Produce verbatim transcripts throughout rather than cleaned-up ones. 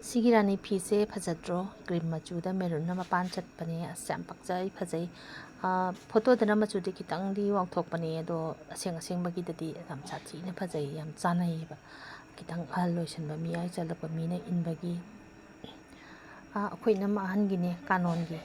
ꯁꯤꯒꯤ ꯔꯥꯅꯤ ꯐꯤꯁꯦ ꯐꯖꯗ꯭ꯔꯣ? ꯀ꯭ꯔꯤꯝ ꯃꯆꯨꯗ ꯃꯦꯔꯨꯟꯅ ꯃꯄꯥꯟ ꯆꯠꯄꯅꯦ꯫ ꯑꯁ, ꯌꯥꯝ ꯄꯛꯆꯩ, ꯐꯖꯩ꯫ ꯑꯥ, ꯐꯣꯇꯣꯗꯅ ꯃꯆꯨꯗꯤ ꯈꯤꯇꯪꯗꯤ ꯋꯥꯎꯊꯣꯛꯄꯅꯦ, ꯑꯗꯣ ꯑꯁꯦꯡ ꯑꯁꯦꯡꯕꯒꯤꯗꯗꯤ ꯌꯥꯝ ꯁꯥꯊꯤꯅ ꯐꯖꯩ, ꯌꯥꯝ ꯆꯥꯟꯅꯩꯌꯦꯕ꯫ ꯈꯤꯇꯪ ꯑꯍꯜ ꯑꯣꯏꯁꯟꯕ, ꯃꯤꯌꯥꯏ ꯆꯜꯂꯛꯄ ꯃꯤꯅ ꯏꯟꯕꯒꯤ꯫ ꯑꯥ, ꯑꯩꯈꯣꯏ ꯏꯅꯝꯃ ꯑꯍꯟꯒꯤꯅꯦ, ꯀꯥꯅꯣꯟꯒꯤ꯫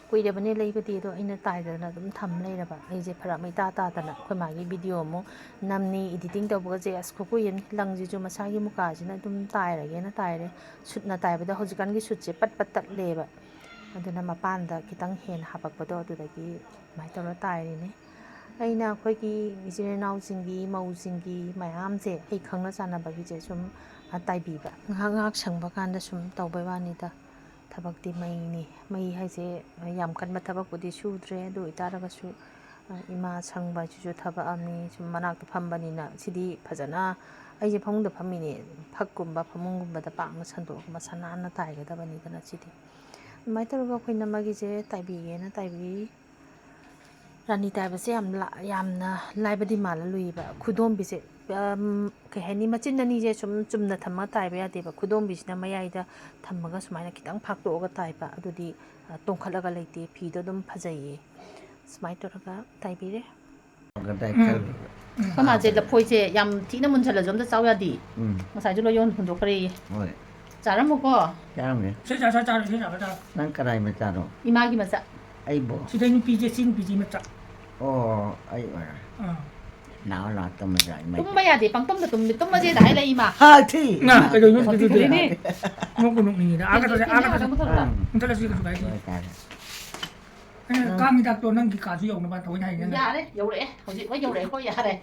ꯀꯨꯏꯔꯕꯅꯦ ꯂꯩꯕꯗꯤ, ꯑꯗꯣ ꯑꯩꯅ ꯇꯥꯏꯗꯅ ꯑꯗꯨꯝ ꯊꯝ ꯂꯩꯔꯕ꯫ ꯑꯩꯁꯦ ꯐꯔꯛ ꯑꯃ ꯏꯇꯥ ꯇꯥꯗꯅ ꯑꯩꯈꯣꯏ ꯃꯥꯒꯤ ꯚꯤꯗꯤꯑꯣ ꯑꯃꯨꯛ ꯅꯝꯅꯤ, ꯏꯗꯤꯇꯤꯡ ꯇꯧꯕꯒꯁꯦ, ꯑꯁ, ꯈꯨꯀꯨꯏ ꯑꯃꯅꯤ꯫ ꯂꯪꯁꯤꯁꯨ ꯃꯁꯥꯒꯤ ꯃꯨꯀꯥꯁꯤꯅ ꯑꯗꯨꯝ ꯇꯥꯏꯔꯒꯦꯅ ꯇꯥꯏꯔꯦ꯫ ꯁꯨꯠꯅ ꯇꯥꯏꯕꯗ ꯍꯧꯖꯤꯛꯀꯥꯟꯒꯤ ꯁꯨꯠꯁꯦ ꯄꯠ ꯄꯠ ꯇꯠꯂꯦꯕ꯫ ꯑꯗꯨꯅ ꯃꯄꯥꯟꯗ ꯈꯤꯇꯪ ꯍꯦꯟꯅ ꯍꯥꯄꯛꯄꯗꯣ, ꯑꯗꯨꯗꯒꯤ ꯑꯗꯨꯃꯥꯏꯅ ꯇꯧꯔ ꯇꯥꯏꯔꯤꯅꯤ꯫ ꯑꯩꯅ ꯑꯩꯈꯣꯏꯒꯤ ꯏꯆꯤꯜ ꯏꯅꯥꯎꯁꯤꯡꯒꯤ, ꯃꯧꯁꯤꯡꯒꯤ ꯃꯌꯥꯝꯁꯦ ꯑꯩ ꯈꯪꯅ ꯆꯥꯟꯅꯕꯒꯤꯁꯦ ꯁꯨꯝ, ꯑ, ꯇꯥꯏꯕꯤꯕ꯫ ꯉꯥꯏꯍꯥꯛ ꯉꯥꯏꯍꯥꯛ ꯁꯪꯕ ꯀꯥꯟꯗ ꯁꯨꯝ ꯇꯧꯕꯩ ꯋꯥꯅꯤꯗ꯫ ꯊꯕꯛꯇꯤ ꯃꯩꯅꯤ꯫ ꯃꯩ ꯍꯥꯏꯁꯦ ꯌꯥꯝ ꯀꯟꯕ ꯊꯕꯛꯄꯨꯗꯤ ꯁꯨꯗ꯭ꯔꯦ, ꯑꯗꯨ ꯑꯣꯏꯇꯥꯔꯒꯁꯨ, ꯑ, ꯏꯃꯥ ꯁꯪꯕ ꯍꯥꯏꯁꯤꯁꯨ ꯊꯕꯛ ꯑꯃꯅꯤ꯫ ꯁꯨꯝ ꯃꯅꯥꯛꯇ ꯐꯝꯕꯅꯤꯅ ꯁꯤꯗꯤ ꯐꯖꯅ, ꯑꯩꯁꯦ ꯐꯃꯨꯡꯗ ꯐꯝꯃꯤꯅꯦ, ꯐꯛꯀꯨꯝꯕ ꯐꯃꯨꯡꯒꯨꯝꯕꯗ ꯄꯥꯛꯅ ꯁꯟꯗꯣꯛꯑꯒ ꯃꯁꯥ ꯅꯥꯟꯅ ꯇꯥꯏꯒꯗꯕꯅꯤꯗꯅ ꯁꯤꯗꯤ꯫ ꯑꯗꯨꯃꯥꯏꯅ ꯇꯧꯔꯒ ꯑꯩꯈꯣꯏ ꯏꯅꯝꯃꯒꯤꯁꯦ ꯇꯥꯏꯕꯤꯒꯦꯅ ꯇꯥꯏꯕꯤ꯫ ꯔꯥꯅꯤ ꯇꯥꯏꯕꯁꯦ ꯌꯥꯝ ꯂꯥ-, ꯌꯥꯝꯅ ꯂꯥꯏꯕꯗꯤ ꯃꯥꯜꯂ ꯂꯨꯏꯌꯦꯕ꯫ ꯈꯨꯗꯣꯝꯕꯤꯁꯦ, ꯑꯝ, ꯀꯩ ꯍꯥꯏꯅꯤ, ꯃꯆꯤꯟ ꯑꯅꯤꯁꯦ ꯁꯨꯝ ꯆꯨꯝꯅ ꯊꯝꯃꯒ ꯇꯥꯏꯕ ꯌꯥꯗꯦꯕ꯫ ꯈꯨꯗꯣꯝꯕꯤꯁꯤꯅ ꯃꯌꯥꯏꯗ ꯊꯝꯃꯒ ꯁꯨꯃꯥꯏꯅ ꯈꯤꯇꯪ ꯐꯥꯛꯇꯣꯛꯑꯒ ꯇꯥꯏꯕ꯫ ꯑꯗꯨꯗꯤ, ꯑ, ꯇꯣꯡꯈꯠꯂꯒ ꯂꯩꯇꯦ, ꯐꯤꯗꯣ ꯑꯗꯨꯝ ꯐꯖꯩꯌꯦ꯫ ꯁꯨꯃꯥꯏꯅ ꯇꯧꯔꯒ ꯇꯥꯏꯕꯤꯔꯦ꯫ ꯀꯗꯥꯏ ꯎꯝ꯫ ꯈꯜꯂꯨꯔꯦ? ꯎꯝ꯫ ꯑꯩꯈꯣꯏ ꯃꯥꯁꯦ ꯂꯐꯣꯏꯁꯦ ꯌꯥꯝ ꯊꯤꯅ ꯃꯨꯟꯁꯜꯂꯁꯨ ꯑꯝꯇ ꯆꯥꯎ ꯌꯥꯗꯦ꯫ ꯎꯝ꯫ ꯉꯁꯥꯏꯁꯨ ꯂꯣꯏ ꯌꯣꯟ ꯍꯨꯟꯗꯣꯛꯈ꯭ꯔꯦꯌꯦ꯫ ꯍꯣꯏ꯫ ꯆꯥꯔꯝꯃꯨꯀꯣ꯫ ꯆꯥꯔꯝꯃꯦ꯫ ꯏꯁꯩ ꯆꯥ, ꯆꯥ, ꯆꯥꯔꯣ, ꯏꯁꯩ ꯆꯥꯕ ꯆꯥꯔꯣ꯫ ꯅꯪ ꯀꯅꯥꯏ ꯃꯆꯥꯅꯣ? ꯏꯃꯥꯒꯤ ꯃꯆꯥ꯫ ꯑꯩꯕꯣ? ꯁꯤꯗꯩ ꯅꯨꯄꯤꯁꯦ, ꯁꯤ ꯅꯨꯄꯤꯁꯤ ꯃꯆꯥ꯫ ꯑꯣ, ꯑꯩ ꯑꯣꯏꯔꯦ꯫ ꯑꯥ꯫ ꯂꯥꯛꯑꯣ, ꯂꯥꯛꯑꯣ, ꯇꯨꯝꯃꯁꯤ ꯂꯥꯛꯑꯣ, ꯏꯃꯥꯏ꯫ ꯇꯨꯝꯕ ꯌꯥꯗꯦ, ꯄꯪꯇꯨꯝꯗ ꯇꯨꯝꯃꯤ, ꯇꯨꯝꯃꯁꯦꯗ ꯍꯥꯏ ꯂꯩ, ꯏꯃꯥ꯫ ꯍꯥ, ꯊꯤ꯫ ꯉꯥ, ꯀꯩꯗꯧꯔꯤꯅꯣ ꯁꯤꯗꯤ? ꯍꯧꯖꯤꯛꯀꯤꯗꯨꯅꯦ꯫ ꯅꯣꯛꯄꯨ ꯅꯣꯛꯅꯤꯡꯉꯤꯗ꯫ ꯑꯥ, ꯀꯩꯅꯣ, ꯀꯩꯅꯣ, ꯀꯩꯅꯣ, ꯀꯩꯅꯣ, ꯀꯩꯅꯣ꯫ ꯃꯨꯊꯠꯂꯣ꯫ ꯑꯥ꯫ ꯃꯨꯊꯠꯂꯁꯨ ꯀꯩꯁꯨ ꯀꯥꯏꯗꯦ꯫ ꯍꯣꯏ, ꯇꯥꯔꯦ꯫ ꯑꯩꯅ ꯎꯝ꯫ ꯀꯥꯡ ꯍꯤꯗꯥꯛꯇꯣ ꯅꯪꯒꯤ ꯀꯥꯁꯨ ꯌꯧꯅꯕ ꯇꯧꯋꯦꯅ ꯍꯥꯏꯅꯦ꯫ ꯌꯥꯔꯦ, ꯌꯧꯔꯛꯑꯦ꯫ ꯍꯧꯖꯤꯛ ꯂꯣꯏ ꯌꯧꯔꯛꯑꯦꯀꯣ, ꯌꯥꯔꯦ꯫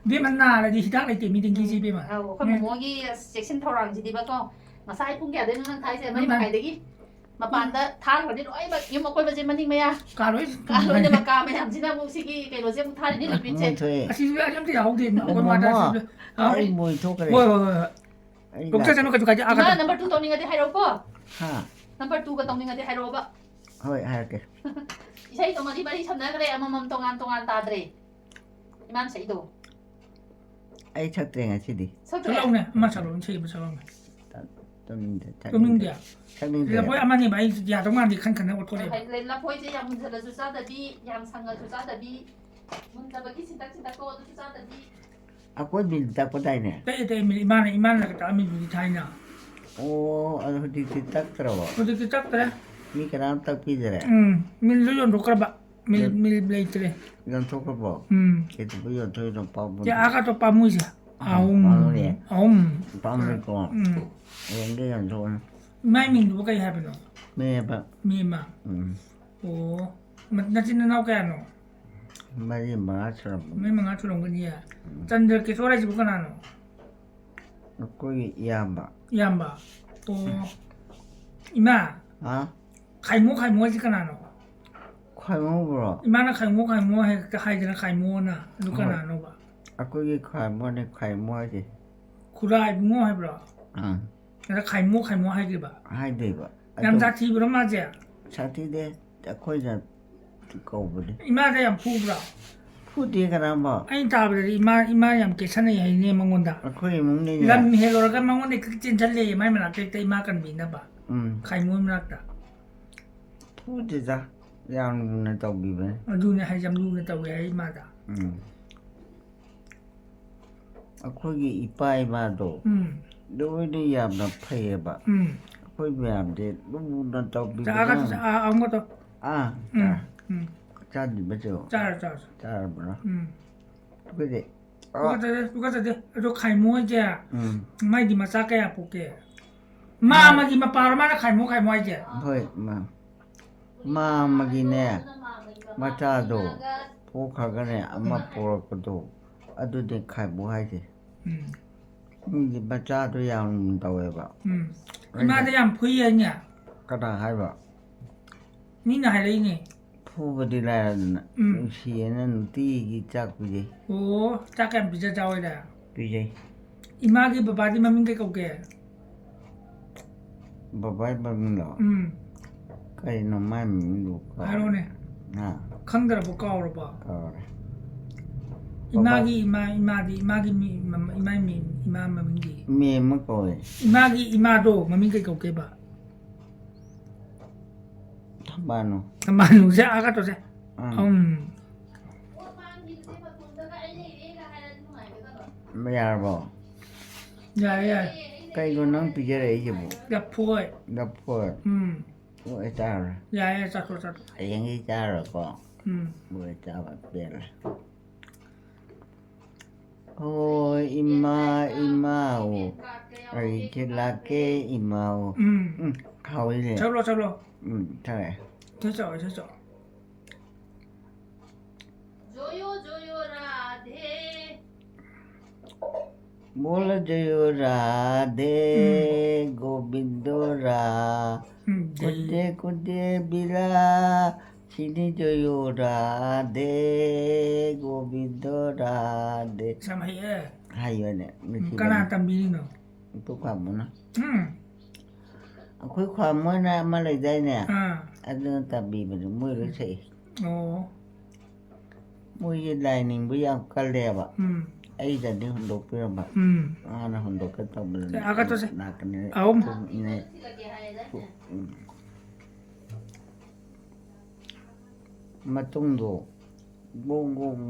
ꯏꯕꯦꯝꯃ, ꯅꯥꯔꯗꯤ ꯍꯤꯗꯥꯛ ꯂꯩꯇꯦ, ꯃꯤ ꯗꯦꯡꯒꯤꯁꯦ, ꯏꯕꯦꯝꯃ꯫ ꯑꯧ, ꯑꯩꯈꯣꯏ ꯎꯝ꯫ ꯃꯃꯣꯒꯤ ꯑꯁ ꯆꯦꯛꯁꯤꯟ ꯊꯧꯔꯥꯡꯁꯤꯗꯤꯕꯀꯣ, ꯉꯁꯥꯏ ꯄꯨꯡ ꯀꯌꯥꯗꯩꯅꯣ ꯅꯪ ꯊꯥꯏꯁꯦ? ꯃꯔꯤ ꯎꯝ꯫ ꯃꯈꯥꯏꯗꯒꯤ꯫ ꯃꯄꯥꯟꯗ ꯊꯥꯔꯒꯗꯤ ꯂꯣꯏꯅꯃꯛ ꯌꯨꯝ ꯑꯀꯣꯏꯕꯁꯦ, ꯃꯅꯤꯡ ꯃꯌꯥ, ꯀꯥ ꯂꯣꯏ ꯀꯥ ꯂꯣꯏꯅꯃꯛ, ꯀꯥ ꯃꯌꯥꯝꯁꯤꯅ ꯑꯃꯨꯛ ꯁꯤꯒꯤ ꯀꯩꯅꯣꯁꯦ ꯑꯃꯨꯛ ꯊꯥꯔꯤꯅꯤ, ꯂꯤꯀ꯭ꯋꯤꯠꯁꯦ꯫ ꯃꯣꯟꯊꯣꯛꯑꯦ꯫ ꯑꯁꯤꯁꯨ ꯑꯝꯇ ꯌꯥꯎꯍꯧꯗꯦ, ꯃꯣꯟ ꯃꯣꯃꯣ, ꯋꯥꯇꯔꯁꯤꯁꯨ꯫ ꯑꯩ ꯃꯣꯏ ꯊꯣꯛꯈ꯭ꯔꯦ꯫ ꯍꯣꯏ, ꯍꯣꯏ, ꯍꯣꯏ, ꯍꯣꯏ꯫ ꯑꯩ ꯗꯣꯛꯇꯔ ꯂꯥꯛ- ꯆꯠꯅ ꯀꯩꯁꯨ ꯀꯥꯏꯗꯦ, ꯑꯥ, ꯏꯃꯥ, ꯀꯥꯊꯣꯛ-, number two ꯇꯧꯅꯤꯡꯉꯗꯤ ꯍꯥꯏꯔꯛꯎꯀꯣ꯫ ꯍꯥ? Number twoꯒ ꯇꯧꯅꯤꯡꯉꯗꯤ ꯍꯥꯏꯔꯛꯑꯣꯕ꯫ ꯍꯣꯏ, ꯍꯥꯏꯔꯛꯀꯦ꯫ ꯏꯁꯩꯗꯣ ꯃꯔꯤ ꯃꯔꯤ ꯁꯝꯅꯈ꯭ꯔꯦ, ꯑꯃꯃꯝ ꯇꯣꯉꯥꯟ ꯇꯣꯉꯥꯟ ꯇꯥꯗ꯭ꯔꯦ꯫ ꯏꯃꯥꯅ ꯁꯛꯏꯗꯣ꯫ ꯑꯩ ꯁꯛꯇ꯭ꯔꯦ ꯉꯁꯤꯗꯤ꯫ ꯁꯛꯇ꯭ꯔꯦ? ꯁꯛꯂꯛꯎꯅꯦ, ꯑꯃ ꯁꯛꯂꯛꯎꯅꯦ, ꯏꯁꯩ ꯑꯃ ꯁꯛꯂꯛꯎꯅꯦ꯫ ꯇ-, ꯇꯨꯝꯅꯤꯡꯗꯦ, ꯇꯨꯝꯅꯤꯡꯗꯦ? ꯊꯛꯅꯤꯡꯗꯦ꯫ ꯂꯐꯣꯏ ꯑꯃꯅꯦꯕ ꯑꯩ ꯌꯥꯗꯧ ꯃꯥꯟꯗꯦ ꯈꯟ ꯈꯟꯅ ꯑꯣꯠꯊꯣꯔꯛꯑꯦꯕ꯫ ꯂꯐꯣꯏꯁꯦ ꯌꯥꯝ ꯃꯨꯟꯖꯜꯂꯁꯨ ꯆꯥꯗꯕꯤ, ꯌꯥꯝ ꯁꯪꯉꯁꯨ ꯆꯥꯗꯕꯤ, ꯃꯨꯟꯗꯕꯒꯤ ꯁꯤꯟꯇꯛ ꯁꯤꯟꯇꯛꯇꯣ ꯑꯗꯨꯁꯨ ꯆꯥꯗꯕꯤ꯫ ꯑꯩꯈꯣꯏ ꯃꯤꯜ ꯇꯛꯄꯗꯥꯏꯅꯦ? ꯇꯛꯑꯦ ꯇꯛꯑꯦ, ꯃꯤꯜ ꯏꯃꯥꯅ ꯏꯃꯥꯅ ꯇꯛꯑꯝꯃꯤꯗꯨꯗꯤ ꯊꯥꯏꯅ꯫ ꯑꯣ, ꯑꯗꯣ ꯍꯧꯖꯤꯛꯇꯤ ꯇꯛꯇ꯭ꯔꯕꯣ? ꯍꯧꯖꯤꯛꯇꯤ ꯇꯛꯇ꯭ꯔꯦ꯫ ꯃꯤ ꯀꯅꯥꯝ ꯇꯛꯄꯤꯗ꯭ꯔꯦ? ꯎꯝ, ꯃꯤꯜꯗꯣ ꯌꯣꯟꯊꯣꯛꯈ꯭ꯔꯕ꯫ ꯃꯤꯜ ꯌꯣꯟ- ꯃꯤꯜ ꯂꯩꯇ꯭ꯔꯦ꯫ ꯌꯣꯟꯊꯣꯛꯈ꯭ꯔꯕꯣ? ꯎꯝ꯫ ꯀꯩꯗꯧꯕꯩ ꯌꯣꯟꯊꯣꯛꯏꯅꯣ? ꯄꯥꯝꯃꯨ- ꯁꯦ ꯑꯥ ꯀꯥꯇꯣ ꯄꯥꯝꯃꯨꯏꯁꯦ꯫ ꯑꯥ, ꯑꯍꯨꯝ꯫ ꯄꯥꯝꯃꯨꯏꯌꯦ꯫ ꯑꯍꯨꯝ꯫ ꯄꯥꯝꯃꯨꯏꯀꯣ꯫ ꯎꯝ꯫ ꯍꯌꯦꯡꯗꯤ ꯌꯣꯟꯊꯣꯛꯑꯅꯤ꯫ ꯏꯃꯥꯏ ꯃꯤꯡꯗꯨꯕꯨ ꯀꯩ ꯍꯥꯏꯕꯅꯣ? ꯃꯦꯝꯃ꯫ ꯃꯦꯝꯃ꯫ ꯎꯝ꯫ ꯑꯣ꯫ ꯃ- ꯅꯆꯤꯟ ꯅꯅꯥꯎ ꯀꯌꯥꯅꯣ? ꯃꯔꯤ ꯃꯉꯥ ꯁꯨꯔꯝꯃꯅꯤ꯫ ꯃꯔꯤ ꯃꯉꯥ ꯁꯨꯔꯝꯒꯅꯤꯌꯦ꯫ ꯆꯟꯗ꯭ꯔ ꯀꯤꯁꯣꯔ ꯍꯥꯏꯁꯤꯕꯨ ꯀꯅꯥꯅꯣ? ꯑꯩꯈꯣꯏꯒꯤ ꯏꯌꯥꯝꯕ꯫ ꯏꯌꯥꯝꯕ꯫ ꯑꯣ꯫ ꯏꯃꯥ꯫ ꯍꯥ? ꯈꯥꯏꯃꯣ ꯈꯥꯏꯃꯣ ꯍꯥꯏꯁꯤ ꯀꯅꯥꯅꯣ? ꯈꯥꯏꯃꯣꯕ꯭ꯔꯣ? ꯏꯃꯥꯅ ꯈꯥꯏꯃꯣ ꯈꯥꯏꯃꯣ ꯍꯦꯛꯇ ꯍꯥꯏꯗꯅ ꯈꯥꯏꯃꯣꯅ꯫ ꯑꯗꯨ ꯍꯣꯏ꯫ ꯀꯅꯥꯅꯣꯕ? ꯑꯩꯈꯣꯏꯒꯤ ꯈꯥꯏꯃꯣꯅꯦ, ꯈꯥꯏꯃꯣ ꯍꯥꯏꯁꯦ꯫ ꯈꯨꯔꯥ ꯏꯕꯨꯡꯉꯣ ꯍꯥꯏꯕ꯭ꯔꯣ? ꯑꯥ꯫ ꯑꯗ ꯈꯥꯏꯃꯣ ꯈꯥꯏꯃꯣ ꯍꯥꯏꯈꯤꯕ꯫ ꯍꯥꯏꯗꯣꯏꯕ꯫ ꯌꯥꯝ ꯑꯗꯣ ꯁꯥꯊꯤꯕ꯭ꯔꯣ ꯃꯥꯁꯦ? ꯁꯥꯊꯤꯗꯦ꯫ ꯑꯩꯈꯣꯏꯅ ꯀꯧꯕꯅꯦ꯫ ꯏꯃꯥꯗ ꯌꯥꯝ ꯐꯨꯕ꯭ꯔꯣ? ꯐꯨꯗꯦ ꯀꯅꯥꯝꯕ꯫ ꯑꯩꯅ ꯇꯥꯕꯗꯗꯤ ꯏꯃꯥ, ꯏꯃꯥ ꯌꯥꯝ ꯀꯦꯁꯟꯅꯩ ꯍꯥꯏꯅꯦ ꯃꯉꯣꯟꯗ꯫ ꯑꯩꯈꯣꯏ ꯏꯃꯨꯡꯅꯤꯅꯦ꯫ ꯂꯝ ꯍꯦꯜꯂꯨꯔꯒ ꯃꯉꯣꯟꯗ ꯍꯦꯛꯇ ꯆꯦꯟꯁꯤꯜꯂꯦ, ꯃꯥꯏ ꯃꯅꯥꯛꯇ ꯍꯦꯛꯇ ꯏꯃꯥ ꯀꯟꯕꯤꯅꯕ꯫ ꯎꯝ꯫ ꯈꯥꯏꯃꯣꯏ ꯃꯅꯥꯛꯇ꯫ ꯐꯨꯗꯦꯗ꯫ ꯌꯥꯝ ꯂꯨꯅ ꯇꯧꯕꯤꯕꯅꯦ꯫ ꯑꯗꯨꯅꯦ ꯍꯥꯏꯁꯦ, ꯌꯥꯝ ꯂꯨꯅ ꯇꯧꯋꯦ ꯍꯥꯏ ꯏꯃꯥꯗ꯫ ꯎꯝ꯫ ꯑꯩꯈꯣꯏꯒꯤ ꯏꯄꯥ ꯏꯃꯥꯗꯣ ꯎꯝ꯫ ꯂꯣꯏꯅ ꯌꯥꯝꯅ ꯐꯩꯌꯦꯕ꯫ ꯎꯝ꯫ ꯑꯩꯈꯣꯏ ꯃꯌꯥꯝꯁꯦ ꯂꯨꯅ ꯆꯥꯒ ꯇꯧꯕꯤꯕꯅ꯫ ꯆꯥ-, ꯑꯃꯨꯛꯀ ꯇꯧ꯫ ꯑꯥ, ꯎꯝ꯫ ꯆꯥ-, ꯎꯝ꯫ ꯆꯥꯗ꯭ꯔꯤꯕꯁꯨ꯫ ꯆꯥꯔꯣ, ꯆꯥꯔꯣ꯫ ꯆꯥꯔꯕ꯭ꯔꯣ? ꯎꯝ꯫ ꯑꯩꯈꯣꯏꯗꯤ꯫ ꯇꯨꯀꯠꯆꯗꯦ, ꯇꯨꯀꯠꯆꯗꯦ꯫ ꯑꯗꯣ ꯈꯥꯏꯃꯣ ꯍꯥꯏꯁꯦ, ꯎꯝ꯫ ꯃꯥꯏꯗꯤ ꯃꯆꯥ ꯀꯌꯥ ꯄꯣꯛꯀꯦ? ꯃꯥ ꯑꯃꯒꯤ ꯃꯄꯥꯔꯣ ꯃꯥꯅ ꯈꯥꯏꯃꯣ, ꯈꯥꯏꯃꯣ ꯍꯥꯏꯁꯦ? ꯍꯣꯏ, ꯃꯥ꯫ ꯃꯥ ꯑꯃꯒꯤꯅꯦ, ꯃꯆꯥꯗꯣ ꯄꯣꯛꯈ꯭ꯔꯒꯅꯦ, ꯑꯃ ꯄꯣꯛꯂꯛꯄꯗꯣ, ꯑꯗꯨꯅꯦ ꯈꯥꯏꯃꯣ ꯍꯥꯏꯁꯦ꯫ ꯎꯝ꯫ ꯃꯤꯗꯤ ꯃꯆꯥꯗꯣ ꯌꯥꯝ ꯇꯧꯋꯦꯕ꯫ ꯎꯝ꯫ ꯏꯃꯥꯗ ꯌꯥꯝ ꯐꯨꯏ ꯍꯥꯏꯅꯦ? ꯀꯅꯥ ꯍꯥꯏꯕ? ꯃꯤꯅ ꯍꯥꯏꯔꯛꯏꯅꯦ꯫ ꯐꯨꯕꯗꯤ ꯂꯥꯏꯔꯗꯅ, ꯎꯝ꯫ ꯅꯨꯡꯁꯤꯌꯦꯅ ꯅꯨꯡꯇꯤꯒꯤ ꯆꯥꯛ ꯄꯤꯖꯩ꯫ ꯑꯣ, ꯆꯥꯛ ꯀꯌꯥꯝ ꯄꯤꯖ ꯆꯥꯎꯋꯦꯗ? ꯄꯤꯖꯩ꯫ ꯏꯃꯥꯒꯤ ꯕꯕꯥꯗꯤ ꯃꯃꯤꯡ ꯀꯩ ꯀꯧꯒꯦ? ꯕꯕꯥꯒꯤ ꯃꯃꯤꯡꯂꯣ? ꯎꯝ꯫ ꯀꯔꯤꯅꯣ ꯃꯥꯏ ꯃꯃꯤꯡꯗꯨ ꯀꯥꯎꯔꯦ꯫ ꯍꯥꯏꯔꯣꯅꯦ꯫ ꯍꯥ? ꯈꯪꯗ꯭ꯔꯕꯣ, ꯀꯥꯎꯔꯕꯣ? ꯀꯥꯎꯔꯦ꯫ ꯏꯃꯥꯒꯤ ꯏꯃꯥ, ꯏꯃꯥꯗꯤ, ꯏꯃꯥꯒꯤ ꯃꯤ-, ꯃꯃ-, ꯏꯃꯥꯒꯤ ꯃꯤ-, ꯏꯃꯥ ꯃꯃꯤꯡꯗꯤ? ꯃꯦꯝꯃ ꯀꯧꯋꯦ꯫ ꯏꯃꯥꯒꯤ ꯏꯃꯥꯗꯣ ꯃꯃꯤꯡ ꯀꯩ ꯀꯧꯒꯦꯕ? ꯊꯝꯕꯥꯜꯅꯨ꯫ ꯊꯝꯕꯥꯜꯅꯨꯁꯦ ꯑꯥꯒ ꯇꯧꯁꯦ꯫ ꯑꯥ꯫ ꯎꯝ꯫ ꯌꯥꯔꯕꯣ? ꯌꯥꯔꯦ, ꯌꯥꯔꯦ꯫ ꯀꯩꯅꯣ ꯅꯪ ꯄꯤꯖꯔꯛꯏꯁꯤꯕꯣ? ꯂꯐꯣꯏ꯫ ꯂꯐꯣꯏ꯫ ꯎꯝ꯫ ꯂꯣꯏ ꯆꯥꯔꯦ꯫ ꯌꯥꯔꯦ, ꯆꯥꯊꯣꯛ, ꯆꯥꯊꯣꯛ꯫ ꯍꯌꯦꯡꯒꯤ ꯆꯥꯔꯣꯏꯀꯣ꯫ ꯎꯝ꯫ ꯂꯣꯏ ꯆꯥꯕ ꯄꯦꯜꯂꯦ꯫ ꯍꯣꯏ ꯏꯃꯥ ꯏꯃꯥꯑꯣ꯫ ꯑꯩꯁꯦ ꯂꯥꯛꯀꯦ ꯏꯃꯥꯑꯣ꯫ ꯎꯝ꯫ ꯎꯝ꯫ ꯍꯥꯎꯏꯅꯦ꯫ ꯆꯠꯂꯣ, ꯆꯠꯂꯣ꯫ ꯎꯝ꯫ ꯊꯛꯑꯦ꯫ ꯏꯁꯩ ꯆꯠꯂꯣ, ꯏꯁꯩ ꯆꯠꯂꯣ꯫ जोयो जोयो राधे। बोल जयो राधे गोविंदो रा ꯎꯝ, कुदे कुदे बिला सिनी जयो राधे गोविंदो राधे ꯌꯥꯝ ꯍꯩꯌꯦ꯫ ꯍꯥꯏꯕꯅꯦ꯫ ꯎꯝ, ꯀꯅꯥ ꯇꯝꯕꯤꯔꯤꯅꯣ? ꯇꯨ ꯈ꯭ꯋꯥꯃꯣꯅ꯫ ꯎꯝ꯫ ꯑꯩꯈꯣꯏ ꯈ꯭ꯋꯥꯃꯣꯅ ꯑꯃ ꯂꯩꯗꯥꯏꯅꯦ? ꯑꯥ꯫ ꯑꯗꯨꯅ ꯇꯝꯕꯤꯕꯅꯦ꯫ ꯃꯣꯏ ꯂꯣꯏ ꯁꯛꯏ꯫ ꯑꯣ꯫ ꯃꯣꯏꯁꯦ ꯂꯥꯏ ꯅꯤꯡꯕ ꯌꯥꯝ ꯀꯜꯂꯦꯕ꯫ ꯎꯝ꯫ ꯑꯩꯗꯗꯤ ꯍꯨꯟꯗꯣꯛꯄꯤꯔꯝꯕ꯫ ꯎꯝ꯫ ꯃꯥꯅ ꯍꯨꯟꯗꯣꯛꯀꯦ ꯇꯧꯕꯗ ꯑꯦ, ꯑꯥꯒ ꯇꯧꯁꯦ꯫ ꯂꯥꯛꯀꯅꯤ꯫ ꯑꯍꯨꯝ꯫ ꯄꯨꯡ ꯑꯅꯤ꯫ ꯎꯝ꯫ ꯃꯇꯨꯡꯗꯣ ꯒꯣꯡ ꯒꯣꯡ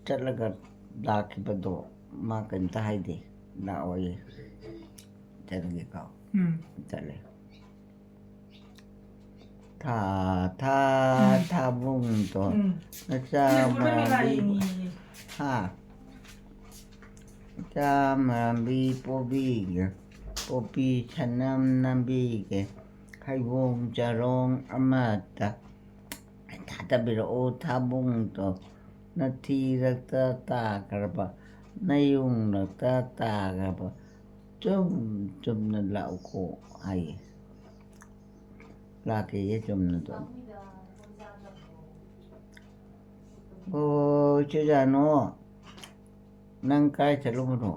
ꯆꯠꯂꯒ ꯂꯥꯛꯈꯤꯕꯗꯣ ꯃꯥ ꯀꯩꯝꯇ ꯍꯥꯏꯗꯦ꯫ ꯂꯥꯛꯑꯣꯌꯦ꯫ ꯆꯠꯂꯒꯦ ꯀꯥꯎ꯫ ꯎꯝ꯫ ꯆꯠꯂꯦ꯫ ꯊꯥ ꯊꯥ ꯊꯥꯕꯨꯡꯗꯣ ꯎꯝ꯫ ꯅꯆꯥ ꯃꯔꯥꯝꯕꯤ ꯍꯥ ꯅꯆꯥ ꯃꯔꯥꯝꯕꯤ ꯄꯣꯕꯤꯒꯦ ꯄꯣꯄꯤ ꯁꯅꯝ ꯅꯝꯕꯤꯒꯦ ꯍꯩꯕꯣꯡ ꯆꯔꯣꯡ ꯑꯃꯠꯇ ꯊꯥꯗꯕꯤꯔꯛꯑꯣ ꯊꯥꯕꯨꯡꯗꯣ ꯅꯊꯤꯔꯛꯇ ꯇꯥꯈ꯭ꯔꯕ ꯅꯌꯨꯡꯂꯛꯇ ꯇꯥꯈ꯭ꯔꯕ ꯆꯨꯝ ꯆꯨꯝꯅ ꯂꯥꯛꯎꯀꯣ ꯍꯥꯏꯌꯦ꯫ ꯂꯥꯛꯀꯦꯌꯦ ꯆꯨꯝꯅ ꯑꯗꯨꯝ꯫ ꯑꯣ ꯆꯨꯖꯥꯅꯣ ꯅꯪ ꯀꯥꯏ ꯆꯠꯂꯨꯕꯅꯣ?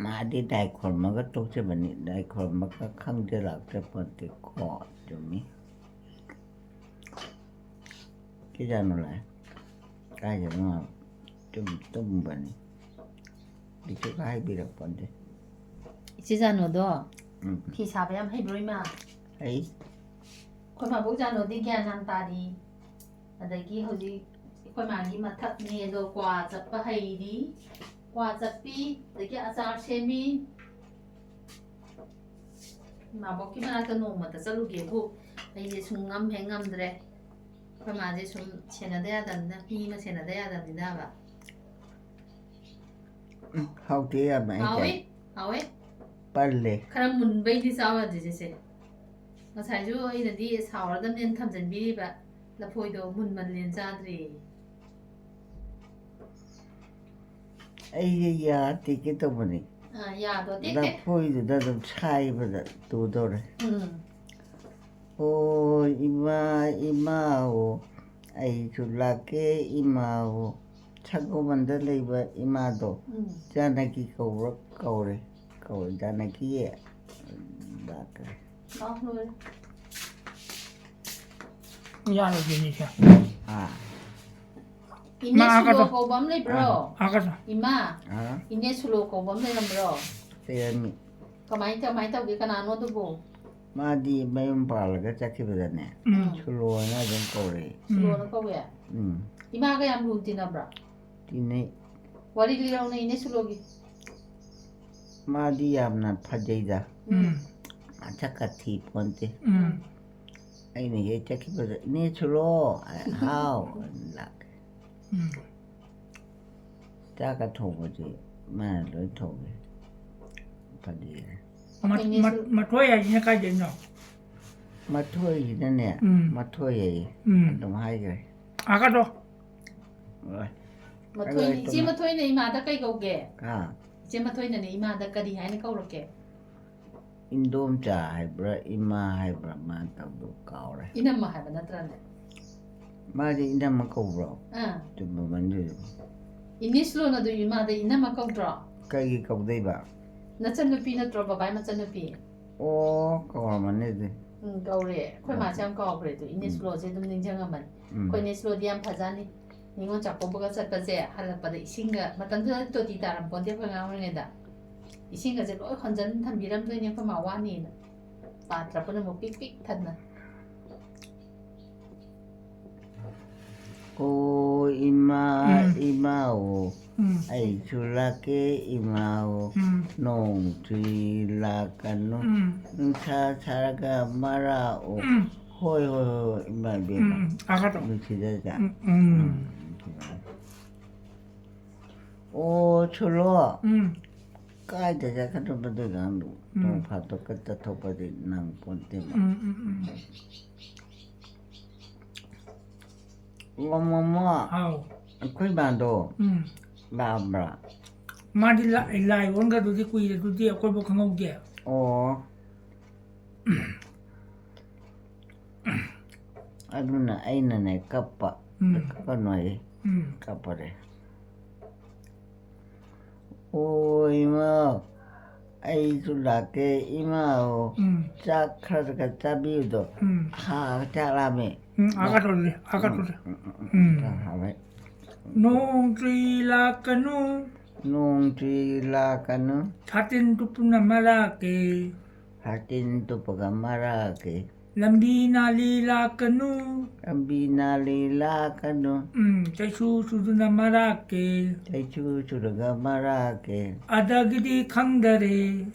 ꯃꯥꯗꯤ ꯂꯥꯏ ꯈꯣꯏꯔꯝꯃꯒ ꯇꯣꯛꯆꯕꯅꯤ꯫ ꯂꯥꯏ ꯈꯣꯏꯔꯝꯃꯒ ꯈꯪꯗꯦ ꯂꯥꯛꯇ꯭ꯔ ꯄꯣꯠꯇꯦ ꯀꯣ꯫ ꯆꯨꯝꯃꯤ꯫ ꯆꯨꯖꯥꯅꯣ ꯂꯥꯛꯑꯦ꯫ ꯀꯥꯏꯗꯅꯣ ꯇꯨꯝ ꯇꯨꯝꯕꯅꯤ꯫ ꯀꯩꯁꯨ ꯍꯥꯏꯕꯤꯔꯛꯄ ꯅꯠꯇꯦ꯫ ꯏꯆꯦ ꯖꯥꯅꯣꯗꯣ ꯎꯝ꯫ ꯐꯤ ꯁꯥꯕ ꯌꯥꯝ ꯍꯩꯕ꯭ꯔꯣ ꯏꯃꯥ? ꯑꯩ ꯑꯩꯈꯣꯏ ꯃꯥꯕꯣꯛ ꯖꯥꯅꯣꯗꯤ ꯒ꯭ꯌꯥꯟ ꯌꯥꯝ ꯇꯥꯔꯤ꯫ ꯑꯗꯒꯤ ꯍꯧꯖꯤꯛ ꯑꯩꯈꯣꯏ ꯃꯥꯒꯤ ꯃꯊꯛꯅꯦ ꯑꯗꯣ ꯀ꯭ꯋꯥ ꯆꯞꯄ ꯍꯩꯔꯤ꯫ ꯀ꯭ꯋꯥ ꯆꯞꯄꯤ, ꯑꯗꯒꯤ ꯑꯆꯥꯔ ꯁꯦꯝꯃꯤ꯫ ꯃꯥꯕꯣꯛꯀꯤ ꯃꯅꯥꯛꯇ ꯅꯣꯡꯃꯇ ꯆꯠꯂꯨꯒꯦꯕꯨ ꯑꯩꯁꯦ ꯁꯨꯝ ꯉꯝ ꯍꯦꯛ ꯉꯝꯗ꯭ꯔꯦ꯫ ꯑꯩꯈꯣꯏ ꯃꯥꯁꯦ ꯁꯨꯝ ꯁꯦꯟꯅꯗ ꯌꯥꯗꯕꯅꯤꯅ, ꯃꯤ ꯑꯃ ꯁꯦꯟꯅꯗ ꯌꯥꯗꯕꯅꯤꯅꯕ꯫ ꯍꯥꯎꯇꯦ ꯌꯥꯝꯅ ꯑꯩ ꯍꯥꯎꯋꯦ, ꯆꯥꯏ꯫ ꯍꯥꯎꯋꯦ꯫ ꯄꯜꯂꯦ꯫ ꯈꯔ ꯃꯨꯟꯕꯩꯗꯤ ꯆꯥꯎ ꯌꯥꯗ꯭ꯔꯤꯁꯦ ꯁꯦ꯫ ꯉꯁꯥꯏꯁꯨ ꯑꯩꯅꯗꯤ ꯁꯥꯎꯔꯗꯕꯅꯦꯅ ꯊꯝꯖꯤꯟꯕꯤꯔꯤꯕ ꯂꯐꯣꯏꯗꯣ ꯃꯨꯟꯃꯜꯂꯦꯅ ꯆꯥꯗ꯭ꯔꯦ꯫ ꯑꯩꯁꯦ ꯌꯥ ꯇꯦꯛꯀꯦ ꯇꯧꯕꯅꯤ꯫ ꯑꯥ, ꯌꯥꯗꯣ ꯇꯦꯛꯇꯦ꯫ ꯂꯐꯣꯏꯗꯨꯗ ꯑꯗꯨꯝ ꯁꯥꯏꯕꯗ ꯇꯨꯗꯧꯔꯦ꯫ ꯎꯝ꯫ ꯑꯣ ꯏꯃꯥ, ꯏꯃꯥ ꯑꯣ, ꯑꯩꯁꯨ ꯂꯥꯛꯀꯦ ꯏꯃꯥ ꯑꯣ꯫ ꯁꯒꯣꯜꯕꯟꯗ ꯂꯩꯕ ꯏꯃꯥꯗꯣ, ꯎꯝ꯫ ꯖꯥꯅꯀꯤ ꯀꯧꯕ꯭ꯔꯥ? ꯀꯧꯔꯦ, ꯀꯧꯔꯦ꯫ ꯖꯥꯅꯀꯤ ꯂꯥꯛꯈ꯭ꯔꯦ꯫ ꯂꯥꯎ, ꯂꯣꯏꯔꯦ꯫ ꯌꯥꯔꯣꯏꯗꯣꯏꯅꯤꯁꯦ꯫ ꯑꯥ꯫ ꯏꯅꯦ ꯃꯥ ꯁꯨꯂꯣ ꯀꯗꯣ- ꯀꯧꯕ ꯑꯃ ꯂꯩꯕ꯭ꯔꯣ? ꯑꯥ ꯀꯗꯣ꯫ ꯏꯃꯥ, ꯑꯥ꯫ ꯏꯅꯦ ꯁꯨꯂꯣ ꯀꯧꯕ ꯑꯃ ꯂꯩꯔꯝꯕ꯭ꯔꯣ? ꯂꯩꯔꯝꯃꯤ꯫ ꯀꯃꯥꯏ ꯀꯃꯥꯏ ꯇꯧꯒꯦ? ꯀꯅꯥꯅꯣ ꯑꯗꯨꯕꯨ? ꯃꯥꯗꯤ ꯃꯌꯨꯝ ꯄꯥꯜꯂꯒ ꯆꯠꯈꯤꯕꯗꯅꯦ, ꯎꯝ꯫ ꯁꯨꯂꯣꯅ ꯑꯗꯨꯝ ꯀꯧꯔꯛꯏ꯫ ꯁꯨꯂꯣꯅ ꯀꯧꯋꯦ? ꯎꯝ꯫ ꯏꯃꯥꯒ ꯌꯥꯝ ꯂꯨ ꯇꯤꯟꯅꯕ꯭ꯔꯣ? ꯇꯤꯟꯅꯩ꯫ ꯋꯥꯔꯤ ꯂꯤꯔꯧꯅꯦ ꯏꯅꯦ ꯁꯨꯂꯣꯒꯤ꯫ ꯃꯥꯗꯤ ꯌꯥꯝꯅ ꯐꯖꯩꯗ꯫ ꯎꯝ꯫ ꯃꯁꯛꯀ ꯊꯤ ꯄꯣꯟꯇꯦ꯫ ꯎꯝ꯫ ꯑꯩꯅ ꯍꯦꯛ ꯆꯠꯈꯤꯕꯗ, "ꯏꯅꯦ ꯁꯨꯂꯣ!" "ꯍꯥꯎ!" ꯂꯥꯛꯑꯦ꯫ ꯎꯝ꯫ ꯆꯥꯛꯀ ꯊꯣꯡꯕꯁꯦ ꯃꯥꯅ ꯂꯣꯏ ꯊꯣꯡꯉꯦ꯫ ꯐꯖꯩ꯫ ꯃ- ꯃ- ꯃꯊꯣꯏ ꯍꯥꯏꯁꯤꯅ ꯀꯥꯏꯗꯩꯅꯣ? ꯃꯊꯣꯏꯁꯤꯅꯅꯦ, ꯎꯝ꯫ ꯃꯊꯣꯏ ꯍꯥꯏꯌꯦ꯫ ꯎꯝ꯫ ꯑꯗꯨꯝ ꯍꯥꯏꯈ꯭ꯔꯦ꯫ ꯑꯥ ꯀꯗꯣ꯫ ꯍꯣꯏ꯫ ꯃꯊꯣꯏ, ꯏꯆꯦ ꯃꯊꯣꯏꯅ ꯏꯃꯥꯗ ꯀꯩ ꯀꯧꯒꯦ? ꯑꯥ, ꯏꯆꯦ ꯃꯊꯣꯏꯅꯅꯦ ꯏꯃꯥꯗ ꯀꯔꯤ ꯍꯥꯏꯅ ꯀꯧꯔꯛꯀꯦ? ꯏꯟꯗꯣꯝꯆꯥ ꯍꯥꯏꯕ꯭ꯔꯥ, ꯏꯃꯥ ꯍꯥꯏꯕ꯭ꯔꯥ, ꯃꯥ ꯇꯧꯗꯣ ꯀꯥꯎꯔꯦ꯫ ꯏꯅꯝꯃ ꯍꯥꯏꯕ ꯅꯠꯇ꯭ꯔꯅꯦ? ꯃꯥꯗꯤ ꯏꯅꯝꯃ ꯀꯧꯕ꯭ꯔꯣ? ꯑꯥ꯫ ꯆꯨꯝꯕꯃꯟꯗꯨ꯫ ꯏꯅꯦ ꯁꯨꯂꯣꯅ ꯑꯗꯨ ꯏꯃꯥꯗ ꯏꯅꯝꯃ ꯀꯧꯗ꯭ꯔꯣ? ꯀꯩꯒꯤ ꯀꯧꯗꯣꯏꯕ? ꯅꯆꯟꯅꯨꯄꯤ ꯅꯠꯇ꯭ꯔꯣ, ꯕꯕꯥꯏ ꯃꯆꯟꯅꯨꯄꯤ? ꯑꯣ, ꯀꯧꯔꯝꯃꯅꯤ ꯑꯗꯨꯗꯤ꯫ ꯎꯝ, ꯀꯧꯔꯦ꯫ ꯑꯩꯈꯣꯏ ꯃꯥꯁꯦ ꯌꯥꯝ ꯀꯥꯎꯈ꯭ꯔꯦ ꯑꯗꯨ꯫ ꯏꯅꯦ ꯎꯝ꯫ ꯁꯨꯂꯣꯁꯦ ꯑꯗꯨꯝ ꯅꯤꯡꯁꯤꯡꯉꯝꯃꯅꯤ꯫ ꯎꯝ꯫ ꯑꯩꯈꯣꯏ ꯏꯅꯦ ꯁꯨꯂꯣꯗꯤ ꯌꯥꯝ ꯐꯖꯅꯤ꯫ ꯅꯤꯉꯣꯜ ꯆꯥꯛꯀꯧꯕꯒ ꯆꯠꯄꯁꯦ, ꯍꯜꯂꯛꯄꯗ ꯏꯁꯤꯡꯒ, ꯃꯇꯝꯗꯨꯗꯗꯤ ꯇꯣꯇꯤ ꯇꯥꯔꯝꯄꯣꯟꯇꯦ ꯑꯩꯈꯣꯏ ꯑꯉꯥꯡ ꯑꯣꯏꯔꯤꯉꯩꯗ꯫ ꯏꯁꯤꯡꯒꯁꯦ ꯂꯣꯏ ꯍꯣꯟꯖꯟ ꯊꯝꯕꯤꯔꯝꯗꯣꯏꯅꯦ ꯑꯩꯈꯣꯏ ꯃꯥ ꯋꯥꯅꯤꯅ꯫ ꯄꯥꯇ꯭ꯔ ꯄꯨꯝꯅꯃꯛ ꯄꯤꯛ ꯄꯤꯛ ꯊꯟꯅ꯫ ꯑꯣ ꯏꯃꯥ, ꯎꯝ꯫ ꯏꯃꯥꯑꯣ, ꯎꯝ꯫ ꯑꯩꯁꯨ ꯂꯥꯛꯀꯦ ꯏꯃꯥꯑꯣ꯫ ꯎꯝ꯫ ꯅꯣꯡ ꯆꯨꯏ ꯂꯥꯛꯀꯅꯨ, ꯎꯝ꯫ ꯅꯨꯡꯁꯥ ꯁꯥꯔꯒ ꯃꯔꯥꯛꯑꯣ꯫ ꯎꯝ꯫ ꯍꯣꯏ ꯍꯣꯏ ꯍꯣꯏ ꯏꯃꯥ ꯏꯕꯦꯝꯃ꯫ ꯎꯝ꯫ ꯑꯥ ꯀꯥꯇꯣ꯫ ꯅꯨꯡꯁꯤꯗꯩꯗ꯫ ꯎꯝ꯫ ꯎꯝ꯫ ꯑꯣ ꯁꯣꯂꯣ꯫ ꯎꯝ꯫ ꯀꯥꯏꯗ ꯆꯠꯀꯗꯕꯗꯨ ꯅꯪꯗꯨ? ꯎꯝ꯫ ꯅꯣꯡ ꯐꯥꯗꯣꯛꯀ ꯆꯠꯊꯣꯛꯄꯗꯤ ꯅꯪ ꯄꯣꯟꯇꯦꯕ꯫ ꯎꯝ ꯎꯝ ꯎꯝ꯫ ꯑꯣ ꯃꯃꯥ꯫ ꯍꯥꯎ꯫ ꯑꯩꯈꯣꯏ ꯃꯥꯗꯣ ꯎꯝ꯫ ꯂꯥꯛꯑꯝꯕ꯭ꯔꯥ? ꯃꯥꯗꯤ ꯂꯥꯛꯑꯦ, ꯂꯥꯏ ꯑꯣꯟꯒꯗꯨꯗꯤ ꯀꯨꯏꯔꯦ ꯑꯗꯨꯗꯤ ꯑꯩꯈꯣꯏꯕꯨ ꯈꯪꯍꯧꯗꯦ꯫ ꯑꯣ꯫ ꯑꯗꯨꯅ ꯑꯩꯅꯅꯦ ꯀꯞꯄ꯫ ꯎꯝ꯫ ꯀꯞꯀꯅꯨ ꯑꯩ꯫ ꯎꯝ꯫ ꯀꯞꯄꯔꯦ꯫ ꯑꯣ ꯏꯃꯥ, ꯑꯩꯁꯨ ꯂꯥꯛꯀꯦ ꯏꯃꯥ꯫ ꯎꯝ꯫ ꯆꯥꯛ ꯈꯔ ꯈꯔ ꯆꯥꯕꯤꯌꯨꯗꯣ꯫ ꯎꯝ꯫ ꯍꯥ ꯆꯥꯛ ꯂꯥꯝꯃꯦ꯫ ꯎꯝ꯫ ꯑꯥ ꯀꯥꯇꯣ ꯑꯗꯨꯗꯤ꯫ ꯑꯥ ꯀꯥꯇꯣ ꯑꯗꯨꯗꯤ꯫ ꯎꯝ, ꯎꯝ, ꯎꯝ, ꯎꯝ꯫ ꯆꯥꯛ ꯍꯥꯎꯋꯦ꯫ ꯅꯣꯡ ꯆꯨꯏ ꯂꯥꯛꯀꯅꯨ꯫ ꯅꯣꯡ ꯆꯨꯏ ꯂꯥꯛꯀꯅꯨ꯫ ꯁꯥꯇꯤꯟ ꯇꯨꯞꯇꯨꯅ ꯃꯔꯥꯛꯀꯦ꯫ ꯁꯥꯇꯤꯟ ꯇꯨꯞꯄꯒ ꯃꯔꯥꯛꯀꯦ꯫ ꯂꯝꯕꯤ ꯅꯥꯂꯤ ꯂꯥꯛꯀꯅꯨ꯫ ꯂꯝꯕꯤ ꯅꯥꯂꯤ ꯂꯥꯛꯀꯅꯨ꯫ ꯎꯝ꯫ ꯆꯩꯁꯨ ꯆꯨꯗꯨꯅ ꯃꯔꯥꯛꯀꯦ꯫ ꯆꯩꯁꯨ ꯆꯨꯔꯒ ꯃꯔꯥꯛꯀꯦ꯫ ꯑꯗꯒꯤꯗꯤ ꯈꯪꯗꯔꯦ꯫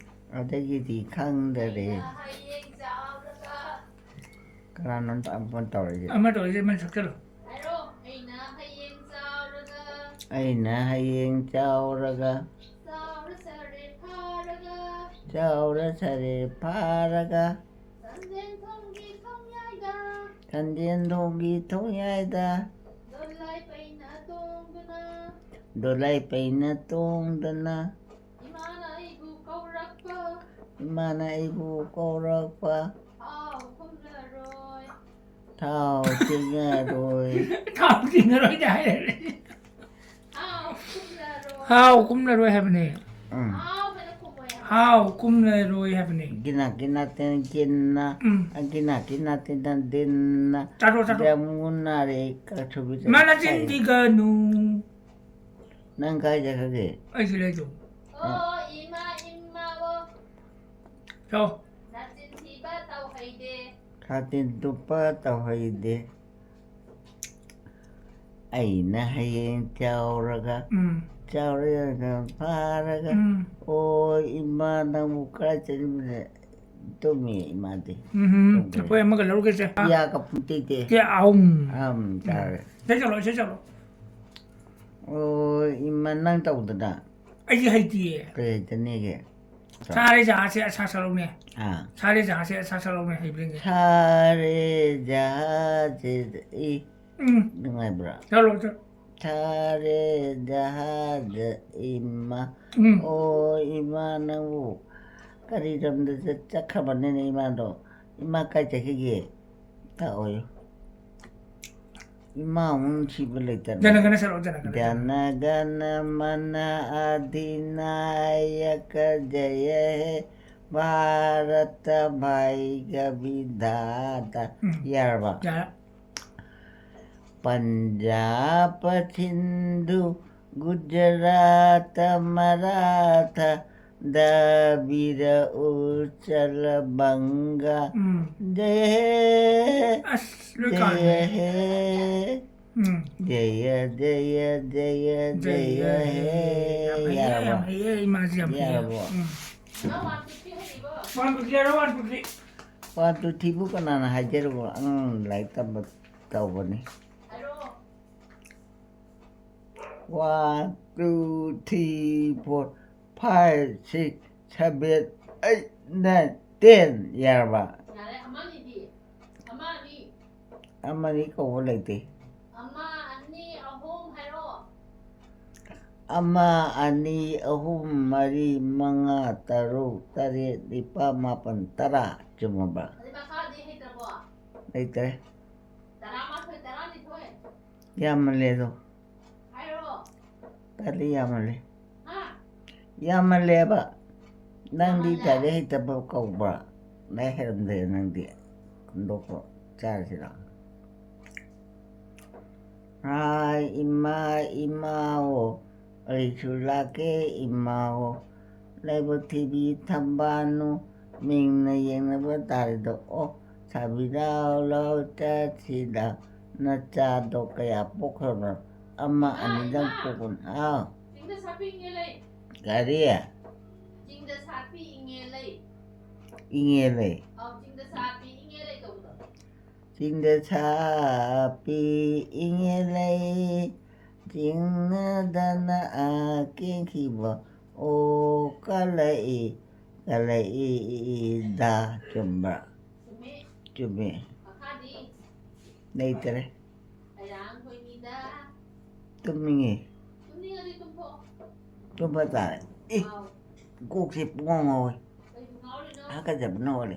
ꯑꯗꯒꯤꯗꯤ ꯈꯪꯗꯔꯦ꯫ ꯀꯅꯥꯅꯣ ꯑꯝꯇ ꯑꯝꯐꯣꯟ ꯇꯧꯔꯛꯏꯁꯦ? ꯑꯃ ꯇꯧꯔꯤꯁꯦ ꯑꯃ ꯁꯛꯆꯜꯂꯣ꯫ ꯍꯥꯏꯔꯣ꯫ ꯑꯩꯅ ꯍꯌꯦꯡ ꯆꯥꯎꯔꯒ ꯑꯩꯅ ꯍꯌꯦꯡ ꯆꯥꯎꯔꯒ ꯆꯥꯎꯔ ꯁꯔꯦ ꯐꯥꯔꯒ ꯆꯥꯎꯔ ꯁꯔꯦ ꯐꯥꯔꯒ ꯆꯟꯗꯦꯟ ꯊꯣꯡꯒꯤ ꯊꯣꯡꯌꯥꯏꯗ ꯆꯟꯗꯦꯟ ꯊꯣꯡꯒꯤ ꯊꯣꯡꯌꯥꯏꯗ ꯗꯣꯂꯥꯏ ꯄꯩꯅ ꯇꯣꯡꯗꯨꯅ ꯗꯣꯂꯥꯏ ꯄꯩꯅ ꯇꯣꯡꯗꯅ ꯏꯃꯥꯅ ꯑꯩꯕꯨ ꯀꯧꯔꯛꯄ ꯏꯃꯥꯅ ꯑꯩꯕꯨ ꯀꯧꯔꯛꯄ ꯊꯥꯎ ꯀꯨꯝꯂꯔꯣꯏ꯫ ꯊꯥꯎ ꯇꯤꯡꯉꯔꯣꯏ꯫ ꯊꯥꯎ ꯇꯤꯡꯉꯔꯣꯏꯗꯤ ꯍꯥꯏꯔꯦ꯫ ꯊꯥꯎ ꯀꯨꯝꯂꯔꯣꯏ꯫ ꯊꯥꯎ ꯀꯨꯝꯂꯔꯣꯏ ꯍꯥꯏꯕꯅꯦ꯫ ꯎꯝ꯫ ꯊꯥꯎ ꯍꯥꯏꯅ ꯀꯨꯝꯃꯣꯏ ꯍꯥꯏꯕ꯫ ꯍꯥꯎ, ꯀꯨꯝꯂꯔꯣꯏ ꯍꯥꯏꯕꯅꯦ꯫ ꯒꯤꯅꯥ ꯒꯤꯅꯥ ꯇꯦꯟ ꯒꯤꯟꯅ꯫ ꯎꯝ꯫ ꯒꯤꯅꯥ ꯒꯤꯅꯥ ꯇꯦꯟ ꯇꯦꯟ ꯗꯤꯟꯅ꯫ ꯆꯥꯔꯣ, ꯆꯥꯔꯣ꯫ ꯖꯃꯨꯅꯥ ꯔꯦ ꯀꯥ ꯊꯨꯕꯤ ꯆꯥ-, ꯃꯥꯅ ꯆꯤꯟ ꯊꯤꯒꯅꯨ꯫ ꯅꯪ ꯀꯥꯏ ꯆꯠꯈ꯭ꯔꯒꯦ? ꯑꯩꯁꯨ ꯂꯩꯗꯣ꯫ ꯑꯣ ꯏꯃꯥ ꯏꯃꯥ ꯑꯣ꯫ ꯆꯥꯎ꯫ ꯅꯆꯤꯟ ꯊꯤꯕ ꯇꯧꯍꯩꯗꯦ꯫ ꯁꯥꯇꯤꯟ ꯇꯨꯞꯄ ꯇꯧꯍꯩꯗꯦ꯫ ꯑꯩꯅ ꯍꯌꯦꯡ ꯆꯥꯎꯔꯒ, ꯎꯝ꯫ ꯆꯥꯎꯔꯒ ꯐꯥꯔꯒ, ꯎꯝ꯫ ꯑꯣ ꯏꯃꯥ ꯅꯪꯕꯨ ꯀꯥꯏ ꯆꯠꯂꯤꯕꯅꯦ? ꯇꯨꯝꯃꯤ ꯏꯃꯥꯗꯤ꯫ ꯎꯝ꯫ ꯇꯨꯝꯈ꯭ꯔꯦ꯫ ꯂꯐꯣꯏ ꯑꯃꯒ ꯂꯧꯔꯒꯦꯁꯦ꯫ ꯌꯥꯒ ꯄꯨꯡꯇꯩꯇꯦ꯫ ꯀꯦ ꯑꯍꯨꯝ꯫ ꯑꯝ ꯆꯥꯔꯦ꯫ ꯏꯁꯩ ꯆꯠꯂꯣ, ꯏꯁꯩ ꯆꯠꯂꯣ꯫ ꯑꯣ ꯏꯃꯥ ꯅꯪ ꯇꯧꯗꯅ꯫ ꯑꯩꯗꯤ ꯍꯩꯇꯤꯌꯦ꯫ ꯀꯩ ꯍꯩꯇꯅꯤꯒꯦ? ꯁꯥꯔꯦ ꯖꯍꯥꯖꯁꯦ ꯑꯁꯥ ꯁꯛꯂꯛꯅꯦ꯫ ꯑꯥ꯫ ꯁꯥꯔꯦ ꯖꯍꯥꯖꯁꯦ ꯑꯁꯥ ꯁꯛꯂꯛꯅꯦ ꯍꯩꯕ꯭ꯔꯦꯡꯒꯦ꯫ ꯁꯥꯔꯦ ꯖꯍꯥꯖ ꯏ ꯎꯝ꯫ ꯅꯨꯡꯉꯥꯏꯕ꯭ꯔꯥ? ꯆꯠꯂꯣ, ꯆꯠꯂꯣ꯫ ꯁꯥꯔꯦ ꯖꯍꯥꯖ ꯏꯃꯥ꯫ ꯎꯝ꯫ ꯑꯣ ꯏꯃꯥ ꯅꯪꯕꯨ ꯀꯔꯤ ꯂꯝꯗ ꯆꯠ-, ꯆꯠꯈ꯭ꯔꯕꯅꯤꯅ ꯏꯃꯥꯗꯣ? ꯏꯃꯥ ꯀꯥꯏ ꯆꯠꯈꯤꯒꯦ? ꯇꯥꯛꯑꯣꯌꯨ꯫ ꯏꯃꯥ ꯑꯃꯨꯛ ꯅꯨꯡꯁꯤꯕ ꯂꯩꯇꯅ꯫ ꯖꯅ ꯒꯅ ꯁꯛꯂꯣ, ꯖꯅ ꯒꯅ, ꯖꯅ ꯒꯅ꯫ ꯖꯅ ꯒꯅ ꯃꯅ ꯑꯙꯤꯅꯥꯌꯀ ꯖꯌ ꯍꯦ ꯚꯥꯔꯇ ꯚꯥꯏꯒ ꯕꯤꯙꯥꯇ꯫ ꯎꯝ꯫ ꯌꯥꯔꯕ? ꯌꯥꯔꯦ꯫ ꯄꯟꯖꯥꯕ ꯁꯤꯟꯙꯨ ꯒꯨꯖꯔꯥꯇ ꯃꯔꯥꯊ ꯗ꯭ꯔꯥꯕꯤꯔ ꯎꯠꯆꯂ ꯕꯪꯒ꯫ ꯎꯝ꯫ ꯖꯌ ꯍꯦ꯫ ꯑꯁ, ꯂꯣꯏ ꯖꯌ ꯀꯥꯎꯔꯦ꯫ ꯍꯦ꯫ ꯎꯝ꯫ ꯖꯌ ꯖꯌ ꯖꯌ ꯖꯌ ꯖꯌ ꯍꯦ꯫ ꯍꯦ꯫ ꯌꯥꯝ ꯍꯩꯌꯦ, ꯌꯥꯝ ꯌꯥꯔꯕꯣ? ꯍꯩꯌꯦ, ꯏꯃꯥꯁꯤ ꯌꯥꯝ ꯍꯩꯌꯦ꯫ ꯌꯥꯔꯕꯣ? ꯎꯝ꯫ ꯅꯪ ꯋꯥꯟ ꯇꯨ ꯊ꯭ꯔꯤ ꯍꯩꯔꯤꯕꯣ? ꯋꯥꯟ ꯇꯨ ꯊ꯭ꯔꯤ ꯍꯥꯏꯔꯣ, one two three. One two ꯊ꯭ꯔꯤꯕꯨ ꯀꯅꯥꯅ ꯍꯥꯏꯖꯔꯨꯕ? ꯑꯉꯥꯡ ꯂꯥꯏꯔꯤꯛ ꯇꯝꯕ ꯇꯧꯕꯅꯤ꯫ ꯍꯥꯏꯔꯣ꯫ One, two, three, four, five, six, seven, eight, nine, ten꯫ ꯌꯥꯔꯕ? ꯌꯥꯔꯦ, ꯑꯃꯅꯤꯗꯤ꯫ ꯑꯃ ꯑꯅꯤ꯫ ꯑꯃꯅꯤ ꯀꯧꯕ ꯂꯩꯇꯦ꯫ ꯑꯃ ꯑꯅꯤ ꯑꯍꯨꯝ ꯍꯥꯏꯔꯣ꯫ ꯑꯃ, ꯑꯅꯤ, ꯑꯍꯨꯝ, ꯃꯔꯤ, ꯃꯉꯥ, ꯇꯔꯨꯛ, ꯇꯔꯦꯠ, ꯅꯤꯄꯥꯜ, ꯃꯥꯄꯜ, ꯇꯔꯥ꯫ ꯆꯨꯝꯃꯕ? ꯑꯗꯩ ꯃꯈꯥꯗꯤ ꯍꯩꯇ꯭ꯔꯕꯣ? ꯂꯩꯇ꯭ꯔꯦ꯫ ꯇꯔꯥꯃꯥꯊꯣꯏ, ꯇꯔꯥꯅꯤꯊꯣꯏ꯫ ꯌꯥꯝꯃꯜꯂꯦ ꯑꯗꯣ꯫ ꯍꯥꯏꯔꯣ꯫ ꯇꯜꯂꯤ, ꯌꯥꯝꯃꯜꯂꯦ꯫ ꯍꯥ? ꯌꯥꯝꯃꯜꯂꯦꯕ꯫ ꯅꯪꯗꯤ ꯃꯥꯅꯦ꯫ ꯗꯥꯏꯔꯦꯛ ꯍꯦꯛꯇ ꯀꯧꯕ꯭ꯔꯥ? ꯂꯥꯏ ꯍꯩꯔꯝꯗꯦ ꯅꯪꯗꯤ꯫ ꯈꯨꯟꯗꯣꯛꯄ ꯆꯥꯔꯁꯤꯔꯣ? ꯍꯥꯏ, ꯏꯃꯥ, ꯏꯃꯥꯑꯣ, ꯑꯩꯁꯨ ꯂꯥꯛꯀꯦ, ꯏꯃꯥꯑꯣ꯫ ꯂꯥꯏꯕꯛ ꯊꯤꯕꯤ ꯊꯝꯕꯥꯜꯅꯨ, ꯃꯤꯡꯅ ꯌꯦꯡꯅꯕ ꯇꯥꯔꯦꯗꯣ꯫ ꯑꯣ, ꯁꯥꯕꯤꯔꯥꯎ ꯂꯥꯎ ꯆꯠꯁꯤꯗ, ꯅꯆꯥꯗꯣ ꯀꯌꯥ ꯄꯣꯛꯈ꯭ꯔꯕꯅꯣ? ꯑꯃ ꯑꯅꯤꯗꯪ ꯄꯣꯛꯄꯅꯣ? ꯍꯥꯎ꯫ ꯆꯤꯡꯗ ꯁꯥꯠꯄꯤ ꯏꯪꯉꯦ ꯂꯩ꯫ ꯀꯔꯤ? ꯆꯤꯡꯗ ꯁꯥꯠꯄꯤ ꯏꯪꯉꯦ ꯂꯩ꯫ ꯏꯪꯉꯦ ꯂꯩ꯫ ꯑꯧ, ꯆꯤꯡꯗ ꯁꯥꯠꯄꯤ ꯏꯪꯉꯦ ꯂꯩ ꯇꯧꯕꯗꯣ꯫ ꯆꯤꯡꯗ ꯁꯥꯠꯄꯤ ꯏꯪꯉꯦ ꯂꯩ, ꯆꯤꯡꯅꯗꯅ ꯀꯦꯟꯈꯤꯕ꯫ ꯑꯣ, ꯀꯜꯂꯛꯏ, ꯀꯜꯂꯛꯏ ꯗ꯫ ꯆꯨꯝꯕ꯭ꯔꯥ? ꯆꯨꯝꯃꯤ꯫ ꯆꯨꯝꯃꯤ꯫ ꯃꯈꯥꯗꯤ? ꯂꯩꯇꯔꯦ꯫ ꯑꯌꯥꯡ ꯈꯣꯏꯅꯤꯗ꯫ ꯇꯨꯝꯅꯤꯡꯉꯤ꯫ ꯇꯨꯝꯅꯤꯡꯉꯗꯤ ꯇꯨꯝꯊꯣꯛꯑꯣ꯫ ꯇꯨꯝꯕ ꯇꯥꯔꯦ꯫ ꯑꯦ, ꯑꯥꯎ꯫ ꯀꯣꯛꯁꯦ ꯄꯨꯡꯉꯥꯎ ꯉꯥꯎꯋꯦ꯫ ꯀꯩꯕꯨ ꯉꯥꯎꯔꯤꯅꯣ? ꯍꯥꯀꯠꯆꯕꯅ ꯍꯣꯜꯂꯦ꯫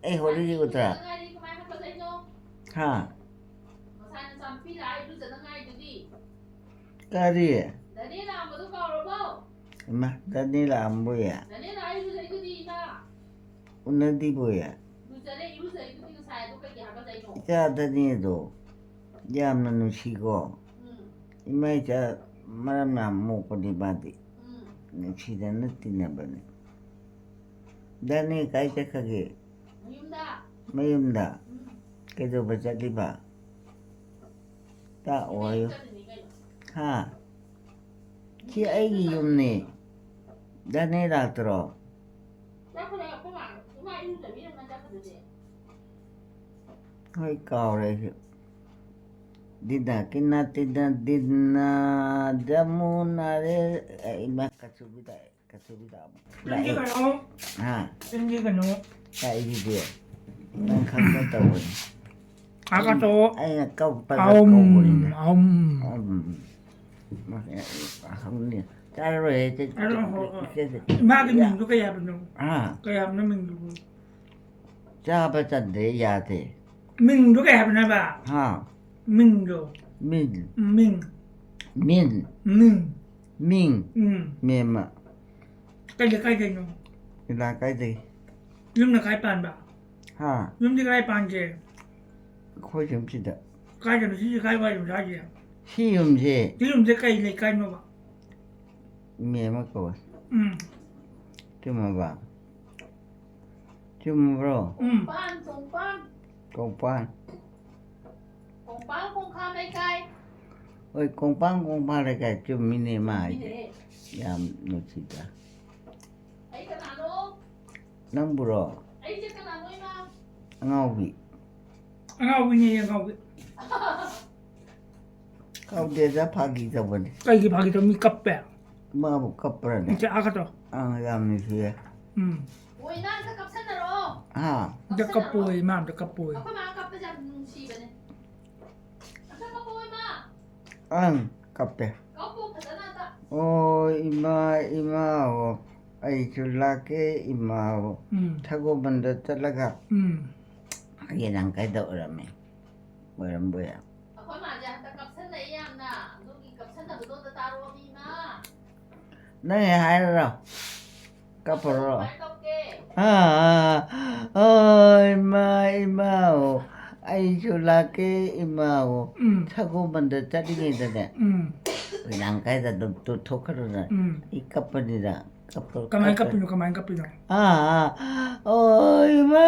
ꯑꯩ ꯍꯣꯔꯦꯟ ꯏꯔꯨꯗ꯭ꯔꯥ? ꯏꯔꯨꯖꯅꯉꯥꯏꯗꯤ ꯀꯃꯥꯏ ꯍꯥꯀꯠꯆꯩꯅꯣ? ꯍꯥ? ꯉꯁꯥꯏ ꯅꯆꯥꯅꯨꯄꯤ ꯂꯥꯛꯑ ꯏꯔꯨꯖꯅꯉꯥꯏꯗꯨꯗꯤ꯫ ꯀꯔꯤ? ꯗꯅꯦ ꯂꯥꯛꯑꯝꯕꯗꯣ ꯀꯥꯎꯔꯕꯣ? ꯏꯃꯥ, ꯗꯅꯦ ꯂꯥꯛꯑꯝꯕꯣꯌꯦ? ꯗꯅꯦ ꯂꯥꯛꯑ ꯏꯔꯨꯖꯩꯗꯨꯗꯤ ꯏꯃꯥ꯫ ꯎꯅꯗꯤꯕꯣꯌꯦ? ꯂꯨꯖꯔꯦ, ꯏꯔꯨꯖꯔꯤꯗꯨꯗꯤ ꯉꯁꯥꯏ, ꯑꯗꯨ ꯀꯩꯒꯤ ꯍꯥꯀꯠꯆꯩꯅꯣ? ꯏꯆꯥ ꯗꯅꯦꯗꯣ ꯌꯥꯝꯅ ꯅꯨꯡꯁꯤꯀꯣ꯫ ꯎꯝ꯫ ꯏꯃꯥ ꯏꯆꯥ ꯃꯔꯝ ꯌꯥꯝ ꯃꯣꯛꯄꯅꯤ ꯃꯥꯗꯤ꯫ ꯎꯝ꯫ ꯅꯨꯡꯁꯤꯅꯅ ꯇꯤꯟꯅꯕꯅꯤ꯫ ꯗꯅꯦ ꯀꯥꯏ ꯆꯠꯈ꯭ꯔꯒꯦ? ꯃꯌꯨꯝꯗ꯫ ꯃꯌꯨꯝꯗ? ꯎꯝ꯫ ꯀꯩꯗꯧꯕ ꯆꯠꯂꯤꯕ? ꯇꯥꯛꯑꯣ ꯍꯥꯏꯌꯨ꯫ ꯆꯠꯂꯤꯅꯤ ꯀꯩꯅꯣ꯫ ꯍꯥ? ꯁꯤ ꯑꯩꯒꯤ ꯌꯨꯝꯅꯤ꯫ ꯗꯅꯦ ꯂꯥꯛꯇ꯭ꯔꯣ? ꯆꯠꯈ꯭ꯔꯦ, ꯑꯩꯈꯣꯏ ꯃꯥ, ꯏꯃꯥ ꯏꯔꯨꯖꯕꯤꯔꯝꯃ ꯆꯠꯈ꯭ꯔꯗꯨꯗꯤ꯫ ꯍꯣꯏ, ꯀꯥꯎꯔꯦ ꯑꯩꯁꯨ꯫ ꯗꯤꯅ, ꯀꯤꯅ, ꯇꯤꯅ, ꯗꯤꯅ, ꯖꯃꯨꯅ ꯔꯦ, ꯑꯦ, ꯏꯃꯥ, ꯀꯆꯨꯕꯤꯗ, ꯀꯆꯨꯕꯤꯗ ꯑꯃꯨꯛ ꯂꯥꯛꯑꯦ꯫ ꯆꯤꯟꯒꯤ ꯀꯩꯅꯣ꯫ ꯍꯥ? ꯆꯤꯟꯒꯤ ꯀꯩꯅꯣ꯫ ꯂꯥꯛꯏꯗꯨꯗꯤ꯫ ꯅꯪ ꯈꯪꯕ ꯇꯧꯕꯅꯤ꯫ ꯍꯥꯀꯠꯆꯧ꯫ ꯑꯩꯅ ꯀꯧ-, ꯄꯜꯂ ꯑꯍꯨꯝ, ꯀꯧꯕꯅꯤꯅ꯫ ꯑꯍꯨꯝ꯫ ꯑꯍꯨꯝ꯫ ꯑꯍꯨꯝꯅꯤ꯫ ꯆꯥꯔꯔꯣꯏꯍꯦ, ꯆꯦ-, ꯑꯗꯣ, ꯍꯣ, ꯍꯣ꯫ ꯆꯦ-, ꯆꯦ-, ꯏꯃꯥꯒꯤ ꯌꯥ-, ꯃꯤꯡꯗꯣ ꯀꯩ ꯍꯥꯏꯕꯅꯣ? ꯍꯥ? ꯀꯩ ꯍꯥꯏꯕꯅꯣ ꯃꯤꯡꯗꯨꯕꯨ? ꯆꯥꯕ ꯆꯟꯗꯦ, ꯌꯥꯗꯦ꯫ ꯃꯤꯡꯗꯣ ꯀꯩ ꯍꯥꯏꯕꯅꯣꯕ? ꯍꯥ? ꯃꯤꯡꯗꯣ꯫ ꯃꯤꯡ꯫ ꯃꯤꯡ꯫ ꯃꯤꯡ꯫ ꯃꯤꯡ꯫ ꯃꯤꯡ꯫ ꯎꯝ꯫ ꯃꯦꯝꯃ꯫ ꯀꯩ ꯂꯩꯀꯥꯏꯗꯩꯅꯣ? ꯏꯂꯥ ꯀꯥꯏꯗꯒꯤ? ꯌꯨꯝꯅ ꯀꯥꯏ ꯄꯥꯟꯕ? ꯍꯥ? ꯌꯨꯝꯗꯤ ꯀꯗꯥꯏ ꯄꯥꯟꯒꯦ? ꯑꯩꯈꯣꯏ ꯌꯨꯝꯁꯤꯗ. ꯀꯥꯏꯗꯅꯣ ꯁꯤꯁꯦ? ꯀꯥꯏ ꯋꯥꯏꯗꯅꯣ ꯁꯥꯏꯁꯦ? ꯁꯤ ꯌꯨꯝꯁꯦ. ꯁꯤ ꯌꯨꯝꯁꯦ ꯀꯩ ꯂꯩꯀꯥꯏꯅꯣꯕ? ꯃꯦꯝꯃ ꯀꯧꯋꯦ. ꯎꯝ. ꯆꯨꯝꯃꯕ? ꯆꯨꯝꯃꯕ꯭ꯔꯣ? ꯎꯝ. ꯀꯣꯡꯄꯥꯟ. ꯀꯣꯡꯄꯥꯜ ꯀꯣꯡꯈꯥ ꯂꯩꯀꯥꯏ. ꯍꯣꯏ, ꯀꯣꯡꯄꯥꯟ ꯀꯣꯡꯄꯥꯟ ꯂꯩꯀꯥꯏ. ꯆꯨꯝꯃꯤꯅꯦ ꯃꯥ ꯍꯥꯏꯁꯦ. ꯃꯤꯅꯦ. ꯌꯥꯝ ꯅꯨꯡꯁꯤꯗ. ꯑꯩ ꯀꯅꯥꯅꯣ? ꯅꯪꯕꯨꯔꯣ? ꯑꯩꯁꯦ ꯀꯅꯥꯅꯣ, ꯏꯃꯥ? ꯑꯉꯥꯎꯕꯤ. ꯑꯉꯥꯎꯕꯤꯅꯦ, ꯑꯉꯥꯎꯕꯤ. ꯀꯧꯗꯦꯗ, ꯐꯥꯒꯤ ꯇꯧꯕꯅꯤ. ꯀꯩꯒꯤ ꯐꯥꯒꯤ ꯇꯧ? ꯃꯤ ꯀꯞꯄꯦ. ꯃꯥꯕꯨ ꯀꯞꯄ꯭ꯔꯅꯦ? ꯏꯆꯦ ꯑꯥ ꯈꯠꯇꯣ. ꯑꯪ, ꯌꯥꯝ ꯅꯨꯡꯁꯤꯌꯦ. ꯎꯝ. ꯍꯣꯏ, ꯏꯃꯥ, ꯑꯝꯇ ꯀꯞꯁꯟꯅꯔꯣ. ꯍꯥ? ꯏꯆꯦ ꯀꯞꯄꯣꯏ, ꯏꯃꯥ ꯑꯝꯇ ꯀꯞꯄꯣꯏ. ꯑꯩꯈꯣꯏ ꯃꯥ ꯀꯞꯄꯁꯦ ꯌꯥꯝ ꯅꯨꯡꯁꯤꯕꯅꯦ. ꯑꯝꯇ ꯀꯞꯄꯣ, ꯏꯃꯥ. ꯑꯪ, ꯀꯞꯄꯦ. ꯀꯞꯄꯣ ꯐꯖꯅ ꯑꯝꯇ. ꯑꯣ, ꯏꯃꯥ, ꯏꯃꯥ, ꯑꯣ, ꯑꯩꯁꯨ ꯂꯥꯛꯀꯦ, ꯏꯃꯥ, ꯑꯣ. ꯎꯝ. ꯁꯒꯣꯜꯕꯟꯗ ꯆꯠꯂꯒ ꯎꯝ. ꯌꯦꯂꯪꯀꯥꯏꯗ ꯑꯣꯏꯔꯝꯃꯦ. ꯑꯣꯏꯔꯝꯕ ꯌꯥꯏ. ꯑꯩꯈꯣꯏ ꯃꯥꯁꯦ ꯍꯟꯗꯛ ꯀꯞꯁꯟꯅꯩ ꯌꯥꯝꯅ. ꯑꯗꯨꯒꯤ ꯀꯞꯁꯟꯅꯕꯗꯣ ꯑꯝꯇ ꯇꯥꯔꯛꯑꯣ, ꯏꯃꯥ. ꯅꯪ ꯍꯦꯛ ꯍꯥꯏꯔꯔꯣ? ꯀꯞꯄꯔꯣ? ꯀꯃꯥꯏꯅ ꯇꯧꯒꯦ? ꯑꯥ, ꯑꯣ, ꯏꯃꯥ, ꯏꯃꯥ, ꯑꯣ, ꯑꯩꯁꯨ ꯂꯥꯛꯀꯦ, ꯏꯃꯥ, ꯑꯣ. ꯎꯝ. ꯁꯒꯣꯜꯕꯟꯗ ꯆꯠꯂꯤꯉꯩꯗꯅꯦ, ꯎꯝ. ꯌꯦꯂꯪꯀꯥꯏꯗ ꯑꯗꯨꯝ ꯇꯨꯊꯣꯛꯈ꯭ꯔꯣꯅ. ꯎꯝ. ꯑꯩ ꯀꯞꯄꯅꯤꯗ. ꯀꯞꯄ-, ꯀꯃꯥꯏꯅ ꯀꯞꯄ-, ꯀꯞꯄꯤꯅꯣ? ꯀꯃꯥꯏꯅ ꯀꯞꯄꯤꯅꯣ? ꯑꯥ, ꯑꯥ. ꯑꯣ, ꯏꯃꯥ.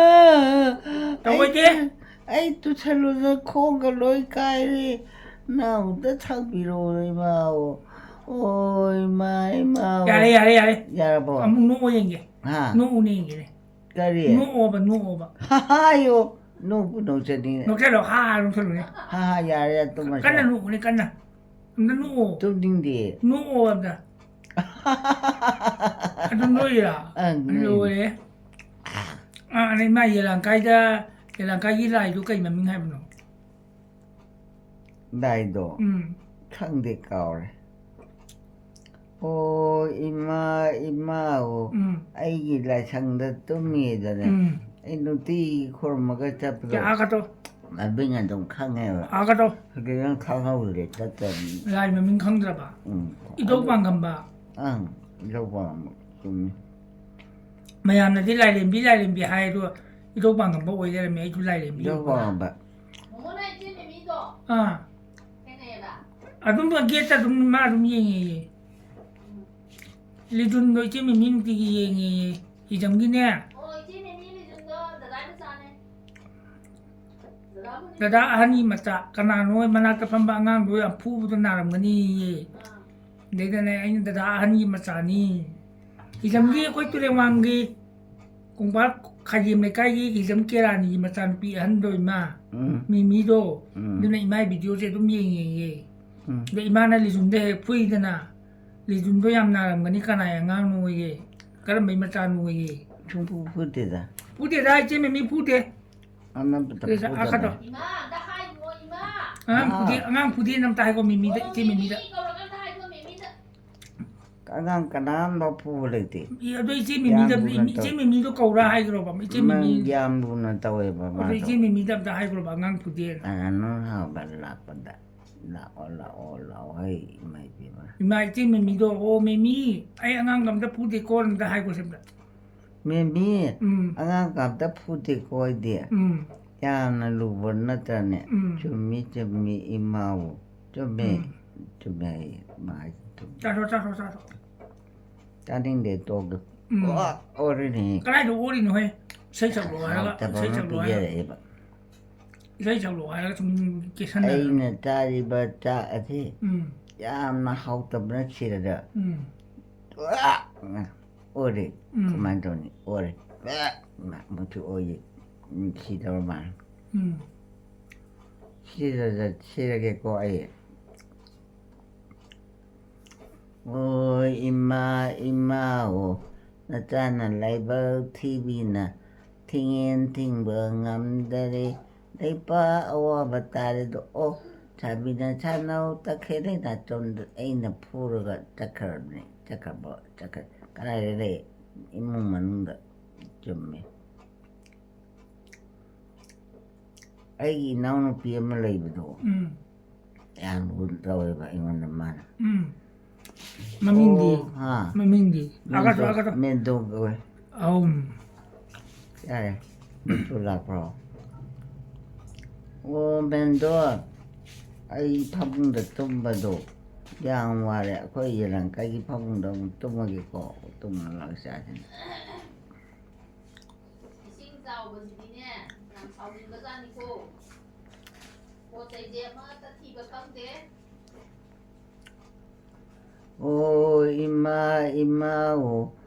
ꯇꯧꯕꯩꯗꯤ? ꯑꯩ, ꯑꯩ ꯇꯨꯁꯜꯂꯨꯗ ꯈꯣꯡꯒ ꯂꯣꯏ ꯀꯥꯏꯔꯦ. ꯅꯥꯎꯗ ꯊꯥꯡꯕꯤꯔꯛꯑꯣ, ꯏꯃꯥ꯫ ꯑꯣ, ꯏꯃꯥ, ꯏꯃꯥ꯫ ꯌꯥꯔꯦ, ꯌꯥꯔꯦ, ꯌꯥꯔꯦ. ꯌꯥꯔꯕꯣ? ꯑꯃꯨꯛ ꯅꯣꯛꯑꯣ ꯌꯦꯡꯒꯦ. ꯍꯥ? ꯅꯣꯛꯎꯅꯦ ꯌꯦꯡꯒꯦꯅꯦ. ꯀꯔꯤ? ꯅꯣꯛꯑꯣꯕ, ꯅꯣꯛꯑꯣꯕ. ꯍꯥꯏꯌꯣ꯫ ꯅꯣꯛꯄꯨ ꯅꯣꯛꯆꯅꯤꯡꯉꯦ꯫ ꯅꯣꯛꯆꯜꯂꯣ, ꯍꯥ, ꯅꯣꯛꯆꯜꯂꯨꯅꯦ. ꯍꯥ, ꯍꯥ, ꯌꯥꯔꯦ, ꯇꯨꯝꯃꯁꯤ꯫ ꯀꯟꯅ ꯅꯣꯛꯎꯅꯦ, ꯀꯟꯅ. ꯑꯝꯇ ꯅꯣꯛꯑꯣ. ꯇꯨꯝꯅꯤꯡꯗꯦ꯫ ꯅꯣꯛꯑꯣ ꯑꯝꯇ. ꯑꯗꯨꯝ ꯅꯣꯛꯏꯔꯥ? ꯑꯪ, ꯅꯣꯛꯏ꯫ ꯂꯣꯏꯔꯦ꯫ ꯑꯥ, ꯑꯗꯩ ꯃꯥ ꯌꯦꯂꯪꯀꯥꯏꯗ, ꯌꯦꯂꯪꯀꯥꯏꯒꯤ ꯂꯥꯏꯗꯣ ꯀꯩ ꯃꯃꯤꯡ ꯍꯥꯏꯕꯅꯣ? ꯂꯥꯏꯗꯣ? ꯎꯝ. ꯈꯪꯗꯦ, ꯀꯥꯎꯔꯦ꯫ ꯑꯣ, ꯏꯃꯥ, ꯏꯃꯥ, ꯑꯣ, ꯎꯝ. ꯑꯩꯒꯤ ꯂꯥꯏꯁꯪꯗ ꯇꯨꯝꯃꯤꯗꯅꯦ꯫ ꯎꯝ. ꯑꯩ ꯅꯨꯡꯇꯤꯒꯤ ꯈꯨꯔꯨꯝꯃꯒ ꯆꯠꯄꯗꯣ꯫ ꯀꯌꯥ ꯈꯠꯇꯣ? ꯃꯃꯤꯡ ꯑꯗꯨꯝ ꯈꯪꯉꯦꯕ꯫ ꯑꯥ ꯈꯠꯇꯣ? ꯍꯧꯖꯤꯛ ꯅꯪ ꯈꯪꯍꯧꯗ꯭ꯔꯦ, ꯆꯠꯇꯕꯅꯤ꯫ ꯂꯥꯏ ꯃꯃꯤꯡ ꯈꯪꯗ꯭ꯔꯕ? ꯎꯝ꯫ ꯏꯙꯧ ꯄꯥꯡꯒꯝꯕ? ꯑꯪ, ꯏꯙꯧ ꯄꯥꯡꯒꯝꯕ, ꯆꯨꯝꯃꯤ꯫ ꯃꯌꯥꯝꯅꯗꯤ ꯂꯥꯏꯔꯦꯝꯕꯤ, ꯂꯥꯏꯔꯦꯝꯕꯤ ꯍꯥꯏ, ꯑꯗꯣ ꯏꯙꯧ ꯄꯥꯡꯉꯝꯕ ꯑꯣꯏ ꯂꯩꯔꯝꯃꯦ꯫ ꯑꯩꯁꯨ ꯂꯥꯏꯔꯦꯝꯕꯤ ꯏꯙꯧ ꯑꯣꯏꯕ꯫ ꯄꯥꯡꯉꯝꯕ꯫ ꯑꯥ꯫ ꯑꯗꯨꯝ ꯒꯦꯠꯇ ꯑꯗꯨꯝ ꯃꯥ ꯑꯗꯨꯝ ꯌꯦꯡꯉꯦꯌꯦ꯫ ꯂꯤꯖꯨꯟꯗꯣ ꯏꯆꯦ ꯃꯤꯃꯤ ꯅꯨꯡꯇꯤꯒꯤ ꯌꯦꯡꯉꯦꯌꯦ꯫ ꯍꯤꯖꯝꯒꯤꯅꯦ꯫ ꯗꯗꯥ ꯑꯍꯟꯒꯤ ꯃꯆꯥ ꯀꯅꯥꯅꯣ ꯃꯅꯥꯛꯇ ꯐꯝꯕ ꯑꯉꯥꯡꯗꯣ ꯌꯥꯝ ꯐꯨꯕꯗꯣ ꯅꯥꯔꯝꯒꯅꯤꯌꯦ꯫ ꯑꯗꯩꯗꯅꯦ ꯑꯩꯅ ꯗꯗꯥ ꯑꯍꯟꯒꯤ ꯃꯆꯥꯅꯤ꯫ ꯍꯤꯖꯝꯒꯤ ꯑꯩꯈꯣꯏ ꯇꯨꯔꯦꯜꯋꯥꯡꯒꯤ ꯀꯣꯡꯄꯥꯜ ꯈꯥꯏꯗꯦꯝ ꯂꯩꯀꯥꯏꯒꯤ ꯍꯤꯖꯝ ꯀꯦꯔꯥꯅꯤꯒꯤ ꯃꯆꯥꯅꯨꯄꯤ ꯑꯍꯟꯗꯣ ꯏꯃꯥ, ꯎꯝ꯫ ꯃꯤꯃꯤꯗꯣ, ꯎꯝ꯫ ꯑꯗꯨꯅ ꯏꯃꯥꯒꯤ ꯚꯤꯗꯤꯑꯣꯁꯦ ꯑꯗꯨꯝ ꯌꯦꯡꯉꯦꯌꯦ꯫ ꯎꯝ꯫ ꯑꯗ ꯏꯃꯥꯅ ꯂꯤꯖꯨꯟꯗ ꯍꯦꯛ ꯐꯨꯏꯗꯅ, ꯂꯤꯖꯨꯟꯗꯣ ꯌꯥꯝ ꯅꯥꯔꯝꯒꯅꯤ, ꯀꯅꯥꯏ ꯑꯉꯥꯡꯅꯣꯌꯦ, ꯀꯔꯝꯕꯩ ꯃꯆꯥꯅꯣꯌꯦ꯫ ꯁꯨꯡꯐꯨ ꯐꯨꯗꯦꯗ꯫ ꯐꯨꯗꯦꯗ ꯏꯆꯦ ꯃꯤꯃꯤ ꯐꯨꯗꯦ꯫ ꯑꯅꯝꯕꯗ ꯁꯤꯗ ꯐꯨꯗꯕꯅꯦ꯫ ꯑꯥ, ꯈꯗꯣ꯫ ꯏꯃꯥ, ꯑꯝꯇ ꯍꯥꯏꯈꯣ, ꯏꯃꯥ꯫ ꯑꯉꯥꯡ ꯐꯨꯗꯦ, ꯑꯥ꯫ ꯑꯉꯥꯡ ꯐꯨꯗꯦꯅ ꯑꯝꯇ ꯍꯥꯏꯈꯣ ꯃꯤꯃꯤꯗ, ꯑꯣ, ꯏꯆꯦ ꯃꯤꯃꯤꯗ꯫ ꯃꯤꯃꯤ ꯀꯧꯔꯒ ꯑꯝꯇ ꯍꯥꯏꯈꯣ ꯃꯤꯃꯤꯗ꯫ ꯑꯉꯥꯡ ꯀꯅꯥꯝꯐꯥꯎ ꯐꯨꯕ ꯂꯩꯇꯦ꯫ ꯏ, ꯑꯗꯣ ꯏꯆꯦ ꯃꯤꯃꯤꯗ, ꯌꯥꯝ ꯂꯨꯅ ꯏꯆꯦ ꯇꯧ-, ꯃꯤꯃꯤꯗꯣ ꯀꯧꯔ ꯍꯥꯏꯈ꯭ꯔꯣꯕ, ꯏꯆꯦ ꯃꯥ ꯃꯤꯃꯤ꯫ ꯌꯥꯝ ꯂꯨꯅ ꯇꯧꯋꯦꯕ ꯑꯗꯣ ꯃꯥꯗꯣ꯫ ꯏꯆꯦ ꯃꯤꯃꯤꯗ ꯑꯝꯇ ꯍꯥꯏꯈ꯭ꯔꯣꯕ, ꯑꯉꯥꯡ ꯐꯨꯗꯦꯅ꯫ ꯑꯉꯥꯡ ꯍꯥꯎꯕ ꯂꯥꯛꯄꯗ, "ꯂꯥꯛꯑꯣ, ꯂꯥꯛꯑꯣ, ꯂꯥꯛꯑꯣ, ꯍꯩ, ꯏꯃꯥ ꯏꯕꯦꯝꯃ"꯫ ꯏꯃꯥ, ꯏꯆꯦ ꯃꯤꯃꯤꯗꯣ, "ꯑꯣ, ꯃꯤꯃꯤ, ꯑꯩ ꯑꯉꯥꯡꯒ ꯑꯝꯇ ꯐꯨꯗꯦꯀꯣ" ꯑꯝꯇ ꯍꯥꯏꯈꯣꯁꯦ ꯑꯝꯇ꯫ ꯃꯦꯝꯕꯤ, ꯎꯝ꯫ ꯑꯉꯥꯡ ꯀꯥꯞꯇ ꯐꯨꯗꯦꯀꯣ ꯑꯩꯗꯤ꯫ ꯎꯝ꯫ ꯌꯥꯝꯅ ꯂꯨꯕ ꯅꯠꯇ꯭ꯔꯅꯦ? ꯎꯝ꯫ ꯆꯨꯝꯃꯤ, ꯆꯨꯝꯃꯤ, ꯏꯃꯥꯕꯨ꯫ ꯆꯨꯝꯃꯤ, ꯎꯝ꯫ ꯆꯨꯝꯃꯤ ꯍꯥꯏꯌꯦ꯫ ꯃꯥ ꯍꯥꯏꯁꯦ ꯆꯨꯝꯃꯤ꯫ ꯆꯥꯊꯣꯛ, ꯆꯥꯊꯣꯛ, ꯆꯥꯊꯣꯛ꯫ ꯆꯥꯅꯤꯡꯗꯦ, ꯇꯣꯛꯑꯒꯦ꯫ ꯎꯝ꯫ ꯑꯣ, ꯑꯣꯔꯤꯅꯦ꯫ ꯀꯗꯥꯏꯗ ꯑꯣꯔꯤꯅꯣ ꯍꯦ? ꯏꯁꯩ ꯁꯛꯂꯣ ꯍꯥꯏꯔꯒ, ꯍꯥꯎꯇꯕ ꯏꯁꯩ ꯑꯃ ꯁꯛꯂꯣ ꯍꯥꯏꯔꯒ꯫ ꯄꯤꯖꯔꯛꯑꯦꯕ꯫ ꯏꯁꯩ ꯁꯛꯂꯣ ꯍꯥꯏꯔꯒ ꯁꯨꯝ ꯀꯦꯁꯟꯅꯗꯅ꯫ ꯑꯩꯅ ꯆꯥꯔꯤꯕ ꯆꯥꯛ ꯑꯁꯤ ꯎꯝ꯫ ꯌꯥꯝꯅ ꯍꯥꯎꯇꯕꯅ ꯁꯤꯔꯗ꯫ ꯎꯝ꯫ ꯑꯣꯔꯦ꯫ ꯎꯝ꯫ ꯀꯃꯥꯏꯅ ꯇꯧꯅꯤ? ꯑꯣꯔꯦ꯫ ꯃꯥ ꯃꯨꯛꯁꯨ ꯑꯣꯏꯌꯦ꯫ ꯎꯝ, ꯁꯤꯗꯧꯔ ꯃꯥꯜꯂꯦ꯫ ꯎꯝ꯫ ꯁꯤꯔꯒ-, ꯁꯤꯔꯒꯦꯀꯣ ꯑꯩ꯫ ꯑꯣ ꯏꯃꯥ, ꯏꯃꯥ ꯑꯣ, ꯅꯆꯥꯅ ꯂꯥꯏꯕꯛ ꯊꯤꯕꯤꯅ ꯊꯤꯡꯉꯦꯟ ꯊꯤꯡꯕ ꯉꯝꯗꯔꯦ꯫ ꯂꯩꯄꯥꯛ ꯑꯋꯥꯕ ꯇꯥꯔꯦꯗꯣ꯫ ꯑꯣ, ꯁꯥꯕꯤꯅ ꯁꯥꯟꯅꯧ ꯇꯈꯦꯜꯗꯩ ꯅꯥꯆꯣꯝꯗ ꯑꯩꯅ ꯐꯨꯔꯒ ꯆꯠꯈ꯭ꯔꯕꯅꯦ꯫ ꯆꯠꯈ꯭ꯔꯕꯣ? ꯆꯠꯈ꯭ꯔ-, ꯀꯗꯥꯏꯗ ꯂꯩ? ꯏꯃꯨꯡ ꯃꯅꯨꯡꯗ꯫ ꯆꯨꯝꯃꯦ꯫ ꯑꯩꯒꯤ ꯏꯅꯥꯎꯅꯨꯄꯤ ꯑꯃ ꯂꯩꯕꯗꯣ, ꯎꯝ꯫ ꯌꯥꯝ ꯂꯨꯅ ꯇꯧꯋꯦꯕ ꯑꯩꯉꯣꯟꯗ ꯃꯥꯅ꯫ ꯎꯝ꯫ ꯃꯃꯤꯡꯗꯤ? ꯑꯣ, ꯍꯥ꯫ ꯃꯃꯤꯡꯗꯤ? ꯃꯦꯟꯗꯣ-, ꯑꯒꯥꯇꯣ, ꯑꯒꯥꯇꯣ꯫ ꯃꯦꯟꯗꯣ ꯀꯧꯋꯦ꯫ ꯑꯍꯨꯝ꯫ ꯌꯥꯔꯦ꯫ ꯃꯤꯠꯄꯨ ꯂꯥꯛꯄ꯭ꯔꯣ? ꯑꯣ, ꯃꯦꯟꯗꯣ, ꯑꯩ ꯐꯃꯨꯡꯗ ꯇꯨꯝꯕꯗꯣ ꯌꯥꯝ ꯋꯥꯔꯦ꯫ ꯑꯩꯈꯣꯏ ꯌꯦꯂꯪꯀꯥꯒꯤ ꯐꯃꯨꯡꯗ ꯑꯃꯨꯛ ꯇꯨꯝꯃꯒꯦꯀꯣ꯫ ꯇꯨꯝꯃ ꯂꯥꯛꯆꯥꯁꯤꯅꯦ꯫ ꯏꯁꯤꯡ ꯆꯥꯎꯕꯁꯤꯗꯤꯅꯦ, ꯌꯥꯝ ꯁꯥꯎꯅꯤꯡꯕꯖꯥꯠꯅꯤꯀꯣ꯫ ꯄꯣꯠ ꯆꯩꯁꯦ ꯑꯃꯠꯇ ꯊꯤꯕ ꯈꯪꯗꯦ꯫ ꯑꯣ ꯏꯃꯥ, ꯏꯃꯥ ꯑꯣ,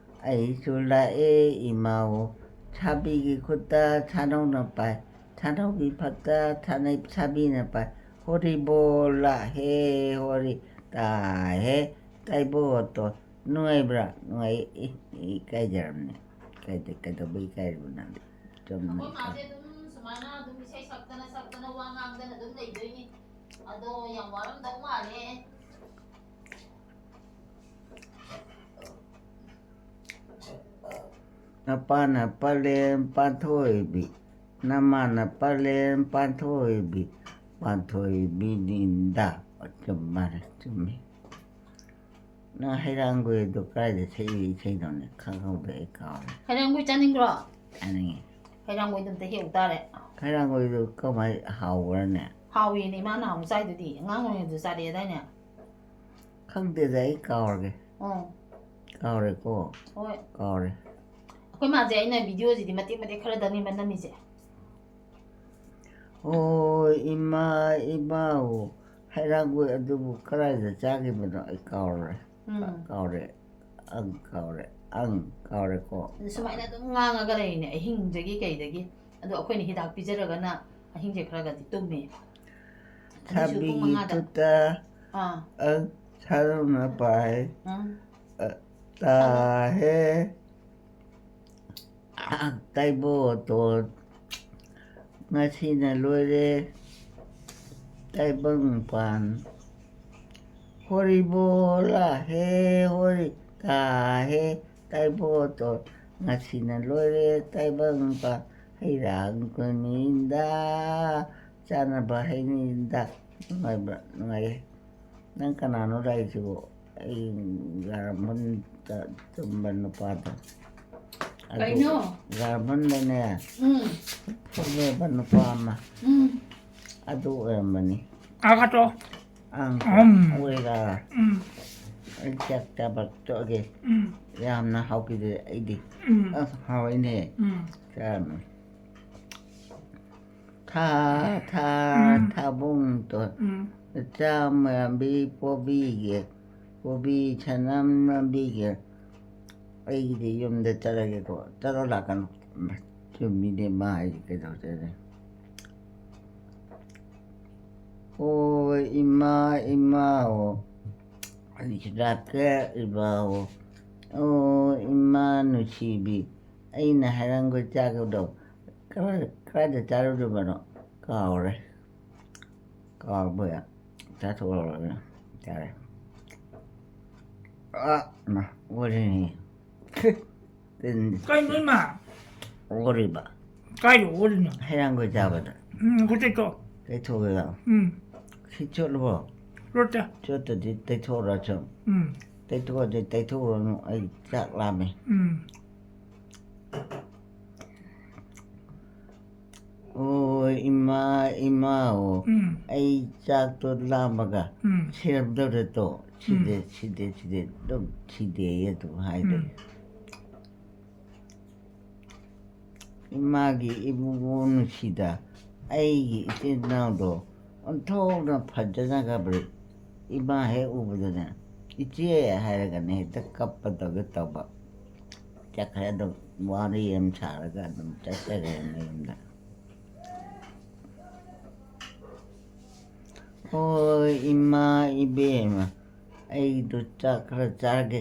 ꯑꯩꯁꯨ ꯂꯥꯛꯑꯦ ꯏꯃꯥ ꯑꯣ꯫ ꯁꯥꯕꯤꯒꯤ ꯈꯨꯠꯇ ꯁꯥꯅꯧꯅ ꯄꯥꯏ, ꯁꯥꯅꯧꯒꯤ ꯐꯛꯇ ꯁꯥꯅꯩ-, ꯁꯥꯕꯤꯅ ꯄꯥꯏ꯫ ꯍꯣꯔꯤ ꯕꯣꯂꯥ ꯍꯦ ꯍꯣꯔꯤ ꯇꯥ ꯍꯦ ꯇꯥꯏꯕꯣꯇꯣ꯫ ꯅꯨꯡꯉꯥꯏꯕ꯭ꯔꯥ? ꯅꯨꯡꯉꯥꯏ꯫ ꯏ-, ꯏꯀꯥꯏꯖꯔꯝꯅꯤ꯫ ꯀꯩꯗ-, ꯀꯩꯗꯧꯕ ꯏꯀꯥꯏꯔꯤꯕ ꯅꯪ? ꯆꯨꯝꯅ ꯑꯩꯈꯣꯏ ꯏꯀꯥꯏ-, ꯃꯥꯁꯦ ꯑꯗꯨꯝ ꯁꯨꯃꯥꯏꯅ ꯑꯗꯨꯝ ꯏꯁꯩ ꯁꯛꯇꯅ ꯁꯛꯇꯅ ꯋꯥ ꯉꯥꯡꯗꯅ ꯑꯗꯨꯝ ꯂꯩꯗꯣꯏꯅꯤ꯫ ꯑꯗꯣ ꯌꯥꯝ ꯋꯥꯔꯝꯗꯧ ꯃꯥꯜꯂꯦ꯫ ꯅꯄꯥꯅ ꯄꯂꯦꯝ ꯄꯥꯟꯊꯣꯏꯕꯤ, ꯅꯃꯥꯅ ꯄꯂꯦꯝ ꯄꯥꯟꯊꯣꯏꯕꯤ, ꯄꯥꯟꯊꯣꯏꯕꯤꯅꯤꯗ꯫ ꯆꯨꯝ ꯃꯥꯅꯦ, ꯆꯨꯝꯃꯤ꯫ ꯅꯪ ꯍꯩꯔꯥꯡꯒꯣꯏꯗꯣ ꯀꯗꯥꯏꯗ ꯁꯛꯏ ꯏꯁꯩꯅꯣꯅꯦ? ꯈꯪꯍꯧꯗ꯭ꯔꯦ, ꯑꯩ ꯀꯥꯎꯔꯦ꯫ ꯍꯩꯔꯥꯡꯒꯣꯏ ꯆꯥꯅꯤꯡꯕ꯭ꯔꯣ? ꯆꯥꯅꯤꯡꯉꯤ꯫ ꯍꯩꯔꯥꯡꯒꯣꯏꯗꯣ ꯑꯝꯇ ꯍꯦꯛꯎ ꯇꯥꯔꯦ꯫ ꯍꯩꯔꯥꯡꯒꯣꯏꯗꯣ ꯀꯃꯥꯏ ꯍꯥꯎꯕ꯭ꯔꯥꯅꯦ? ꯍꯥꯎꯋꯦꯅꯦ, ꯏꯃꯥ ꯅꯍꯥꯟꯃꯨꯛ ꯆꯥꯏꯗꯨꯗꯤ꯫ ꯑꯉꯥꯡ ꯑꯣꯏꯔꯤꯉꯩꯗꯁꯨ ꯆꯥꯔꯛꯑꯦꯗꯥꯏꯅꯦ? ꯈꯪꯗꯦꯗ, ꯑꯩ ꯀꯥꯎꯔꯒꯦ꯫ ꯑꯣ꯫ ꯀꯥꯎꯔꯦꯀꯣ? ꯍꯣꯏ꯫ ꯀꯥꯎꯔꯦ꯫ ꯑꯩꯈꯣꯏ ꯃꯥꯁꯦ ꯑꯩꯅ ꯚꯤꯗꯤꯑꯣꯁꯤꯗꯤ ꯃꯇꯦꯛ ꯃꯇꯦꯛ ꯈꯔꯗꯅꯦꯕ ꯅꯝꯃꯤꯁꯦ꯫ ꯑꯣ, ꯏꯃꯥ, ꯏꯃꯥ, ꯑꯣ, ꯍꯩꯔꯥꯡꯒꯣꯏ ꯑꯗꯨꯕꯨ ꯀꯗꯥꯏꯗ ꯆꯥꯈꯤꯕꯅꯣ? ꯑꯩ ꯀꯥꯎꯔꯦ꯫ ꯎꯝ꯫ ꯀꯥꯎꯔꯦ꯫ ꯑꯪ ꯀꯥꯎꯔꯦ꯫ ꯑꯪ ꯀꯥꯎꯔꯦꯀꯣ꯫ ꯑꯗꯨ ꯁꯨꯃꯥꯏꯅ ꯑꯗꯨꯝ ꯉꯥꯡꯉꯒ ꯂꯩꯔꯤꯅꯦ, ꯑꯍꯤꯡꯗꯒꯤ ꯀꯩꯗꯒꯤ꯫ ꯑꯗꯣ ꯑꯩꯈꯣꯏꯅ ꯍꯤꯗꯥꯛ ꯄꯤꯖꯔꯒꯅ ꯑꯍꯤꯡꯁꯦ ꯈꯔꯒꯗꯤ ꯇꯨꯝꯃꯦ꯫ ꯑꯗꯨꯁꯨ ꯄꯨꯡ ꯁꯥꯕꯤꯒꯤ ꯃꯉꯥꯗ꯫ ꯈꯨꯠꯇ ꯑꯥ꯫ ꯑꯪ ꯁꯥꯗꯧꯅ ꯄꯥꯏ꯫ ꯎꯝ꯫ ꯑ, ꯇꯥꯍꯦ꯫ ꯇꯥꯏꯕꯣꯇꯣꯟ, ꯉꯁꯤꯅ ꯂꯣꯏꯔꯦ ꯇꯥꯏꯕꯪ ꯄꯥꯟ꯫ ꯍꯣꯔꯤ ꯕꯣꯂꯥ ꯍꯦ ꯍꯣꯔꯤ ꯇꯥ ꯍꯦ ꯇꯥꯏꯕꯣꯇꯣꯟ, ꯉꯁꯤꯅ ꯂꯣꯏꯔꯦ ꯇꯥꯏꯕꯪ ꯄꯥꯟ꯫ ꯍꯩꯔꯥꯡꯒꯣꯏꯅꯤꯗ, ꯆꯥꯅꯕ ꯍꯩꯅꯤꯗ꯫ ꯅꯨꯡꯉꯥꯏꯕ꯭ꯔꯥ? ꯅꯨꯡꯉꯥꯏꯌꯦ꯫ ꯅꯪ ꯀꯅꯥꯅꯣ ꯂꯥꯛꯏꯁꯤꯕꯣ? ꯑꯩ ꯒ꯭ꯔꯥꯃꯣꯟꯗ ꯇꯨꯝꯕ ꯅꯨꯄꯥꯗꯣ꯫ ꯑꯗꯨ ꯀꯩꯅꯣ? ꯒꯥꯔꯕꯟꯗꯅꯦ ꯎꯝ ꯐꯖꯕ ꯅꯨꯄꯥ ꯑꯃ ꯎꯝ ꯑꯗꯨ ꯑꯣꯏꯔꯝꯕꯅꯤ꯫ ꯑꯥꯒꯥꯇꯣ꯫ ꯑꯪ ꯎꯝ꯫ ꯑꯣꯏꯔ ꯎꯝ ꯑꯩ ꯆꯥꯛ ꯆꯥꯕ ꯇꯣꯛꯑꯒꯦ꯫ ꯎꯝ ꯌꯥꯝꯅ ꯍꯥꯎꯈꯤꯗꯦ ꯑꯩꯗꯤ꯫ ꯎꯝ ꯑꯁ ꯍꯥꯎꯋꯤꯅꯦ꯫ ꯎꯝ ꯆꯥꯔꯝꯃꯦ꯫ ꯊꯥ ꯊꯥ ꯎꯝ꯫ ꯊꯥꯕꯨꯡꯗꯣ ꯎꯝ ꯆꯥꯝꯃ ꯄꯣꯕꯤꯒꯦ꯫ ꯀꯣꯕꯤ ꯁꯅꯝ ꯂꯝꯕꯤꯒꯤ ꯑꯩꯒꯤꯗꯤ ꯌꯨꯝꯗ ꯆꯠꯂꯒꯦꯀꯣ꯫ ꯆꯠꯂꯣ ꯂꯥꯛꯀꯅꯨ꯫ ꯆꯨꯝꯃꯤꯅꯦ ꯃꯥ ꯍꯥꯏꯁꯦ ꯀꯩꯗꯧꯗꯣꯏꯅꯣ? ꯑꯣ ꯏꯃꯥ ꯏꯃꯥ ꯑꯣ ꯑꯩꯁꯤꯗꯥꯛꯀ ꯏꯃꯥ ꯑꯣ ꯑꯣ ꯏꯃꯥ ꯅꯨꯡꯁꯤꯕꯤ ꯑꯩꯅ ꯍꯩꯔꯪꯒꯣꯏ ꯆꯥꯒꯗꯧ ꯀꯗꯥꯏꯗ ꯆꯥꯔꯨꯗꯕꯅꯣ ꯀꯥꯎꯔꯦ꯫ ꯀꯥꯎꯕ ꯌꯥ ꯆꯥꯊꯣꯛꯑꯔꯣꯏ ꯌꯥꯔꯦ꯫ ꯑ ꯃꯥ ꯑꯣꯔꯤꯅꯤ꯫ ꯇꯤꯟ ꯀꯩꯅꯣ ꯏꯃꯥ? ꯑꯣꯔꯤꯕ ꯀꯥꯏꯗ ꯑꯣꯔꯤꯅꯣ? ꯍꯩꯔꯥꯡꯒꯣꯏ ꯆꯥꯕꯗ ꯎꯝ ꯈꯨꯠꯇꯩꯀꯣ꯫ ꯇꯩꯊꯣꯛꯑꯒ ꯎꯝ ꯁꯤ ꯆꯣꯠꯂꯕꯣ? ꯔꯣꯠꯇ꯫ ꯆꯣꯠꯇꯗꯤ ꯇꯩꯊꯣꯛꯑꯔꯁꯨ꯫ ꯎꯝ ꯇꯩꯊꯣꯛꯑꯗꯤ ꯇꯩꯊꯣꯛꯎꯔꯅꯨ ꯑꯩ ꯆꯥꯛ ꯂꯥꯝꯃꯦ꯫ ꯎꯝ ꯑꯣ ꯏꯃꯥ ꯏꯃꯥ ꯑꯣ ꯎꯝ ꯑꯩ ꯆꯥꯛꯇꯣ ꯂꯥꯝꯃꯒ ꯎꯝ ꯁꯤꯔꯝꯗꯧꯔꯦ ꯇꯣ ꯁꯤꯗꯦ ꯁꯤꯗꯦ ꯁꯤꯗꯦ ꯑꯗꯨꯝ ꯁꯤꯗꯦ ꯑꯗꯨꯝ ꯍꯥꯏꯗꯣꯏꯅꯦ꯫ ꯏꯃꯥꯒꯤ ꯏꯕꯨꯡꯉꯣ ꯅꯨꯡꯁꯤꯗ ꯑꯩꯒꯤ ꯏꯆꯤꯟ ꯏꯅꯥꯎꯗꯣ ꯑꯣꯟꯊꯣꯛꯅ ꯐꯖꯅꯈ꯭ꯔꯕꯅꯤ꯫ ꯏꯃꯥ ꯍꯦꯛ ꯎꯕꯗꯅꯦ ꯏꯆꯦ ꯍꯥꯏꯔꯒꯅꯦ ꯍꯦꯛꯇ ꯀꯞꯄꯗꯧꯒ ꯇꯧꯕ꯫ ꯆꯠꯈ꯭ꯔꯦ ꯑꯗꯨꯝ ꯋꯥꯔꯤ ꯑꯃ ꯁꯥꯔꯒ ꯑꯗꯨꯝ ꯆꯠꯆꯈ꯭ꯔꯦ ꯃꯌꯨꯝꯗ꯫ ꯍꯣꯏ ꯏꯃꯥ ꯏꯕꯦꯝꯃ ꯑꯩꯗꯣ ꯆꯥꯛ ꯈꯔ ꯆꯥꯒꯦ꯫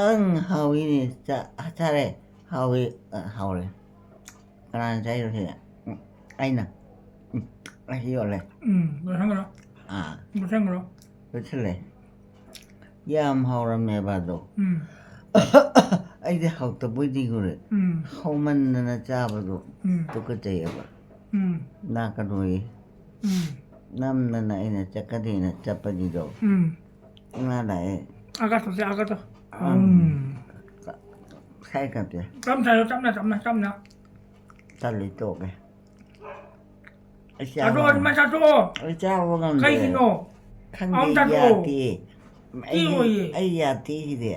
ꯑꯪ ꯍꯥꯎꯏꯅꯦ ꯆꯥꯛ ꯆꯥꯔꯦ꯫ ꯍꯥꯎꯏ꯫ ꯑ, ꯍꯥꯎꯔꯦ꯫ ꯀꯅꯥꯅ ꯆꯥꯏꯅꯣ ꯁꯤꯗ? ꯎꯝ, ꯑꯩꯅ꯫ ꯎꯝ, ꯑꯩ ꯌꯣꯜꯂꯦ꯫ ꯎꯝ ꯂꯣꯏꯁꯟꯈ꯭ꯔꯣ꯫ ꯑꯥ ꯂꯣꯏꯁꯟꯈ꯭ꯔꯣ꯫ ꯂꯣꯏꯁꯤꯜꯂꯦ꯫ ꯌꯥꯝ ꯍꯥꯎꯔꯝꯃꯦꯕ ꯑꯗꯣ꯫ ꯎꯝ ꯑꯩꯗꯤ ꯍꯥꯎꯇꯕꯣꯏ ꯅꯤꯡꯉꯨꯔꯦ꯫ ꯎꯝ ꯍꯥꯎꯃꯟꯗꯅ ꯆꯥꯕꯗꯣ ꯎꯝ ꯇꯨꯀꯠꯆꯩꯑꯕ꯫ ꯎꯝ ꯅꯥꯀꯗꯣꯏ ꯎꯝ ꯅꯝꯗꯅ ꯑꯩꯅ ꯆꯠꯀꯅꯤꯅ ꯆꯠꯄꯅꯤꯗꯣ꯫ ꯎꯝ ꯏꯃꯥ ꯂꯥꯛꯑꯦ꯫ ꯑꯥꯒꯥꯇꯣꯁꯦ ꯑꯥꯒꯥꯇꯣ꯫ ꯎꯝ꯫ ꯎꯝ ꯁꯥꯏ ꯀꯞꯇꯦ꯫ ꯇꯞ ꯆꯥꯔꯣ, ꯇꯞꯅ, ꯇꯞꯅ, ꯇꯞꯅ꯫ ꯇꯜꯂꯤ, ꯇꯣꯛꯑꯦ꯫ ꯑꯩ ꯆꯥꯕ ꯆꯥꯊꯣꯛꯑꯣ, ꯉꯝꯗꯦ꯫ ꯑꯗꯨꯃꯥꯏꯅ ꯆꯥꯊꯣꯛꯑꯣ꯫ ꯑꯩ ꯆꯥꯕ ꯉꯝꯗꯦ꯫ ꯀꯩꯒꯤꯅꯣ? ꯈꯪꯗꯦ, ꯑꯃꯨꯛ ꯆꯥꯊꯣꯛꯑꯣ꯫ ꯌꯥꯗꯦ꯫ ꯑꯩ, ꯄꯤꯔꯣꯏꯌꯦ꯫ ꯑꯩ ꯌꯥꯗꯦ ꯁꯤꯗꯤ꯫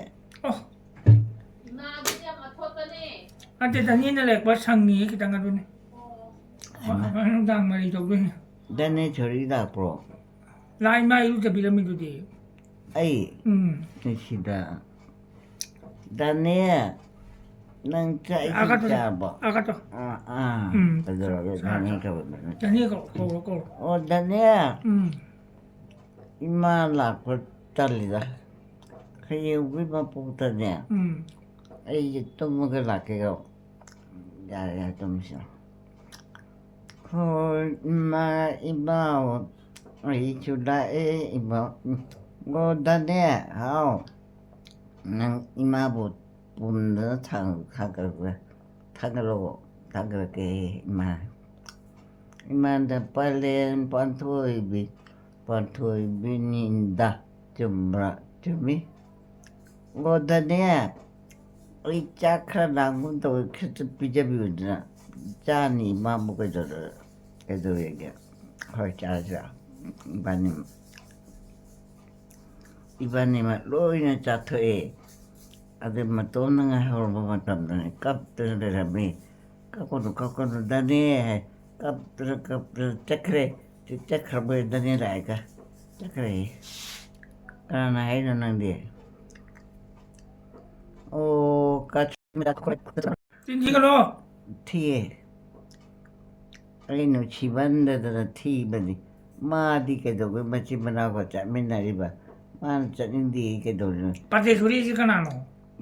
ꯑꯣ, ꯏꯃꯥꯗꯤ ꯌꯥꯝ ꯑꯊꯣꯠꯄꯅꯦ꯫ ꯅꯠꯇꯦ, ꯗꯅꯤꯅ ꯂꯩꯔꯛꯄ ꯁꯪꯉꯤꯌꯦ ꯈꯤꯇꯪ ꯑꯗꯨꯅꯤ꯫ ꯍꯩꯃꯥ꯫ ꯅꯨꯡꯗꯥꯡ ꯃꯔꯤ ꯇꯧꯗꯣꯏꯅꯦ꯫ ꯗꯅꯦ ꯊꯣꯏꯔꯤ ꯂꯥꯛꯄ꯭ꯔꯣ? ꯂꯥꯏ ꯃꯥ ꯏꯔꯨꯖꯕꯤꯔꯝꯃꯤꯗꯨꯗꯤ꯫ ꯑꯩ ꯎꯝ꯫ ꯁꯤꯗ꯫ ꯗꯅꯦ, ꯅꯪ ꯆꯥꯛ ꯏꯁꯤꯡ ꯑꯥꯒꯠꯇꯣ, ꯆꯥꯔꯕꯣ? ꯑꯥꯒꯠꯇꯣ꯫ ꯑꯥ, ꯑꯥ꯫ ꯎꯝ꯫ ꯀꯩꯗꯧꯔꯒꯦ? ꯆꯥꯔꯦ, ꯗꯅꯦ ꯆꯥꯔꯦ꯫ ꯀꯧꯕ ꯅꯠꯇ꯭ꯔꯣ? ꯗꯅꯤ ꯀꯧ-, ꯀꯧꯔꯣ, ꯀꯧꯔꯣ꯫ ꯑꯣ, ꯗꯅꯦ꯫ ꯎꯝ꯫ ꯏꯃꯥ ꯂꯥꯛꯄ ꯇꯜꯂꯤꯗ꯫ ꯍꯌꯦꯡꯒꯤ ꯃꯄꯣꯛꯇꯅꯦ꯫ ꯎꯝ꯫ ꯑꯩꯁꯦ ꯇꯨꯝꯃꯒ ꯂꯥꯛꯀꯦ꯫ ꯌꯥꯔꯦ, ꯌꯥꯔꯦ, ꯇꯨꯝꯁꯤ꯫ ꯍꯣꯏ, ꯏꯃꯥ, ꯏꯃꯥ, ꯑꯩꯁꯨ ꯂꯥꯛꯑꯦ, ꯏꯃꯥ꯫ ꯑꯣ, ꯗꯅꯦ, ꯍꯥꯎ꯫ ꯅꯪ ꯏꯃꯥꯕꯨ ꯄꯨꯝꯗꯅ ꯊꯥꯡ-, ꯊꯥꯡꯒꯠꯂꯛꯄ꯭ꯔꯥ? ꯊꯥꯡꯒꯠꯂꯛꯑꯣ, ꯊꯥꯡꯒꯠꯂꯛꯀꯦ, ꯏꯃꯥ꯫ ꯏꯃꯥꯗ ꯄꯂꯦꯟ ꯄꯥꯟꯊꯣꯏꯕꯤ, ꯄꯥꯟꯊꯣꯏꯕꯤꯅꯤꯗ꯫ ꯆꯨꯝꯕ꯭ꯔꯥ? ꯆꯨꯝꯃꯤ꯫ ꯑꯣ, ꯗꯅꯦ, ꯑꯩ ꯆꯥꯛ ꯈꯔ ꯂꯥꯝꯒꯨꯝ ꯇꯧꯋꯦ, ꯈꯤꯇ ꯄꯤꯖꯕꯤꯌꯨꯗꯅ꯫ ꯆꯥꯅꯤ, ꯏꯃꯥꯕꯨ ꯀꯩꯗꯧꯔ-, ꯀꯩꯗꯧꯋꯦꯒꯦ? ꯍꯣꯏ, ꯆꯥꯁꯤꯔꯥ? ꯏꯕꯥꯅꯤ, ꯏꯕꯥꯅꯤꯃꯛ ꯂꯣꯏꯅ ꯆꯥꯊꯣꯛꯑꯦ꯫ ꯑꯗꯨ ꯃꯇꯣꯝꯅ ꯉꯥꯏꯍꯧꯔꯕ ꯃꯇꯝꯗꯅꯦ ꯀꯞꯇꯅ ꯂꯩꯔꯝꯃꯤ꯫ "ꯀꯞꯀꯅꯨ, ꯀꯞꯀꯅꯨ, ꯗꯅꯦ," ꯍꯥꯏ꯫ ꯀꯞꯇꯅ, ꯀꯞꯇꯅ ꯆꯠꯈ꯭ꯔꯦ꯫ ꯆꯠꯈ꯭ꯔꯕ ꯗꯅꯦ ꯂꯥꯛꯑꯒ ꯆꯠꯈ꯭ꯔꯦ꯫ "ꯀꯅꯥꯅ ꯍꯥꯏꯅꯣ ꯅꯪꯗꯤ?" ꯑꯣ, ꯀꯥ-, ꯆꯤꯟ ꯊꯤꯒꯅꯣ꯫ ꯊꯤꯌꯦ꯫ ꯑꯩ ꯅꯨꯡꯁꯤꯃꯟꯗꯗꯅ ꯊꯤꯕꯅꯤ꯫ ꯃꯥꯗꯤ ꯀꯩꯗꯧꯕꯩ ꯃꯆꯤꯟ ꯃꯅꯥꯎꯒ ꯆꯠꯃꯤꯟꯅꯔꯤꯕ? ꯃꯥꯅ ꯆꯠꯅꯤꯡꯗꯦ ꯀꯩꯗꯧꯔꯤꯅꯣ? ꯄꯥꯇꯦꯁꯣꯔꯤꯁꯤ ꯀꯅꯥꯅꯣ?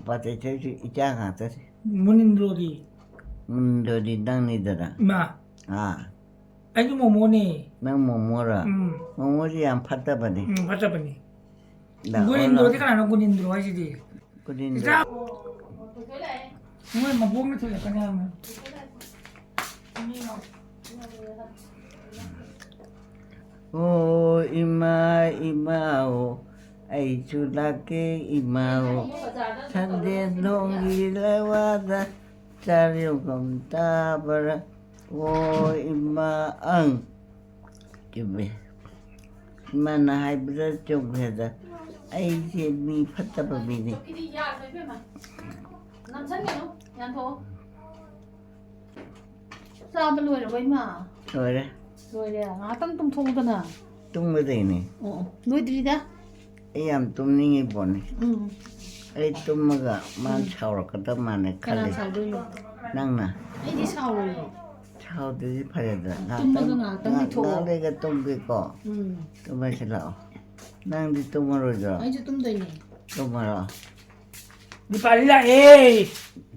ꯄꯥꯇꯦꯁꯣꯔꯤꯁꯤ ꯏꯆꯥ ꯉꯥꯛꯇꯅꯤ꯫ ꯃꯨꯅꯤꯟꯗ꯭ꯔꯣꯗꯤ? ꯃꯨꯅꯤꯟꯗ꯭ꯔꯣꯗꯤ ꯅꯪꯅꯤꯗꯅ꯫ ꯏꯃꯥ, ꯑꯥ, ꯑꯩꯗꯤ ꯃꯣꯃꯣꯅꯦ꯫ ꯅꯪ ꯃꯣꯃꯣꯔ? ꯎꯝ꯫ ꯃꯣꯃꯣꯁꯤ ꯌꯥꯝ ꯐꯠꯇꯕꯅꯤ꯫ ꯎꯝ, ꯐꯠꯇꯕꯅꯤ꯫ ꯂꯥꯛꯑꯣ, ꯒꯨꯅꯤꯟꯗ꯭ꯔꯣꯗꯤ ꯂꯥꯛꯑꯣ꯫ ꯀꯅꯥꯅꯣ ꯒꯨꯅꯤꯟꯗ꯭ꯔꯣ ꯍꯥꯏꯁꯤꯗꯤ? ꯒꯨꯅꯤꯟꯗ꯭ꯔꯣ꯫ ꯏꯆꯥ! ꯃꯣꯏ ꯃꯕꯣꯛꯅ ꯊꯤꯜꯂꯛꯀꯅꯤ ꯍꯥꯏꯕꯅꯤ꯫ ꯑꯣ ꯏꯃꯥ, ꯏꯃꯥ, ꯑꯣ ꯑꯩꯁꯨ ꯂꯥꯛꯀꯦ ꯏꯃꯥ ꯑꯣ, ꯁꯟꯗꯦꯟ ꯊꯣꯡꯒꯤ ꯂꯩꯋꯥꯗ ꯆꯥꯔꯤꯌꯨꯒꯝ ꯇꯥꯕ꯭ꯔꯥ? ꯑꯣ ꯏꯃꯥ ꯑꯪ꯫ ꯆꯨꯝꯃꯦ꯫ ꯏꯃꯥꯅ ꯍꯥꯏꯕꯗ ꯆꯨꯝꯈ꯭ꯔꯦꯗ꯫ ꯑꯩꯁꯦ ꯃꯤ ꯐꯠꯇꯕ ꯃꯤꯅꯤ꯫ ꯆꯧꯀꯤꯗꯤ ꯌꯥꯗ꯭ꯔꯦ ꯏꯕꯦꯝꯃ꯫ ꯅꯝꯁꯟꯒꯅꯨ, ꯌꯥꯟꯊꯣꯛꯑꯣ꯫ ꯆꯥꯕ ꯂꯣꯏꯔꯕꯣ ꯏꯃꯥ? ꯂꯣꯏꯔꯦ꯫ ꯂꯣꯏꯔꯦ꯫ ꯉꯥꯏꯍꯥꯛꯇꯪ ꯇꯨꯝꯊꯣꯛꯎꯗꯅ꯫ ꯇꯨꯝꯒꯗꯣꯏꯅꯦ꯫ ꯑꯣ, ꯑꯣ꯫ ꯂꯣꯏꯗ꯭ꯔꯤꯗ꯫ ꯑꯩ ꯌꯥꯝ ꯇꯨꯝꯅꯤꯡꯉꯤ ꯄꯣꯠꯅꯤ꯫ ꯎꯝ꯫ ꯑꯩ ꯇꯨꯝꯃꯒ ꯃꯥ ꯎꯝ꯫ ꯁꯥꯎꯔꯛꯀꯗꯕ ꯃꯥꯜꯂꯦ ꯀꯅꯥ ꯈꯜꯂꯦ꯫ ꯁꯥꯎꯗꯣꯏꯅꯣ? ꯅꯪꯅ꯫ ꯑꯩꯗꯤ ꯁꯥꯎꯔꯣꯏꯌꯦ꯫ ꯁꯥꯎꯗ꯭ꯔꯗꯤ ꯐꯔꯦꯗꯅ꯫ ꯇꯨꯝꯃꯒ ꯉꯥꯏꯍꯥꯛꯇꯪ, ꯉꯥꯏꯍꯥꯛꯇꯪ ꯉꯥꯏꯍꯥꯛ ꯂꯩꯊꯣꯛꯑꯣ꯫ ꯂꯩꯔꯒ ꯇꯨꯝꯒꯦꯀꯣ꯫ ꯎꯝ꯫ ꯇꯨꯝꯃꯁꯤ ꯂꯥꯛꯑꯣ꯫ ꯅꯪꯗꯤ ꯇꯨꯝꯃꯔꯣꯏꯗ꯭ꯔꯣ? ꯑꯩꯁꯨ ꯇꯨꯝꯗꯣꯏꯅꯦ꯫ ꯇꯨꯝꯃꯔꯣ꯫ ꯗꯤꯄꯥꯂꯤ ꯂꯥꯛꯑꯦ꯫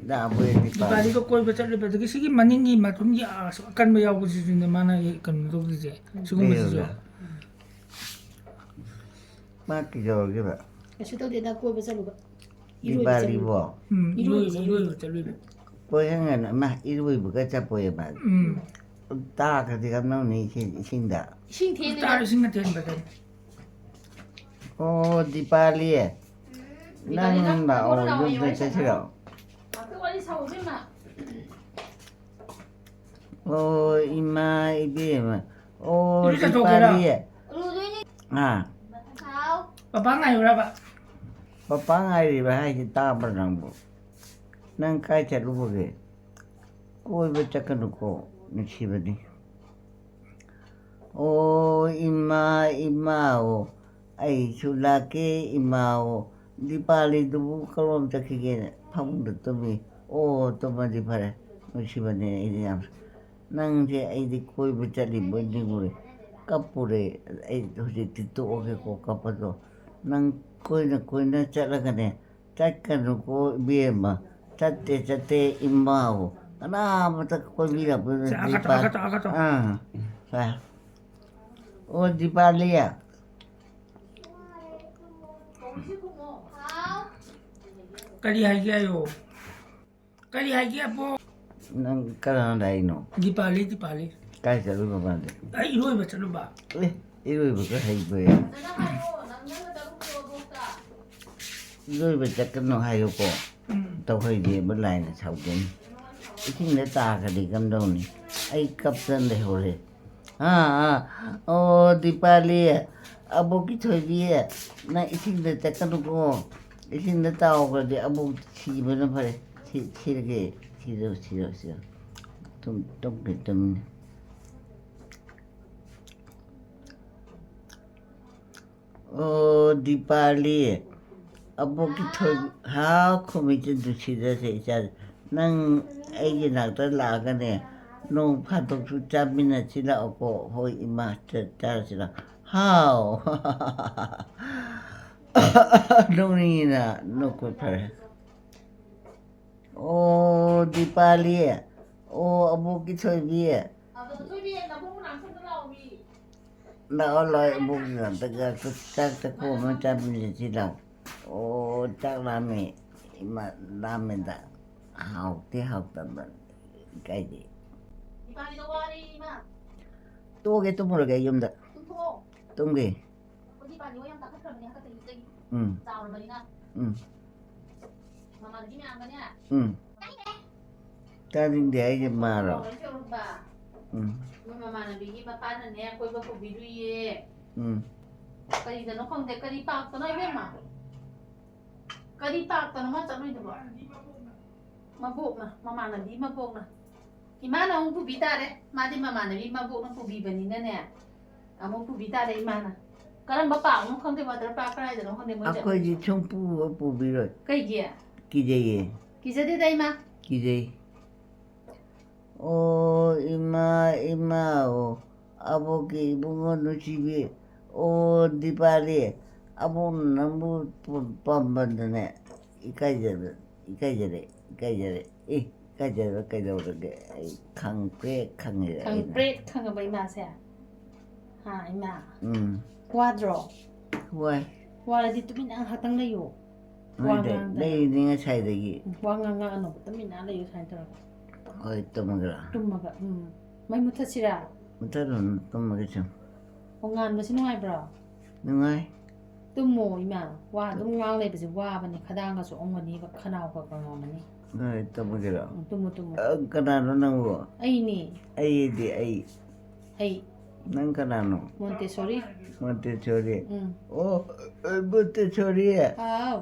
ꯂꯥꯛꯑꯕꯣꯏ ꯗꯤꯄꯥꯂꯤ꯫ ꯗꯤꯄꯥꯂꯤꯒ ꯀꯣꯏꯕ ꯆꯠꯂꯨꯕ, ꯑꯗꯒꯤ ꯁꯤꯒꯤ ꯃꯅꯤꯡꯒꯤ ꯃꯇꯨꯡꯒꯤ ꯑꯁ ꯑꯀꯟꯕ ꯌꯥꯎꯕꯁꯤꯁꯨꯅꯦ ꯃꯥꯅ ꯀꯩꯅꯣ ꯇꯧꯗꯣꯏꯁꯦ꯫ ꯁꯤꯒꯨꯝꯕꯁꯤꯁꯨ꯫ ꯂꯩꯔꯨꯔꯣ꯫ ꯃꯥ ꯀꯩꯗꯧꯔꯒꯦꯕ? ꯀꯩꯁꯨ ꯇꯧꯗꯦꯗ, ꯀꯣꯏꯕ ꯆꯠꯂꯨꯕ꯫ ꯏꯔꯣꯏꯕ ꯗꯤꯄꯥꯂꯤꯕꯣ? ꯆꯠꯂꯨꯕ꯫ ꯎꯝ, ꯏꯔꯣꯏꯕ ꯏꯔꯣꯏꯕ, ꯆꯠꯂꯨꯕ꯫ ꯏꯔꯣꯏꯕ ꯆꯠꯂꯨꯕ꯫ ꯀꯣꯏꯍꯪ ꯍꯪꯅ ꯃꯥ ꯏꯔꯣꯏꯕꯒ ꯆꯠꯄꯣꯌꯦ ꯃꯥꯗꯤ꯫ ꯎꯝ꯫ ꯇꯥꯈ꯭ꯔꯗꯤ ꯀꯝꯗꯧꯅꯤ ꯏꯁꯤꯡ-, ꯏꯁꯤꯡꯗ? ꯏꯁꯤꯡ ꯊꯦꯟꯗꯦꯗ꯫ ꯇꯥꯔ ꯏꯁꯤꯡ ꯑꯊꯦꯟꯕꯗꯅꯤ꯫ ꯑꯣ, ꯗꯤꯄꯥꯂꯤ꯫ ꯗꯤꯄꯥꯂꯤ, ꯅꯪ ꯅꯪ ꯂꯥꯛꯑꯣ, ꯊꯣꯛꯂꯛꯑꯣ, ꯌꯨꯝꯗ ꯋꯥꯔꯤ ꯁꯥꯟꯅꯔꯣ꯫ ꯆꯠꯁꯤꯔꯣ? ꯉꯥꯛꯇ ꯋꯥꯔꯤ ꯁꯥꯎ, ꯏꯕꯦꯝꯃ꯫ ꯑꯣ, ꯏꯃꯥ, ꯏꯕꯦꯝꯃ꯫ ꯑꯣ, ꯏꯔꯨꯖꯊꯣꯛꯀꯦꯔꯣ? ꯗꯤꯄꯥꯂꯤ꯫ ꯂꯨꯗꯣꯏꯅꯦ꯫ ꯑꯥ꯫ ꯍꯥꯎ꯫ ꯄꯄꯥ ꯉꯥꯏꯔꯨꯔꯕ? ꯄꯄꯥ ꯉꯥꯏꯔꯤꯕ ꯍꯥꯏꯁꯦ ꯇꯥꯕ꯭ꯔꯥ ꯅꯪꯕꯨ? ꯅꯪ ꯀꯥꯏ ꯆꯠꯂꯨꯕꯒꯦ? ꯀꯣꯏꯕ ꯆꯠꯀꯅꯨꯀꯣ, ꯅꯨꯡꯁꯤꯕꯅꯤ꯫ ꯑꯣ, ꯏꯃꯥ, ꯏꯃꯥ ꯑꯣ, ꯑꯩꯁꯨ ꯂꯥꯛꯀꯦ, ꯏꯃꯥ ꯑꯣ꯫ ꯗꯤꯄꯥꯂꯤꯗꯨꯕꯨ ꯀꯔꯣꯝ ꯆꯠꯈꯤꯒꯦ? ꯐꯃꯨꯡꯗ ꯇꯨꯝꯃꯤ꯫ ꯑꯣ, ꯇꯨꯝꯃꯗꯤ ꯐꯔꯦ꯫ ꯅꯨꯡꯁꯤꯕꯅꯦ ꯑꯩꯗꯤ ꯌꯥꯝ꯫ ꯅꯪꯁꯦ ꯑꯩꯗꯤ ꯀꯣꯏꯕ ꯆꯠꯂꯤꯕꯣꯏ ꯅꯤꯡꯉꯨꯔꯦ꯫ ꯀꯞꯄꯨꯔꯦ꯫ ꯑꯩ ꯍꯧꯖꯤꯛꯇꯤ ꯇꯣꯛꯑꯒꯦꯀꯣ ꯀꯞꯄꯗꯣ꯫ ꯅꯪ ꯀꯣꯏꯅ ꯀꯣꯏꯅ ꯆꯠꯂꯒꯅꯦ, ꯆꯠꯀꯅꯨꯀꯣ ꯏꯕꯦꯝꯃ꯫ ꯆꯠꯇꯦ, ꯆꯠꯇꯦ ꯏꯃꯥ ꯑꯣ꯫ ꯀꯅꯥꯃꯠꯇ ꯀꯣꯏꯕꯤꯔꯛꯄ ꯁꯦ, ꯑꯥ ꯀꯠꯇꯣ, ꯑꯥ ꯀꯠꯇꯣ, ꯑꯥ ꯀꯠꯇꯣ꯫ ꯑꯥ꯫ ꯁꯦ꯫ ꯑꯣ, ꯗꯤꯄꯥꯂꯤ꯫ ꯀꯔꯤ ꯍꯥꯏꯒꯦ ꯍꯥꯏꯌꯣ? ꯀꯔꯤ ꯍꯥꯏꯒꯦ ꯑꯕꯣ? ꯅꯪ ꯀꯅꯥꯗ ꯍꯥꯏꯅꯣ? ꯗꯤꯄꯥꯂꯤ, ꯗꯤꯄꯥꯂꯤ꯫ ꯀꯥꯏ ꯆꯠꯂꯨꯕ ꯃꯥꯗꯤ? ꯑꯩ ꯏꯔꯣꯏꯕ ꯆꯠꯂꯨꯕ꯫ ꯑꯦ, ꯏꯔꯣꯏꯕꯒ ꯍꯩꯕ꯭ꯔꯥ? ꯐꯖꯅ ꯍꯥꯏꯌꯣ, ꯅꯪ, ꯅꯪ ꯅꯇꯔꯨꯛꯇꯣ ꯏꯔꯣꯏꯕ ꯆꯠꯀꯅꯨ ꯍꯥꯏꯌꯨꯀꯣ꯫ ꯎꯝ꯫ ꯇꯧꯍꯩꯗꯦꯕ, ꯂꯥꯏꯅ ꯁꯥꯎꯗꯣꯏꯅꯤ꯫ ꯏꯁꯤꯡꯗ ꯇꯥꯈ꯭ꯔꯗꯤ ꯀꯝꯗꯧꯅꯤ? ꯑꯩ ꯀꯞꯇꯅ ꯂꯩꯍꯧꯔꯦ꯫ ꯑꯥ, ꯑꯥ, ꯑꯣ, ꯗꯤꯄꯥꯂꯤ, ꯑꯕꯣꯛꯀꯤ ꯊꯣꯏꯕꯤ, ꯅꯪ ꯏꯁꯤꯡꯗ ꯆꯠꯀꯅꯨꯀꯣ꯫ ꯏꯁꯤꯡꯗ ꯇꯥꯎꯈ꯭ꯔꯗꯤ ꯑꯕꯣꯛ ꯁꯤꯕꯅ ꯐꯔꯦ꯫ ꯁꯤ-, ꯁꯤꯔꯒꯦ꯫ ꯁꯤꯔꯣ, ꯁꯤꯔꯣ, ꯁꯤꯔꯣ꯫ ꯇꯨꯝ-, ꯇꯨꯝꯒꯦ, ꯇꯨꯝꯅꯤ꯫ ꯑꯣ, ꯗꯤꯄꯥꯂꯤ, ꯑꯕꯣꯛꯀꯤ ꯊꯣꯏ-, ꯍꯥꯎ, ꯈꯨꯃꯤꯠꯁꯦ ꯅꯨꯡꯁꯤꯗꯁꯦ ꯏꯆꯥꯁꯦ꯫ ꯅꯪ ꯑꯩꯒꯤ ꯅꯥꯛꯇ ꯂꯥꯛꯑꯒꯅꯦ, ꯅꯣꯡ ꯐꯥꯗꯣꯛꯁꯨ ꯆꯥꯃꯤꯟꯅꯁꯤ ꯂꯥꯛꯑꯣꯀꯣ꯫ ꯍꯣꯏ, ꯏꯃꯥ, ꯆ-, ꯆꯥꯔꯁꯤ ꯂꯥꯛꯑꯣ꯫ ꯍꯥꯎ꯫ ꯅꯣꯛꯅꯤꯡꯉꯤꯅ, ꯅꯣꯛꯄ ꯐꯔꯦ꯫ ꯑꯣ, ꯗꯤꯄꯥꯂꯤ꯫ ꯑꯣ, ꯑꯕꯣꯛꯀꯤ ꯊꯣꯏꯕꯤ꯫ ꯂꯥꯛꯑꯣ, ꯂꯥꯛꯑꯣ, ꯏꯕꯣꯛꯀꯤ ꯉꯥꯛꯇ ꯆꯥꯛ ꯆꯥꯛ ꯆꯥꯛ ꯆꯥꯛ ꯀꯣꯝ ꯑꯃ ꯆꯥꯃꯤꯟꯅꯁꯤ ꯂꯥꯛꯑꯣ꯫ ꯑꯣ, ꯆꯥꯛ ꯂꯥꯝꯃꯦ꯫ ꯏꯃꯥ, ꯂꯥꯝꯃꯦꯗ꯫ ꯍꯥꯎꯇꯦ, ꯍꯥꯎꯇꯕ꯫ ꯀꯥꯏꯗꯦ꯫ ꯇꯣꯛꯑꯒꯦ, ꯇꯨꯝꯃꯨꯔꯒꯦ ꯑꯩ ꯌꯨꯝꯗ꯫ ꯇꯨꯝꯒꯦ꯫ ꯎꯝ꯫ ꯎꯝ꯫ ꯎꯝ꯫ ꯇꯥꯅꯤꯡꯗꯦ ꯍꯥꯏꯁꯦ ꯃꯥꯔꯣ? ꯎꯝ꯫ ꯃꯣꯏ ꯃꯃꯥꯟꯅꯕꯤꯒꯤ ꯃꯄꯥꯅꯅꯦ ꯀꯣꯏꯕ ꯄꯨꯕꯤꯔꯨꯏꯌꯦ꯫ ꯎꯝ꯫ ꯀꯔꯤꯗꯅꯣ ꯈꯪꯗꯦ, ꯀꯔꯤ ꯄꯥꯛꯇꯅꯣ ꯏꯕꯦꯝꯃ? ꯀꯔꯤ ꯄꯥꯛꯇꯅꯣ ꯃꯥ ꯆꯠꯂꯨꯏꯗꯨꯕꯣ? ꯃꯕꯣꯛꯅ, ꯃꯃꯥꯟꯅꯕꯤ ꯃꯕꯣꯛꯅ꯫ ꯏꯃꯥꯅ ꯑꯃꯨꯛ ꯄꯨꯕꯤ ꯇꯥꯔꯦ꯫ ꯃꯥꯗꯤ ꯃꯃꯥꯟꯅꯕꯤ ꯃꯕꯣꯛꯅ ꯄꯨꯕꯤꯕꯅꯤꯅꯅꯦ꯫ ꯑꯃꯨꯛ ꯄꯨꯕꯤ ꯇꯥꯔꯦ ꯏꯃꯥꯅ꯫ ꯀꯔꯝꯕ ꯄꯥꯛꯅꯣ ꯈꯪꯗꯦ, water park ꯀꯗꯥꯏꯗꯅꯣ ꯈꯪꯗꯦ ꯃꯣꯏ ꯆꯠꯂꯤꯗꯣ꯫ ꯑꯩꯈꯣꯏꯗꯤ ꯁꯨꯡꯄꯨ ꯄꯨꯕꯤꯔꯣꯏ꯫ ꯀꯩꯒꯤ? ꯀꯤꯖꯩꯌꯦ꯫ ꯀꯤꯖꯗꯦꯗ ꯏꯃꯥ꯫ ꯀꯤꯖꯩ꯫ ꯑꯣ ꯏꯃꯥ, ꯏꯃꯥ, ꯑꯣ ꯑꯕꯣꯛꯀꯤ ꯏꯕꯨꯡꯉꯣ ꯅꯨꯡꯁꯤꯕꯤ, ꯑꯣ ꯗꯤꯄꯥꯂꯤ, ꯑꯕꯣꯛꯅ ꯅꯪꯕꯨ ꯄ-, ꯄꯥꯝꯕꯗꯅꯦ ꯏꯀꯥꯏꯖꯕ, ꯏꯀꯥꯏꯖꯔꯦ, ꯏꯀꯥꯏꯖꯔꯦ꯫ ꯑꯦ, ꯏꯀꯥꯏꯖꯕ ꯀꯩꯗꯧꯔꯒꯦ? ꯑꯩ ꯈꯪꯄ꯭ꯔꯦꯛ ꯈꯪꯉꯦ ꯑꯩꯅ꯫ ꯈꯪꯄ꯭ꯔꯦꯛ ꯈꯪꯉꯕ ꯏꯃꯥꯁꯦ? ꯍꯥ, ꯏꯃꯥ? ꯎꯝ꯫ ꯋꯥꯗ꯭ꯔꯣ? ꯋꯥꯏ꯫ ꯋꯥꯔꯗꯤ ꯇꯨꯃꯤꯟꯅ ꯉꯥꯏꯍꯥꯛꯇꯪ ꯂꯩꯌꯣ꯫ ꯋꯥ ꯍꯣꯏꯗ, ꯉꯥꯡꯗꯅ꯫ ꯂꯩꯔꯤꯅꯤ ꯉꯁꯥꯏꯗꯒꯤ꯫ ꯎꯝ, ꯋꯥ ꯉꯥꯡꯉꯛꯑꯅꯣꯕ, ꯇꯨꯃꯤꯟꯅ ꯂꯩꯌꯨ ꯁꯨꯃꯥꯏꯅ ꯇꯧꯔꯒ꯫ ꯍꯣꯏ, ꯇꯨꯝꯃꯒꯦꯔꯥ? ꯇꯨꯝꯃꯒ, ꯎꯝ꯫ ꯃꯩ ꯃꯨꯠꯊꯠꯁꯤꯔꯥ? ꯃꯨꯠꯊꯠꯂꯨꯅꯨ, ꯇꯨꯝꯃꯒꯦ ꯁꯨꯝ꯫ ꯑꯣ, ꯉꯥꯟꯕꯁꯤ ꯅꯨꯡꯉꯥꯏꯕ꯭ꯔꯣ? ꯅꯨꯡꯉꯥꯏ꯫ ꯇꯨꯝꯃꯣ ꯏꯃꯥ, ꯋꯥ ꯑꯗꯨꯝ ꯉꯥꯡ ꯂꯩꯕꯁꯦ ꯋꯥꯕꯅꯦ, ꯈꯗꯥꯡꯒ ꯆꯣꯛꯑꯝꯒꯅꯤꯕ, ꯈꯅꯥꯎꯒ ꯀꯪꯉꯝꯃꯅꯤ꯫ ꯅꯣꯏ ꯇꯨꯝꯃꯒꯦꯔꯣ? ꯎꯝ, ꯇꯨꯝꯃꯣ, ꯇꯨꯝꯃꯣ꯫ ꯑ, ꯀꯅꯥꯅꯣ ꯅꯪꯕꯨ? ꯑꯩꯅꯦ꯫ ꯑꯩꯗꯤ ꯑꯩ꯫ ꯑꯩ ꯅꯪ ꯀꯅꯥꯅꯣ? ꯃꯣꯟꯇꯦꯁꯣꯔꯤ꯫ ꯃꯣꯟꯇꯦꯁꯣꯔꯤ꯫ ꯎꯝ꯫ ꯑꯣ, ꯑ, ꯃꯣꯟꯇꯦꯁꯣꯔꯤ꯫ ꯍꯥꯎ꯫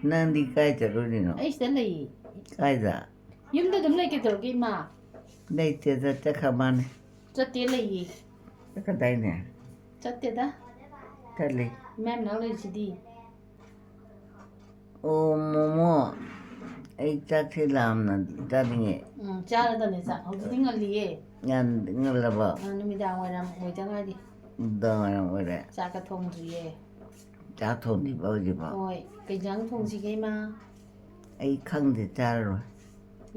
ꯅꯪꯗꯤ ꯀꯥꯏ ꯆꯠꯂꯨꯔꯤꯅꯣ? ꯑꯩ ꯁꯤꯗ ꯂꯩꯌꯦ꯫ ꯀꯥꯏꯗ? ꯌꯨꯝꯗ ꯑꯗꯨꯝ ꯂꯩꯒꯗꯧꯔꯒꯦ ꯏꯃꯥ? ꯂꯩꯇꯦꯗ, ꯆꯠꯈ꯭ꯔ ꯃꯥꯅꯤ꯫ ꯆꯠꯇꯦ, ꯂꯩꯌꯦ꯫ ꯆꯠꯈ꯭ꯔꯗꯥꯏꯅꯦ? ꯆꯠꯇꯦꯗ꯫ ꯆꯠꯂꯤ꯫ ꯏꯃꯥ ꯃꯅꯥꯛ ꯂꯩꯔꯤꯁꯤꯗꯤ꯫ ꯑꯣ, ꯃꯣꯃꯣ, ꯑꯩ ꯆꯥꯛꯁꯦ ꯂꯥꯝꯅ ꯆꯥꯅꯤꯡꯉꯦ꯫ ꯎꯝ, ꯆꯥꯔꯗꯅꯦ ꯆꯥꯛ꯫ ꯍꯧꯖꯤꯛꯇꯤ ꯉꯜꯂꯤꯌꯦ꯫ ꯌꯥꯝ ꯉꯜꯂꯕ? ꯑ, ꯅꯨꯃꯤꯗꯥꯡ ꯋꯥꯏꯔꯝ ꯑꯣꯏꯗ ꯉꯥꯏꯔꯤ꯫ ꯅꯨꯡꯗꯥꯡ ꯋꯥꯏꯔꯝ ꯑꯣꯏꯔꯦ꯫ ꯆꯥꯛꯀ ꯊꯣꯡꯗ꯭ꯔꯤꯌꯦ꯫ ꯆꯥꯛ ꯊꯣꯡꯗ꯭ꯔꯤꯕ ꯍꯧꯖꯤꯛꯐꯥꯎ? ꯍꯣꯏ꯫ ꯀꯩ ꯏꯟꯖꯥꯡ ꯊꯣꯡꯁꯤꯒꯦ ꯏꯃꯥ? ꯑꯩ ꯈꯪꯗꯦ, ꯆꯥꯔꯔꯣꯏ꯫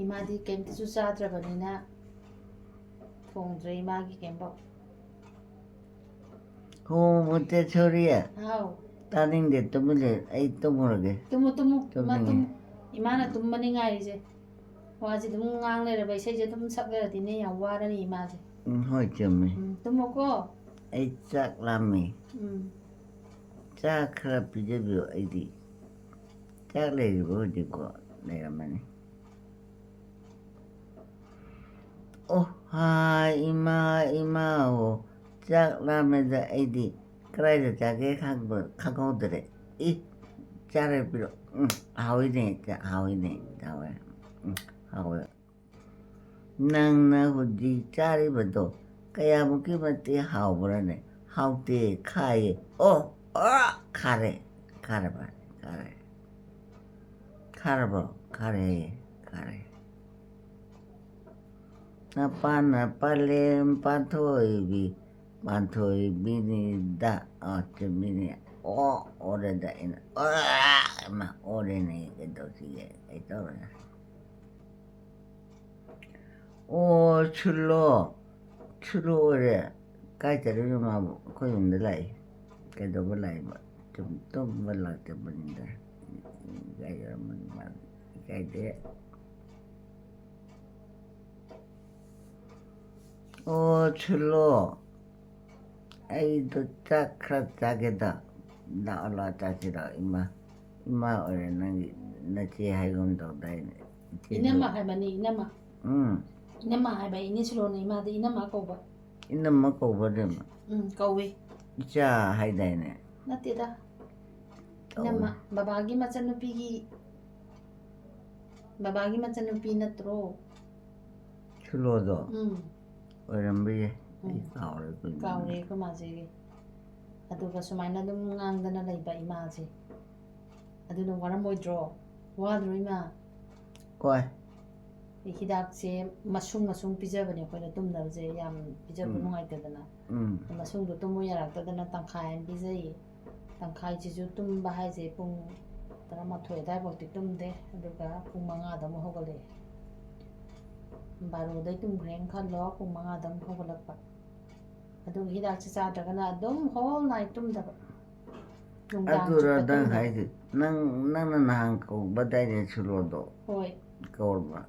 ꯏꯃꯥꯗꯤ ꯀꯩꯝꯇꯁꯨ ꯆꯥꯗ꯭ꯔꯕꯅꯤꯅ ꯊꯣꯡꯗ꯭ꯔꯦ ꯏꯃꯥꯒꯤ ꯀꯩꯝꯐꯥꯎ꯫ ꯍꯣ, ꯃꯣꯟꯇꯦꯁꯣꯔꯤ꯫ ꯍꯥꯎ꯫ ꯇꯥꯅꯤꯡꯗꯦ, ꯇꯨꯃꯤꯟ ꯂꯩ꯫ ꯑꯩ ꯇꯨꯝꯃꯨꯔꯒꯦ꯫ Tamu, Tamu. ꯏꯃꯥ ꯇꯨꯝꯅꯤꯡꯉꯦ꯫ ꯇꯨꯝꯃꯨ꯫ ꯏꯃꯥꯅ ꯇꯨꯝꯕꯅꯤ ꯉꯥꯏꯔꯤꯁꯦ꯫ ꯋꯥꯁꯦ ꯑꯗꯨꯝ ꯉꯥꯡ ꯂꯩꯔꯕ, ꯏꯁꯩꯁꯦ ꯑꯗꯨꯝ ꯁꯛ ꯂꯩꯔꯗꯤꯅꯦ ꯌꯥꯝ ꯋꯥꯔꯅꯤ ꯏꯃꯥꯁꯦ꯫ ꯎꯝ, ꯍꯣꯏ, ꯆꯨꯝꯃꯦ꯫ ꯎꯝ, ꯇꯨꯝꯃꯣꯀꯣ꯫ ꯑꯩ ꯆꯥꯛ ꯂꯥꯝꯃꯦ꯫ ꯎꯝ꯫ ꯆꯥꯛ ꯈꯔ ꯄꯤꯖꯕꯤꯌꯨ ꯑꯩꯗꯤ꯫ ꯆꯥꯛ ꯂꯩꯔꯤꯕꯣ ꯍꯧꯖꯤꯛꯄꯣ? ꯂꯩꯔꯝꯃꯅꯤ꯫ ꯑꯣ, ꯍꯥꯏ, ꯏꯃꯥ, ꯏꯃꯥ, ꯑꯣ, ꯆꯥꯛ ꯂꯥꯝꯃꯦꯗ ꯑꯩꯗꯤ꯫ ꯀꯗꯥꯏꯗ ꯆꯥꯒꯦ ꯈꯪꯕ-, ꯈꯪꯍꯧꯗ꯭ꯔꯦ꯫ ꯏ, ꯆꯥꯔ ꯄꯤꯔꯛꯑꯣ꯫ ꯎꯝ, ꯍꯥꯎꯏꯅꯦ, ꯆꯥꯛ ꯍꯥꯎꯏꯅꯦ, ꯍꯥꯎꯋꯦ꯫ ꯎꯝ, ꯍꯥꯎꯋꯦ꯫ ꯅꯪꯅ ꯍꯧꯖꯤꯛ ꯆꯥꯔꯤꯕꯗꯣ ꯀꯌꯥꯃꯨꯛꯀꯤ ꯃꯇꯤꯛ ꯍꯥꯎꯕ꯭ꯔꯅꯦ? ꯍꯥꯎꯇꯦ, ꯈꯥꯏꯌꯦ꯫ ꯑꯣ, ꯑꯣ, ꯈꯥꯔꯦ, ꯈꯥꯔꯕ, ꯈꯥꯔꯦ꯫ ꯈꯥꯔꯕꯣ? ꯈꯥꯔꯦ, ꯈꯥꯔꯦ꯫ ꯅꯄꯥꯅ ꯄꯥꯂꯦꯝ ꯄꯥꯟꯊꯣꯏꯕꯤ, ꯄꯥꯟꯊꯣꯏꯕꯤꯅꯤꯗ꯫ ꯑ, ꯆꯨꯝꯃꯤꯅꯦ꯫ ꯑꯣ, ꯑꯣꯔꯦꯗ ꯑꯩꯅ꯫ ꯑꯣ, ꯏꯃꯥ, ꯑꯣꯔꯦꯅꯦ꯫ ꯀꯩꯗꯧꯁꯤꯒꯦ? ꯀꯩꯗꯧꯔꯦ? ꯑꯣ, ꯁꯨꯜꯂꯣ꯫ ꯁꯨꯜꯂꯣ ꯑꯣꯏꯔꯦ꯫ ꯀꯥꯏ ꯆꯠꯂꯤꯅꯣ ꯃꯥꯕꯨ? ꯑꯩꯈꯣꯏ ꯌꯨꯝꯗ ꯂꯥꯛꯏ꯫ ꯀꯩꯗꯧꯕ ꯂꯥꯛꯏꯕ? ꯇꯨꯝ-, ꯇꯨꯝꯕ ꯂꯥꯛꯆꯕꯅꯤꯗ꯫ ꯀꯥꯏ ꯆꯠꯂꯝꯃꯅꯤ ꯃꯥꯗꯤ? ꯏꯀꯥꯏꯗꯦ꯫ ꯑꯣ, ꯁꯨꯜꯂꯣ꯫ ꯑꯩꯗꯣ ꯆꯥꯛ ꯈꯔ ꯆꯥꯒꯦꯗ꯫ ꯂꯥꯛꯑꯣ, ꯂꯥꯛꯑꯣ, ꯆꯥꯁꯤ ꯂꯥꯛꯑꯣ, ꯏꯃꯥ꯫ ꯏꯃꯥ ꯑꯣꯏꯔꯦ ꯅꯪꯒꯤ ꯅꯆꯦ ꯍꯥꯏꯒꯨꯝ ꯇꯧꯗꯥꯏꯅꯦ? ꯏꯆꯦꯗꯣ꯫ ꯏꯅꯝꯃ ꯍꯥꯏꯕꯅꯤ, ꯏꯅꯝꯃ꯫ ꯎꯝ꯫ ꯏꯅꯝꯃ ꯍꯥꯏꯕ, ꯏꯅꯦ ꯁꯤꯂꯣꯅ ꯏꯃꯥꯗ ꯏꯅꯝꯃ ꯀꯧꯕ꯫ ꯏꯅꯝꯃ ꯀꯧꯕꯗꯤ ꯑꯃ ꯎꯝ, ꯀꯧꯏ꯫ ꯏꯆꯥ ꯍꯥꯏꯗꯥꯏꯅꯦ? ꯅꯠꯇꯦꯗ꯫ ꯀꯧꯏ꯫ ꯏꯅꯝꯃ, ꯕꯕꯥꯒꯤ ꯃꯆꯟꯅꯨꯄꯤꯒꯤ, ꯕꯕꯥꯒꯤ ꯃꯆꯟꯅꯨꯄꯤ ꯅꯠꯇ꯭ꯔꯣ? ꯁꯤꯂꯣꯗꯣ ꯎꯝ, ꯑꯣꯏꯔꯝꯕ ꯌꯥꯏ꯫ ꯑꯩ ꯎꯝ꯫ ꯀꯥꯎꯔꯦ ꯀꯨꯏꯃꯟꯗꯅ꯫ ꯀꯥꯎꯔꯦ ꯑꯩꯈꯣꯏ ꯃꯥꯁꯦ꯫ ꯑꯗꯨꯒ ꯁꯨꯃꯥꯏꯅ ꯑꯗꯨꯝ ꯉꯥꯡꯗꯅ ꯂꯩꯕ ꯏꯃꯥꯁꯦ꯫ ꯑꯗꯨꯅ ꯋꯥꯔꯝꯃꯣꯏꯗ꯭ꯔꯣ? ꯋꯥꯗ꯭ꯔꯣ ꯏꯃꯥ? ꯀꯣꯏ꯫ ꯍꯤꯗꯥꯛꯁꯦ ꯃꯁꯨꯡ ꯃꯁꯨꯡ ꯄꯤꯖꯕꯅꯦ ꯑꯩꯈꯣꯏꯅ ꯇꯨꯝꯅꯕꯁꯦ, ꯌꯥꯝ ꯄꯤꯖꯕ ꯎꯝ꯫ ꯅꯨꯡꯉꯥꯏꯇꯗꯅ꯫ ꯎꯝ꯫ ꯃꯁꯨꯡꯗꯣ ꯇꯨꯝꯃꯨ ꯌꯥꯔꯛꯇꯗꯅ ꯇꯪꯈꯥꯏ ꯑꯃ ꯄꯤꯖꯩꯌꯦ꯫ ꯇꯪꯈꯥꯏꯁꯤꯁꯨ ꯇꯨꯝꯕ ꯍꯥꯏꯁꯦ ꯄꯨꯡ ꯇꯔꯥꯃꯥꯊꯣꯏ ꯑꯗꯨꯋꯥꯏꯐꯥꯎꯗꯤ ꯇꯨꯝꯗꯦ, ꯑꯗꯨꯒ ꯄꯨꯡ ꯃꯉꯥꯗ ꯑꯃꯨꯛ ꯍꯧꯒꯠꯂꯛꯑꯦ꯫ ꯕꯥꯔꯣꯗꯩ ꯇꯨꯝꯈ꯭ꯔꯦꯅ ꯈꯜꯂꯣ, ꯄꯨꯡ ꯃꯉꯥꯗ ꯑꯃꯨꯛ ꯍꯧꯒꯠꯂꯛꯄ꯫ ꯑꯗꯨꯒ ꯍꯤꯗꯥꯛꯁꯦ ꯆꯥꯗ꯭ꯔꯒꯅ ꯑꯗꯨꯝ whole night ꯇꯨꯝꯗꯕ꯫ ꯅꯨꯡꯗꯥꯡ ꯑꯗꯨꯔ ꯆꯨꯞꯄ ꯅꯪ ꯇꯨꯝꯗꯕ꯫ ꯍꯥꯏꯁꯦ? ꯅꯪ, ꯅꯪꯅ ꯅꯍꯥꯟ ꯀꯧꯕꯗꯥꯏꯅꯦ ꯁꯤꯂꯣꯗꯣ? ꯍꯣꯏ꯫ ꯀꯧꯔꯕ?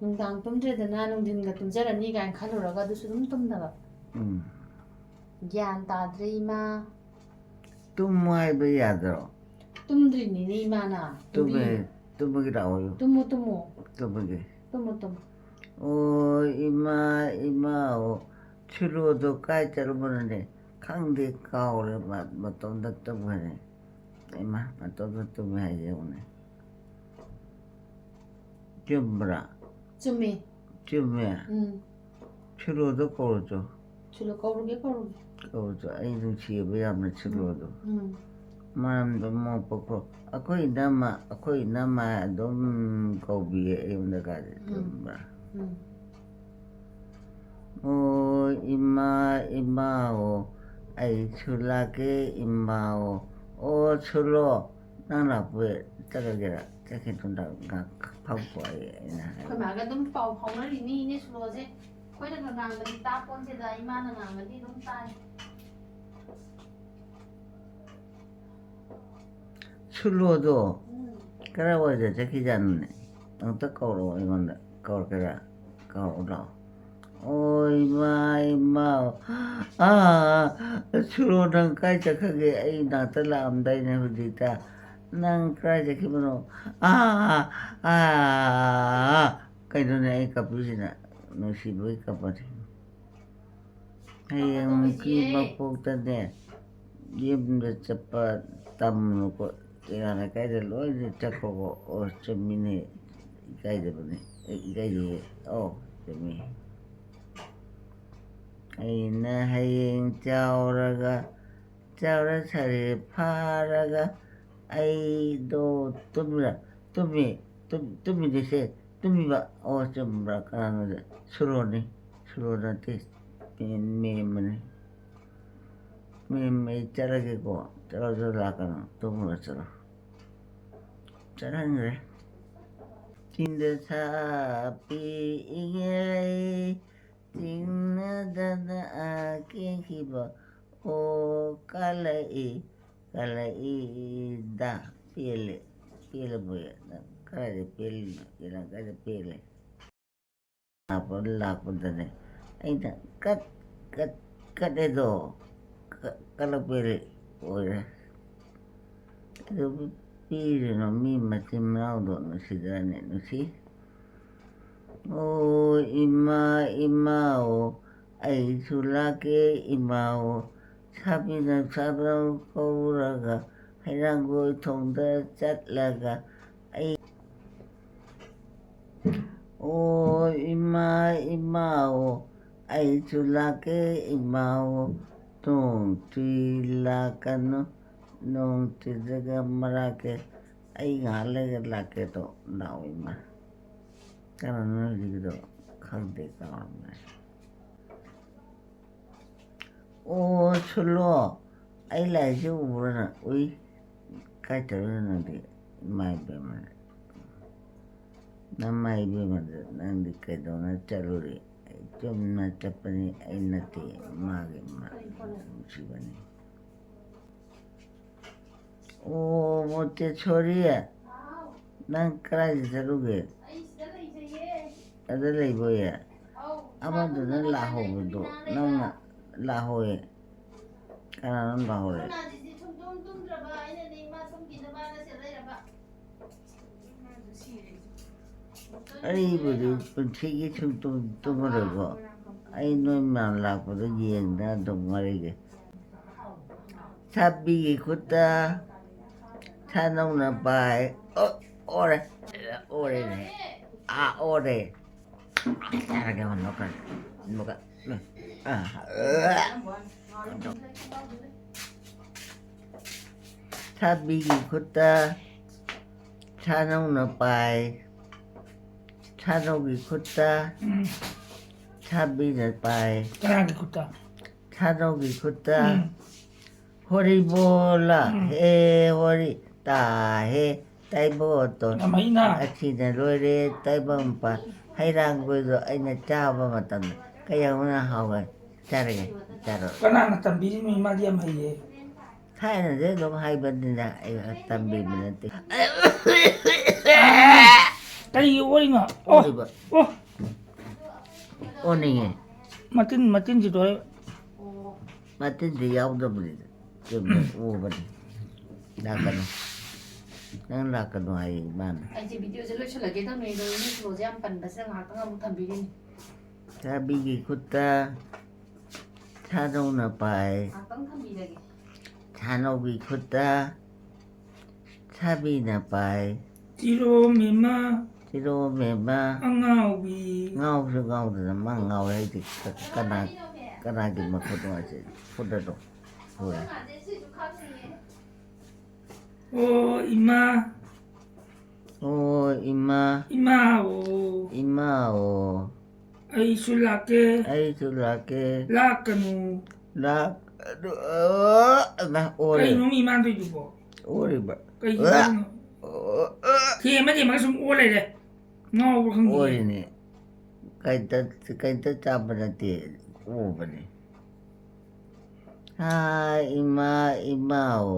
ꯅꯨꯡꯗꯥꯡ ꯇꯨꯝꯗ꯭ꯔꯦꯗꯅ, ꯅꯨꯡꯊꯤꯟꯒ ꯇꯨꯝꯖꯔꯅꯤ ꯀꯥꯏꯅ ꯈꯜꯂꯨꯔꯒ ꯑꯗꯨꯁꯨ ꯑꯗꯨꯝ ꯇꯨꯝꯗꯕ꯫ ꯎꯝ꯫ ꯒ꯭ꯌꯥꯟ ꯇꯥꯗ꯭ꯔꯦ ꯏꯃꯥ꯫ ꯇꯨꯝꯃꯣ ꯍꯥꯏꯕ ꯌꯥꯗ꯭ꯔꯣ? ꯇꯨꯝꯗ꯭ꯔꯤꯅꯤꯅꯦ ꯏꯃꯥꯅ꯫ ꯇꯨꯝꯃꯦ, ꯇꯨꯝꯕꯒꯤ ꯂꯥꯛꯑꯣꯌꯨ꯫ ꯇꯨꯝꯃꯣ, ꯇꯨꯝꯃꯣ꯫ ꯇꯨꯝꯕꯒꯤ꯫ ꯇꯨꯝꯃꯣ, ꯇꯨꯝꯃꯣ꯫ ꯑꯣ, ꯏꯃꯥ, ꯏꯃꯥ, ꯑꯣ, ꯁꯤꯂꯣꯗꯣ ꯀꯥꯏ ꯆꯠꯂꯝꯕꯅꯣꯅꯦ? ꯈꯪꯗꯦ, ꯀꯥꯎꯔꯦ, ꯃ-, ꯃꯇꯣꯝꯗ ꯇꯨꯝꯈ꯭ꯔꯦ꯫ ꯏꯃꯥ, ꯃꯇꯣꯝꯗ ꯇꯨꯝꯃꯦ ꯍꯥꯏꯁꯦ ꯌꯦꯡꯉꯨꯅꯦ꯫ ꯆꯨꯝꯕ꯭ꯔꯥ? ꯆꯨꯝꯃꯦ꯫ ꯆꯨꯝꯃꯦ? ꯎꯝ꯫ ꯁꯤꯂꯣꯗꯣ ꯀꯧꯔꯨꯆꯣ꯫ ꯁꯤꯂꯣ ꯀꯧꯔꯨꯒꯦ, ꯀꯧꯔꯨꯒꯦ꯫ ꯀꯧꯔꯨꯆꯣ꯫ ꯑꯩ ꯅꯨꯡꯁꯤꯌꯦꯕ ꯌꯥꯝꯅ ꯁꯤꯂꯣꯗꯣ꯫ ꯎꯝ꯫ ꯃꯔꯝꯗꯣ ꯃꯣꯛꯄꯀꯣ꯫ ꯑꯩꯈꯣꯏ ꯏꯅꯝꯃ, ꯑꯩꯈꯣꯏ ꯏꯅꯝꯃ ꯑꯗꯨꯝ ꯀꯧꯕꯤꯌꯦ ꯑꯩꯉꯣꯟꯗ ꯀꯥꯁꯦ꯫ ꯎꯝ꯫ ꯆꯨꯝꯕ꯭ꯔꯥ? ꯎꯝ꯫ ꯑꯣ, ꯏꯃꯥ, ꯏꯃꯥꯑꯣ, ꯑꯩꯁꯨ ꯂꯥꯛꯀꯦ, ꯏꯃꯥꯑꯣ꯫ ꯑꯣ, ꯁꯤꯂꯣ, ꯅꯪ ꯂꯥꯛꯄ ꯆꯠꯂꯒꯦꯔꯥ? ꯆꯠꯈꯤꯅꯨꯗ, ꯉꯥꯏꯍꯥꯛ ꯐꯝꯈꯣ, ꯑꯩ, ꯑꯩꯅ ꯍꯥꯏꯕ꯫ ꯑꯩꯈꯣꯏ ꯃꯥꯒ ꯑꯗꯨꯝ ꯄꯥꯎ ꯐꯥꯎꯅꯔꯤꯅꯤ, ꯏꯅꯦ ꯁꯤꯂꯣꯁꯦ꯫ ꯑꯩꯈꯣꯏꯅꯒ ꯉꯥꯡꯕꯗꯤ ꯇꯥꯄꯣꯟꯇꯦꯗ, ꯏꯃꯥꯅ ꯉꯥꯡꯕꯗꯤ ꯑꯗꯨꯝ ꯇꯥꯏ꯫ ꯁꯤꯂꯣꯗꯣ ꯎꯝ꯫ ꯀꯗꯥꯏꯋꯥꯏꯗ ꯆꯠꯈꯤꯖꯥꯠꯅꯣꯅꯦ? ꯑꯝꯇ ꯀꯧꯔꯛꯑꯣ ꯑꯩꯉꯣꯟꯗ꯫ ꯀꯧꯔꯛꯀꯦꯔꯥ? ꯀꯧꯔꯛꯑꯣ ꯂꯥꯛꯑꯣ꯫ ꯑꯣ, ꯏꯃꯥ, ꯏꯃꯥ꯫ ꯑꯥ, ꯁꯨꯔꯣ, ꯅꯪ ꯀꯥꯏ ꯆꯠꯈ꯭ꯔꯒꯦ? ꯑꯩ ꯅꯥꯛꯇ ꯂꯥꯛꯑꯝꯗꯥꯏꯅꯦ ꯍꯧꯖꯤꯛꯇ꯫ ꯅꯪ ꯀꯥꯏ ꯆꯠꯈꯤꯕꯅꯣ? ꯑꯥ, ꯑꯥ, ꯀꯩꯅꯣꯅꯦ ꯑꯩ ꯀꯞꯄꯤꯁꯤꯅ? ꯅꯨꯡꯁꯤꯕꯒꯤ ꯀꯞꯄꯅꯤ꯫ ꯍꯌꯦꯡꯃꯨꯛꯀꯤ ꯃꯄꯣꯛꯇꯅꯦ, ꯌꯨꯝꯗ ꯆꯠꯄ ꯇꯝꯃꯨꯀꯣ꯫ ꯇꯦꯔꯥ ꯂꯩꯀꯥꯏꯗ ꯂꯣꯏꯅ ꯆꯠꯈ꯭ꯔꯣꯀꯣ꯫ ꯑꯣ, ꯆꯨꯝꯃꯤꯅꯦ꯫ ꯏꯀꯥꯏꯗꯕꯅꯦ꯫ ꯑꯦ, ꯏꯀꯥꯏꯗꯦꯍꯦ꯫ ꯑꯣ, ꯆꯨꯝꯃꯤ꯫ ꯑꯩꯅ ꯍꯌꯦꯡ ꯆꯥꯎꯔꯒ, ꯆꯥꯎꯔ ꯁꯥꯔꯦ ꯐꯥꯔꯒ, ꯑꯩꯗꯣ ꯇꯨꯝꯃꯤꯔ-, ꯇꯨꯝꯃꯤ, ꯇꯨꯝ-, ꯇꯨꯝꯃꯤꯗꯤꯁꯦ, ꯇꯨꯝꯃꯤꯕ꯫ ꯑꯣ, ꯆꯨꯝꯕ꯭ꯔꯥ? ꯀꯅꯥꯅꯣ? ꯁꯨꯔꯣꯅꯤ꯫ ꯁꯨꯔꯣ ꯅꯠꯇꯦ꯫ ꯃꯦꯝ-, ꯃꯦꯝ ꯑꯃꯅꯤ꯫ ꯃꯦꯝ, ꯑꯩ ꯆꯠꯂꯒꯦꯀꯣ꯫ ꯆꯠꯂꯣ, ꯆꯠꯂꯣ, ꯂꯥꯛꯀꯅꯨ꯫ ꯇꯨꯝꯃꯨꯔꯣ, ꯆꯠꯂꯣ꯫ ꯆꯠꯍꯟꯈ꯭ꯔꯦ꯫ ꯆꯤꯟꯗ ꯁꯥ ꯄꯤꯛꯏꯉꯩ ꯆꯤꯡꯅꯗꯅ ꯀꯦꯟꯈꯤꯕ꯫ ꯑꯣ, ꯀꯜꯂꯛꯏ, ꯀꯜꯂꯛꯏꯗ꯫ ꯄꯦꯜꯂꯦ, ꯄꯦꯜꯂꯕꯣꯏ? ꯅꯪ ꯀꯗꯥꯏꯗ ꯄꯦꯜꯂꯤꯅꯣ? ꯀꯗꯥꯏꯗ ꯄꯦꯜꯂꯦ? ꯂꯥꯛꯄ-, ꯂꯥꯛꯄꯗꯅꯦ ꯑꯩꯅ ꯀꯠ, ꯀꯠ, ꯀꯠꯂꯦꯗꯣ꯫ ꯀ-, ꯀꯠꯂꯛꯄꯩ ꯑꯣꯏꯔꯦ꯫ ꯀꯩꯗꯧꯕꯩ ꯄꯤꯔꯤꯅꯣ? ꯃꯤ ꯃꯆꯤꯟ ꯃꯅꯥꯎꯗꯣ ꯅꯨꯡꯁꯤꯗ꯭ꯔꯅꯦ? ꯅꯨꯡꯁꯤ꯫ ꯑꯣ ꯏꯃꯥ, ꯏꯃꯥꯑꯣ, ꯑꯩꯁꯨ ꯂꯥꯛꯀꯦ ꯏꯃꯥꯑꯣ꯫ ꯁꯥꯕꯤꯅ ꯁꯥꯕꯧ ꯀꯧꯔꯒ ꯍꯩꯔꯥꯡꯒꯣꯏ ꯊꯣꯡꯗ ꯆꯠꯂꯒ ꯑꯩ, ꯑꯣ ꯏꯃꯥ, ꯏꯃꯥꯑꯣ, ꯑꯩꯁꯨ ꯂꯥꯛꯀꯦ ꯏꯃꯥꯑꯣ꯫ ꯅꯣꯡ ꯆꯨꯏ ꯂꯥꯛꯀꯅꯨ, ꯅꯣꯡ ꯆꯨꯗ꯭ꯔꯒ ꯃꯔꯥꯛꯀꯦ꯫ ꯑꯩ ꯉꯥꯏꯍꯥꯛ ꯂꯩꯔꯒ ꯂꯥꯛꯀꯦ꯫ ꯑꯗꯣ ꯂꯥꯛꯑꯣ ꯏꯃꯥ꯫ ꯀꯅꯥꯅꯣ ꯍꯧꯖꯤꯛꯀꯤꯗꯣ? ꯈꯪꯗꯦ, ꯀꯥꯎꯔꯝꯃꯦ꯫ ꯑꯣ ꯁꯨꯂꯣ, ꯑꯩ ꯂꯥꯛꯏꯁꯦ ꯎꯕ꯭ꯔꯣ ꯅꯪ? ꯎꯏ꯫ ꯀꯥꯏ ꯆꯠꯂꯨꯏꯅꯣ ꯅꯪꯗꯤ? ꯏꯃꯥ ꯏꯕꯦꯝꯃ, ꯅꯃꯥ ꯏꯕꯦꯝꯃꯗ ꯅꯪꯗꯤ ꯀꯩꯗꯧꯅ ꯆꯠꯂꯨꯔꯤ? ꯑꯩ ꯆꯨꯝꯅ ꯆꯠꯄꯅꯤ, ꯑꯩ ꯅꯠꯇꯦ꯫ ꯃꯥꯒꯤ ꯃꯥ ꯅꯨꯡꯁꯤꯕꯅꯤ꯫ ꯑꯣ ꯃꯣꯇꯦꯁꯣꯔꯤ, ꯅꯪ ꯀꯗꯥꯏꯗ ꯆꯠꯂꯨꯒꯦ? ꯑꯗ ꯂꯩꯕꯣꯏꯌꯦ? ꯑꯃꯗꯨꯅ ꯂꯥꯛꯍꯧꯕꯗꯣ ꯅꯪꯅ ꯂꯥꯛꯍꯧꯋꯦ꯫ ꯀꯅꯥꯅꯣ ꯂꯥꯛꯍꯧꯋꯦ? ꯑꯩꯕꯨꯗꯤ ꯄꯨꯟꯁꯤꯒꯤ ꯁꯨꯡꯇꯨꯝ ꯇꯨꯝꯃꯔꯣꯏꯀꯣ꯫ ꯑꯩ ꯅꯣꯏ ꯃꯌꯥꯝ ꯂꯥꯛꯄꯗꯣ ꯌꯦꯡꯗꯅ ꯑꯗꯨꯝ ꯋꯥꯔꯤꯒꯦ꯫ ꯁꯥꯕꯤꯒꯤ ꯈꯨꯠꯇ ꯁꯥꯅꯧꯅ ꯄꯥꯏ꯫ ꯑꯣ, ꯑꯣꯔꯦ꯫ ꯑꯣꯔꯦꯅꯦ꯫ ꯑꯥ, ꯑꯣꯔꯦ꯫ ꯌꯥꯔꯒꯦ, ꯍꯣꯟ ꯂꯧꯈ꯭ꯔꯒꯦ꯫ ꯑꯃꯨꯛꯀ꯫ ꯑꯥ꯫ ꯁꯥꯕꯤꯒꯤ ꯈꯨꯠꯇ ꯁꯥꯅꯧꯅ ꯄꯥꯏ꯫ ꯁꯥꯅꯧꯒꯤ ꯈꯨꯠꯇ ꯎꯝ꯫ ꯁꯥꯕꯤꯅ ꯄꯥꯏ꯫ ꯀꯅꯥꯒꯤ ꯈꯨꯠꯇ? ꯁꯥꯅꯧꯒꯤ ꯈꯨꯠꯇ꯫ ꯎꯝ꯫ ꯍꯣꯔꯤꯕꯣꯂ ꯎꯝ꯫ ꯍꯦ ꯍꯣꯔꯤ ꯇꯥ ꯍꯦ ꯇꯥꯏꯕꯣꯇꯣ꯫ ꯌꯥꯝ ꯍꯩꯅ꯫ ꯑꯁꯤꯅ ꯂꯣꯏꯔꯦ ꯇꯥꯏꯕꯪꯄꯥꯟ꯫ ꯍꯩꯔꯥꯡꯒꯣꯏꯗꯣ ꯑꯩꯅ ꯆꯥꯕ ꯃꯇꯝꯗ ꯀꯌꯥꯝꯅ ꯍꯥꯎꯒꯦ꯫ ꯆꯥꯔꯒꯦ, ꯆꯥꯔꯣ꯫ ꯀꯅꯥꯅ ꯇꯝꯕꯤꯔꯤꯅꯣ? ꯏꯃꯥꯗꯤ ꯌꯥꯝ ꯍꯩꯌꯦ꯫ ꯊꯥꯏꯅꯗꯩ ꯑꯗꯨꯝ ꯍꯥꯏꯕꯅꯤꯅ ꯑꯩ ꯇꯝꯕꯤꯕ ꯅꯠꯇꯦ꯫ ꯀꯔꯤꯒꯤ ꯑꯣꯔꯤꯅꯣ? ꯑꯣ, ꯑꯣꯔꯤꯕ꯫ ꯑꯣ꯫ ꯑꯣꯅꯤꯡꯉꯦ꯫ ꯃꯇꯤꯟ, ꯃꯇꯤꯟꯁꯤ ꯇꯣꯏ꯫ ꯃꯇꯤꯟꯗꯤ ꯌꯥꯎꯗꯕꯅꯤꯗ꯫ ꯆꯨꯝꯅ ꯑꯣꯕꯅꯤ꯫ ꯂꯥꯛꯀꯅꯨ꯫ ꯅꯪ ꯂꯥꯛꯀꯅꯨ ꯍꯥꯏꯌꯦ ꯏꯃꯥꯅ꯫ ꯑꯩꯁꯦ ꯚꯤꯗꯤꯑꯣꯁꯦ ꯂꯣꯏꯁꯤꯜꯂꯒꯦ ꯇꯧꯅꯤ, ꯑꯗꯣ ꯏꯅꯦ ꯁꯣꯂꯣꯁꯦ ꯌꯥꯝ ꯄꯟꯕꯁꯤꯗ ꯉꯥꯏꯍꯥꯛꯇꯪ ꯑꯃꯨꯛ ꯊꯝꯕꯤꯔꯤꯅꯤ꯫ ꯁꯥꯕꯤꯒꯤ ꯈꯨꯠꯇ ꯁꯥꯅꯧꯅ ꯄꯥꯏ꯫ ꯉꯥꯏꯍꯥꯛꯇꯪ ꯊꯝꯕꯤꯔꯒꯦ꯫ ꯁꯥꯅꯧꯒꯤ ꯈꯨꯠꯇ ꯁꯥꯕꯤꯅ ꯄꯥꯏ꯫ ꯆꯤꯔꯣ ꯃꯦꯝꯃ꯫ ꯆꯤꯔꯣ ꯃꯦꯝꯃ꯫ ꯑꯉꯥꯎꯕꯤ꯫ ꯉꯥꯎꯁꯨ ꯉꯥꯎꯗꯅ ꯃꯥ ꯉꯥꯎꯋꯦ ꯍꯥꯏꯗꯤ ꯀ-, ꯀꯅꯥ, ꯀꯅꯥꯒꯤ ꯃꯈꯨꯠꯅꯣ ꯍꯥꯏꯁꯦ? ꯈꯨꯠ ꯑꯗꯣ꯫ ꯍꯣꯏ꯫ ꯑꯣ ꯏꯃꯥ꯫ ꯑꯣ ꯏꯃꯥ꯫ ꯏꯃꯥ ꯑꯣ꯫ ꯏꯃꯥ ꯑꯣ꯫ ꯑꯩꯁꯨ ꯂꯥꯛꯀꯦ꯫ ꯑꯩꯁꯨ ꯂꯥꯛꯀꯦ꯫ ꯂꯥꯛꯀꯅꯨ꯫ ꯂꯥꯛꯀꯅꯨ꯫ ꯑ, ꯏꯃꯥ, ꯑꯣꯔꯦ꯫ ꯀꯩꯅꯣ ꯃꯤ ꯃꯥꯟꯗꯣꯏꯗꯨꯕꯣ? ꯑꯣꯔꯤꯕ꯫ ꯀꯩꯒꯤꯅꯣ? ꯑ, ꯑ, ꯑ꯫ ꯊꯦꯝꯃ ꯊꯦꯝꯃꯒ ꯁꯨꯝ ꯑꯣ ꯂꯩꯔꯦ꯫ ꯉꯥꯎꯕ꯭ꯔꯥ ꯈꯪꯗꯦ꯫ ꯑꯣꯔꯤꯅꯦ꯫ ꯀꯩꯇ, ꯀꯩꯇ ꯆꯥꯕ ꯅꯠꯇꯦ, ꯑꯣꯕꯅꯦ꯫ ꯍꯥꯏ, ꯏꯃꯥ, ꯏꯃꯥꯑꯣ,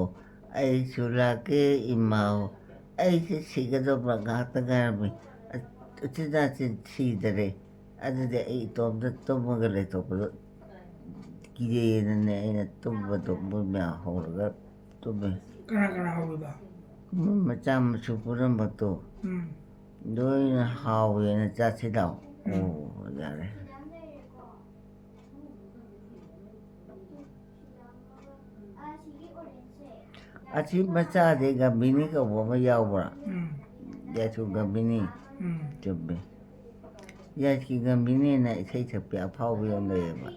ꯑꯩꯁꯨ ꯂꯥꯛꯀꯦ, ꯏꯃꯥꯑꯣ꯫ ꯑꯩꯁꯦ ꯁꯤꯒꯗꯧꯕ ꯉꯥꯛꯇ ꯉꯥꯏꯔꯝꯃꯤ꯫ ꯎꯆꯤꯟ ꯅꯥꯆꯤꯟ ꯁꯤꯗꯔꯦ꯫ ꯑꯗꯨꯗꯤ ꯑꯩ ꯏꯇꯣꯝꯇ ꯇꯨꯝꯃꯒ ꯂꯩꯊꯣꯛꯄꯗꯣ ꯀꯤꯖꯩꯌꯦꯅꯅꯦ, ꯑꯩꯅ ꯇꯨꯝꯕꯗꯣ ꯃꯣꯏ ꯃꯌꯥꯝ ꯍꯧꯔꯒ ꯇꯨꯝꯃꯦ꯫ ꯀꯅꯥ ꯀꯅꯥ ꯍꯧꯔꯤꯕ? ꯃꯣꯏ ꯃꯆꯥ ꯃꯁꯨ ꯄꯨꯝꯅꯃꯛꯇꯣ ꯎꯝ ꯂꯣꯏꯅ ꯍꯥꯎꯋꯦꯅ ꯆꯥꯁꯤ ꯂꯥꯎ꯫ ꯑꯣ, ꯌꯥꯔꯦ꯫ ꯑꯁꯤ ꯃꯆꯥꯁꯦ ꯒꯝꯚꯤꯅꯤ ꯀꯧꯕ ꯑꯃ ꯌꯥꯎꯕ꯭ꯔꯥ? ꯎꯝ ꯌꯥꯏꯁꯀꯨ ꯒꯝꯚꯤꯅꯤ꯫ ꯎꯝ ꯆꯨꯝꯃꯦ꯫ ꯌꯥꯏꯁꯀꯤ ꯒꯝꯚꯤꯅꯤꯅ ꯏꯁꯩ ꯁꯛꯄꯤ ꯑꯐꯥꯎꯕꯤ ꯑꯃ ꯂꯩꯌꯦꯕ꯫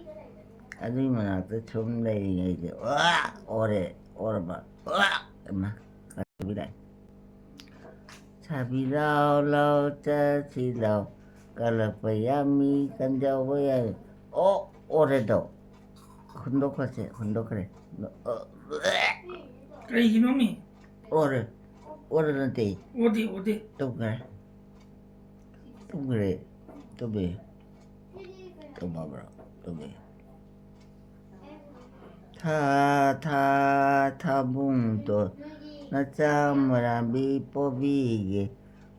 ꯑꯗꯨꯒꯤ ꯃꯅꯥꯛꯇ ꯁꯨꯝ ꯂꯩꯔꯤꯉꯩꯁꯦ, "ꯑꯣ!" ꯑꯣꯔꯦ, ꯑꯣꯔꯕ, "ꯑꯣ!" ꯏꯃꯥ, ꯀꯥꯏꯕꯤꯔꯥꯏ꯫ "ꯁꯥꯕꯤ ꯂꯥꯎ ꯂꯥꯎ ꯆꯠꯁꯤ ꯂꯥꯎ, ꯀꯜꯂꯛꯄ ꯌꯥꯃꯤ ꯀꯟꯖꯧꯕ ꯌꯥꯃꯤ"꯫ ꯑꯣ, ꯑꯣꯔꯦꯗꯣ꯫ ꯍꯨꯟꯗꯣꯛꯈ꯭ꯔꯁꯦ, ꯍꯨꯟꯗꯣꯛꯈ꯭ꯔꯦ꯫ ꯀꯩꯒꯤꯅꯣꯃꯤ? ꯑꯣꯔꯦ, ꯑꯣꯔꯦ ꯅꯠꯇꯦ꯫ ꯑꯣꯗꯦ ꯑꯣꯗꯦ꯫ ꯇꯨꯝꯈ꯭ꯔꯦ꯫ ꯇꯨꯝꯈ꯭ꯔꯦ꯫ ꯇꯨꯝꯃꯦ꯫ ꯇꯨꯝꯃꯕ꯭ꯔꯣ? ꯇꯨꯝꯃꯦ꯫ ꯊꯥ, ꯊꯥ, ꯊꯥꯕꯨꯡꯗꯣ ꯅꯆꯥ ꯃꯔꯥꯕꯤ ꯄꯣꯕꯤꯒꯦ,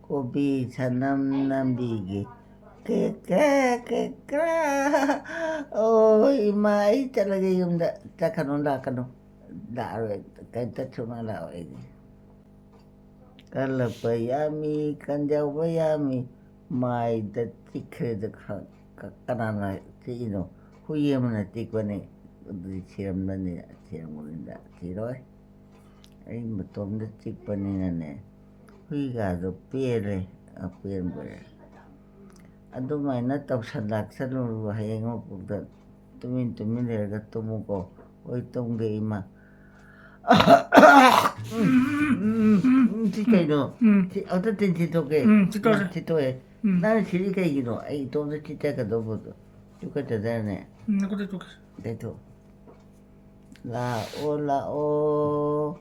ꯀꯣꯕꯤ ꯁꯅꯝ ꯅꯝꯕꯤꯒꯦ꯫ ꯀꯦ ꯀꯦ ꯀꯦ ꯀꯦ꯫ ꯑꯣ ꯏꯃꯥ, ꯑꯩ ꯆꯠꯂꯒꯦ ꯌꯨꯝꯗ꯫ ꯆꯠꯀꯅꯨ, ꯂꯥꯛꯀꯅꯨ꯫ ꯂꯥꯛꯑꯔꯣꯏ꯫ ꯀꯩꯝꯇ ꯁꯨꯡꯂꯥꯛ ꯂꯥꯛꯑꯣꯏ ꯑꯩꯗꯤ꯫ ꯀꯜꯂꯛꯄ ꯌꯥꯃꯤ, ꯀꯟꯖꯧꯕ ꯌꯥꯃꯤ꯫ ꯃꯥꯏꯗ ꯆꯤꯛꯈ꯭ꯔꯦꯗ ꯈ-, ꯀ-, ꯀꯅꯥꯅ ꯆꯤꯛꯏꯅꯣ? ꯍꯨꯏ ꯑꯃꯅ ꯆꯤꯛꯄꯅꯤ꯫ ꯑꯗꯨꯗꯤ ꯁꯤꯔꯝꯗꯅꯤ, ꯁꯤꯔꯝꯒꯅꯤꯗ꯫ ꯁꯤꯔꯣꯏ꯫ ꯑꯩ ꯃꯇꯣꯝꯗ ꯆꯤꯛꯄꯅꯤꯅꯅꯦ, ꯍꯨꯏꯒꯥꯗꯣ ꯄꯦꯜꯂꯦ꯫ ꯑꯄꯦꯟꯕꯔꯦ꯫ ꯑꯗꯨꯃꯥꯏꯅ ꯇꯧꯁꯜꯂꯛꯁꯅꯨ꯫ ꯍꯌꯦꯡ ꯃꯀꯣꯛꯇ ꯇꯨꯃꯤꯟ ꯇꯨꯃꯤꯟ ꯂꯩꯔꯒ ꯇꯨꯝꯃꯨꯀꯣ꯫ ꯍꯣꯏ, ꯇꯨꯝꯒꯦ ꯏꯃꯥ꯫ ꯎꯝ, ꯁꯤ ꯀꯩꯅꯣ? ꯎꯝ ꯁꯤ ꯑꯝꯇ ꯇꯤꯟ ꯊꯤꯠꯇꯣꯛꯀꯦ꯫ ꯎꯝ, ꯊꯤꯠꯇꯣꯛꯑꯁꯦ꯫ ꯊꯤꯠꯇꯣꯛꯑꯦ꯫ ꯎꯝ꯫ ꯅꯪ ꯁꯤꯗꯤ ꯀꯩꯒꯤꯅꯣ? ꯑꯩ ꯏꯇꯣꯝꯇ ꯊꯤꯠꯇꯣꯛꯀꯗꯧꯕꯗꯣ꯫ ꯇꯨꯀꯠꯆꯗ꯭ꯔꯅꯦ? ꯎꯝ, ꯅꯈꯨꯠꯇ ꯇꯣꯛꯀꯦ꯫ ꯇꯩꯊꯣꯛ꯫ ꯂꯥꯛꯑꯣ, ꯂꯥꯛꯑꯣ,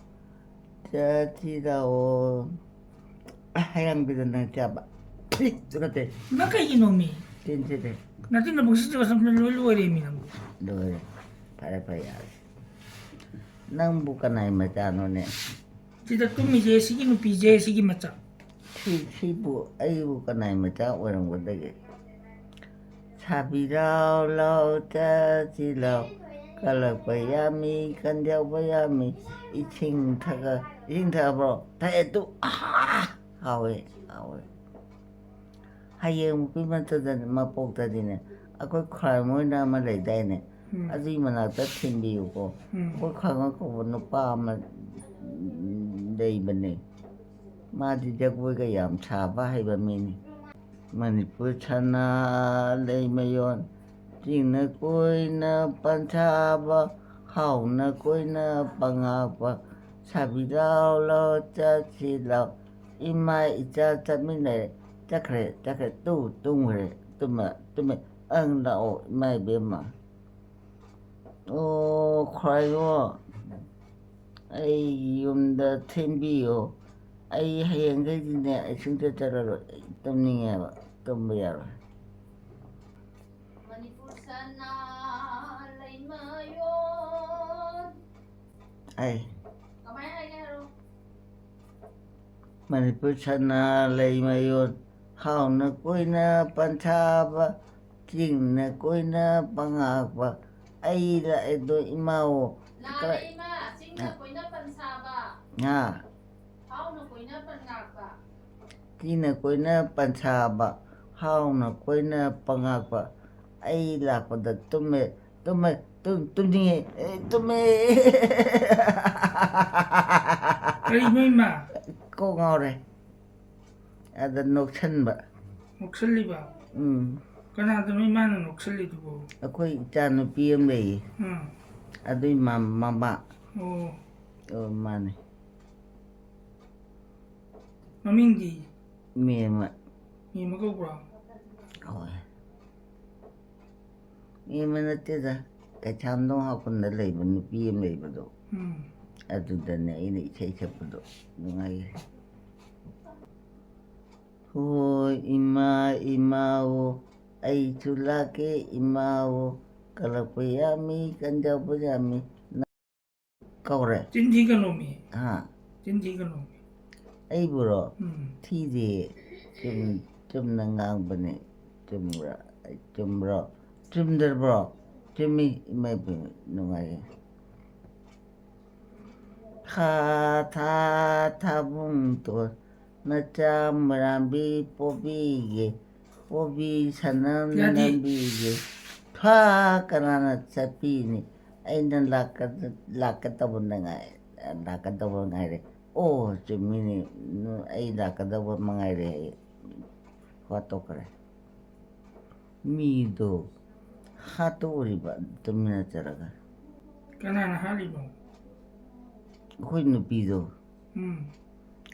ꯆꯠꯁꯤ ꯂꯥꯛꯑꯣ꯫ ꯑ, ꯍꯌꯥꯡꯕꯤꯗ ꯅꯪ ꯆꯥꯕ꯫ ꯐꯤꯠ ꯇꯨꯀꯠꯆꯩ꯫ ꯅꯪ ꯀꯩꯒꯤꯅꯣꯃꯤ? ꯇꯤꯟ ꯊꯤꯠꯇꯦ꯫ ꯅꯆꯤꯟ ꯅꯕꯨꯛꯁꯤ ꯆꯠꯄ ꯁꯝ ꯂꯣꯏ ꯂꯣꯏꯔꯦꯃꯤ ꯅꯪꯕꯨ꯫ ꯂꯣꯏꯔꯦ꯫ ꯐꯔꯦ, ꯐꯔꯦ, ꯌꯥꯔꯦ꯫ ꯅꯪꯕꯨ ꯀꯅꯥꯏ ꯃꯆꯥꯅꯣꯅꯦ? ꯁꯤꯗ ꯇꯨꯝꯃꯤꯁꯦ ꯁꯤꯒꯤ ꯅꯨꯄꯤꯁꯦ ꯁꯤꯒꯤ ꯃꯆꯥ꯫ ꯁꯤ, ꯁꯤꯕꯨ ꯑꯩꯕꯨ ꯀꯅꯥꯏ ꯃꯆꯥ ꯑꯣꯏꯔꯝꯒꯗꯒꯦ? ꯁꯥꯕꯤꯔꯥꯎ ꯂꯥꯎ ꯆꯠꯁꯤ ꯂꯥꯎ꯫ ꯀꯜꯂꯛꯄ ꯌꯥꯝꯃꯤ, ꯀꯟꯖꯧꯕ ꯌꯥꯝꯃꯤ꯫ ꯏꯁꯤꯡ ꯊꯛꯑ-, ꯏꯁꯤꯡ ꯊꯛꯑꯕ꯭ꯔꯣ? ꯊꯛꯑꯦ ꯇꯨ꯫ ꯑꯍꯥ! ꯍꯥꯎꯋꯦ, ꯍꯥꯎꯋꯦ꯫ ꯍꯌꯦꯡ ꯃꯄꯣꯛꯇꯗꯅꯦ, ꯃꯄꯣꯛꯇꯗꯤꯅꯦ, ꯑꯩꯈꯣꯏ ꯈ꯭ꯋꯥꯏ ꯃꯣꯏꯅ ꯑꯃ ꯂꯩꯗꯥꯏꯅꯦ? ꯎꯝ꯫ ꯑꯗꯨꯒꯤ ꯃꯅꯥꯛꯇ ꯊꯤꯟꯕꯤꯌꯨꯀꯣ꯫ ꯎꯝ꯫ ꯑꯩꯈꯣꯏ ꯈ꯭ꯋꯥꯏ ꯀꯧꯕ ꯅꯨꯄꯥ ꯑꯃ ꯂꯩꯕꯅꯦ꯫ ꯃꯥꯗꯤ ꯖꯒꯣꯏꯒ ꯌꯥꯝ ꯁꯥꯕ ꯍꯩꯕ ꯃꯤꯅꯤ꯫ ꯃꯅꯤꯄꯨꯔ ꯁꯅꯥ ꯂꯩꯃꯌꯣꯟ, ꯆꯤꯡꯅ ꯀꯣꯏꯅ ꯄꯟꯊꯥꯕ, ꯍꯥꯎꯅ ꯀꯣꯏꯅ ꯄꯉꯥꯛꯄ, ꯁꯥꯕꯤ ꯂꯥꯎ ꯂꯥꯎ ꯆꯠꯁꯤ ꯂꯥꯎ, ꯏꯃꯥ ꯏꯆꯥ ꯆꯠꯃꯤꯟꯅꯔꯦ, ꯆꯠꯈ꯭ꯔꯦ, ꯆꯠꯈ꯭ꯔꯦ, ꯇꯨ ꯇꯨꯝꯈ꯭ꯔꯦ, ꯇꯨꯝꯃ, ꯇꯨꯝꯃꯦ, ꯑꯪ ꯂꯥꯛꯑꯣ ꯏꯃꯥ ꯏꯕꯦꯝꯃ꯫ ꯑꯣ, ꯈ꯭ꯋꯥꯏꯔꯣ, ꯑꯩ ꯌꯨꯝꯗ ꯊꯤꯟꯕꯤꯌꯣ꯫ ꯑꯩ ꯍꯌꯦꯡꯈꯩꯗꯤꯅꯦ, ꯑꯩ ꯁꯨꯡꯆꯠ ꯆꯠꯂꯔꯣꯏ꯫ ꯑꯩ ꯇꯨꯝꯅꯤꯡꯉꯦꯕ, ꯇꯨꯝꯕ ꯌꯥꯔꯣꯏ꯫ ꯃꯅꯤꯄꯨꯔ ꯁꯅꯥ ꯂꯩꯃꯌꯣꯟ꯫ ꯑꯩ ꯀꯃꯥꯏ ꯍꯥꯏꯒꯦ ꯍꯥꯏꯔꯣ? ꯃꯅꯤꯄꯨꯔ ꯁꯅꯥ ꯂꯩꯃꯌꯣꯟ, ꯍꯥꯎꯅ ꯀꯣꯏꯅ ꯄꯟꯊꯥꯕ, ꯆꯤꯡꯅ ꯀꯣꯏꯅ ꯄꯉꯥꯛꯄ, ꯑꯩ ꯂꯥꯛꯑꯦꯗꯣ ꯏꯃꯥꯑꯣ꯫ ꯂꯥꯛꯑꯦ ꯏꯃꯥ, ꯆꯤꯡꯅ ꯀꯣꯏꯅ ꯄꯟꯁꯥꯕ꯫ ꯍꯥ? ꯍꯥꯎꯅ ꯀꯣꯏꯅ ꯄꯟꯉꯥꯛꯄ꯫ ꯆꯤꯡꯅ ꯀꯣꯏꯅ ꯄꯟꯁꯥꯕ, ꯍꯥꯎꯅ ꯀꯣꯏꯅ ꯄꯉꯥꯛꯄ꯫ ꯑꯩ ꯂꯥꯛꯄꯗ ꯇꯨꯝꯃꯦ, ꯇꯨꯝꯃꯦ, ꯇꯨꯝ-, ꯇꯨꯝꯅꯤꯡꯉꯦ, ꯑꯦ, ꯇꯨꯝꯃꯦ꯫ ꯀꯔꯤꯅꯣ ꯏꯃꯥ? ꯀꯣꯛ ꯉꯥꯎꯔꯦ꯫ ꯑꯗ ꯅꯣꯛꯁꯟꯕ꯫ ꯅꯣꯛꯁꯜꯂꯤꯕ? ꯎꯝ꯫ ꯀꯅꯥꯗꯅꯣ ꯏꯃꯥꯅ ꯅꯣꯛꯁꯜꯂꯤꯗꯨꯕꯣ? ꯑꯩꯈꯣꯏ ꯏꯆꯥ ꯅꯨꯄꯤ ꯑꯃ ꯂꯩꯌꯦ꯫ ꯎꯝ꯫ ꯑꯗꯨꯏ ꯃ-, ꯃꯃꯥ꯫ ꯑꯣ꯫ ꯑꯣ, ꯃꯥꯅꯦ꯫ ꯃꯃꯤꯡꯗꯤ? ꯃꯦꯝꯃ꯫ ꯃꯦꯝꯃ ꯀꯧꯕ꯭ꯔꯣ? ꯍꯣꯏ꯫ ꯃꯦꯝꯃ ꯅꯠꯇꯦꯗ, ꯀꯩꯁꯥꯝꯊꯣꯡ ꯍꯥꯎꯈꯨꯟꯗ ꯂꯩꯕ ꯅꯨꯄꯤ ꯑꯃ ꯂꯩꯕꯗꯣ꯫ ꯎꯝ꯫ ꯑꯗꯨꯗꯅꯦ ꯑꯩꯅ ꯏꯁꯩ ꯁꯛꯄꯗꯣ ꯅꯨꯡꯉꯥꯏꯌꯦ꯫ ꯍꯣꯏ, ꯏꯃꯥ, ꯏꯃꯥꯑꯣ, ꯑꯩꯁꯨ ꯂꯥꯛꯀꯦ, ꯏꯃꯥꯑꯣ, ꯀꯜꯂꯛꯄ ꯌꯥꯝꯃꯤ, ꯀꯟꯖꯧꯕ ꯌꯥꯝꯃꯤ꯫ ꯀꯧꯔꯦ꯫ ꯆꯤꯟ ꯊꯤꯒꯅꯣꯃꯤ꯫ ꯍꯥ? ꯆꯤꯟ ꯊꯤꯒꯅꯣꯃꯤ꯫ ꯑꯩꯕꯨꯔꯣ? ꯎꯝ꯫ ꯊꯤꯗꯦ꯫ ꯆꯨꯝ-, ꯆꯨꯝꯅ ꯉꯥꯡꯕꯅꯦ꯫ ꯆꯨꯝꯕ꯭ꯔꯥ? ꯑꯩ ꯆꯨꯝꯕ꯭ꯔꯣ? ꯆꯨꯝꯗ꯭ꯔꯕ꯭ꯔꯣ? ꯆꯨꯝꯃꯤ, ꯏꯃꯥ ꯏꯕꯦꯝꯃ, ꯅꯨꯡꯉꯥꯏꯌꯦ꯫ ꯊꯥ, ꯊꯥ, ꯊꯥꯕꯨꯡ ꯇꯣꯟ, ꯅꯆꯥ ꯃꯔꯥꯝꯕꯤ ꯄꯣꯕꯤꯒꯦ, ꯄꯣꯕꯤ ꯁꯅꯝ ꯌꯥꯗꯦ꯫ ꯅꯝꯕꯤꯒꯦ, ꯊꯥ ꯀꯅꯥꯅ ꯆꯠꯄꯤꯅꯤ? ꯑꯩꯅ ꯂꯥꯛꯀ-, ꯂꯥꯛꯀꯗꯕ ꯉꯥꯏ-, ꯂꯥꯛꯀꯗꯕ ꯉꯥꯏꯔꯦ꯫ ꯑꯣ, ꯆꯨꯝꯃꯤꯅꯦ, ꯅꯨ-, ꯑꯩ ꯂꯥꯛꯀꯗꯕ ꯃꯉꯥꯏꯔꯦ, ꯑꯩ ꯋꯥ ꯇꯣꯛꯈ꯭ꯔꯦ꯫ ꯃꯤꯗꯣ ꯍꯥꯠꯇꯣꯛꯎꯔꯤꯕ ꯇꯨꯃꯤꯟꯅ ꯆꯠꯂꯒ꯫ ꯀꯅꯥꯅ ꯍꯥꯠꯂꯤꯕ? ꯑꯩꯈꯣꯏ ꯅꯨꯄꯤꯗꯣ꯫ ꯎꯝ꯫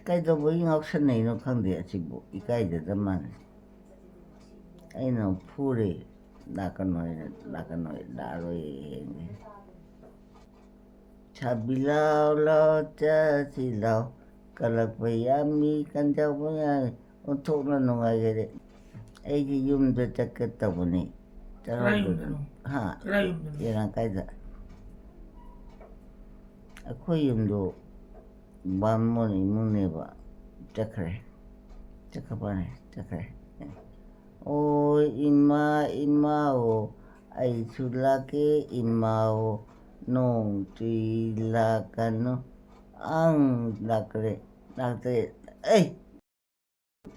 ꯀꯩꯗꯧꯕꯒꯤ ꯉꯥꯎꯁꯟꯅꯩꯅꯣ ꯈꯪꯗꯦ ꯑꯁꯤꯕꯨ, ꯏꯀꯥꯏꯖꯗ ꯃꯥꯜꯂꯦ꯫ ꯑꯩꯅ ꯐꯨꯔꯦ, ꯂꯥꯛꯀꯅꯨ ꯍꯥꯏꯅ, ꯂꯥꯛꯀꯅꯨ ꯍꯥꯏ, ꯂꯥꯛꯑꯔꯣꯏ ꯍꯌꯦꯡꯗꯤ꯫ ꯁꯥꯕꯤ ꯂꯥꯎ ꯂꯥꯎ ꯆꯠꯁꯤ ꯂꯥꯎ, ꯀꯜꯂꯛꯄ ꯌꯥꯝꯃꯤ, ꯀꯟꯖꯧꯕ ꯌꯥꯝꯃꯤ, ꯑꯣꯟꯊꯣꯛꯅ ꯅꯨꯡꯉꯥꯏꯈꯔꯦ꯫ ꯑꯩꯗꯤ ꯌꯨꯝꯗ ꯆꯠꯀꯦ ꯇꯧꯕꯅꯤ꯫ ꯀꯗꯥꯏ ꯆꯠꯍꯧꯗꯗꯅ꯫ ꯌꯨꯝꯗꯅꯣ? ꯍꯥ? ꯀꯗꯥꯏ ꯌꯨꯝꯗꯅꯣ? ꯏꯔꯥꯡ ꯀꯥꯏꯗ? ꯑꯩꯈꯣꯏ ꯌꯨꯝꯗꯣ ꯕꯥꯃꯣꯟ ꯏꯃꯨꯡꯅꯦꯕ꯫ ꯆꯠꯈ꯭ꯔꯦ꯫ ꯆꯠꯈ꯭ꯔꯕꯅꯦ? ꯆꯠꯈ꯭ꯔꯦ꯫ ꯑꯣ ꯏꯃꯥ, ꯏꯃꯥ ꯑꯣ, ꯑꯩꯁꯨ ꯂꯥꯛꯀꯦ ꯏꯃꯥ ꯑꯣ, ꯅꯣꯡ ꯆꯨꯏ ꯂꯥꯛꯀꯅꯨ꯫ ꯑꯪ, ꯂꯥꯛꯈ꯭ꯔꯦ, ꯂꯥꯛꯇ꯭ꯔꯦ꯫ ꯑꯩ!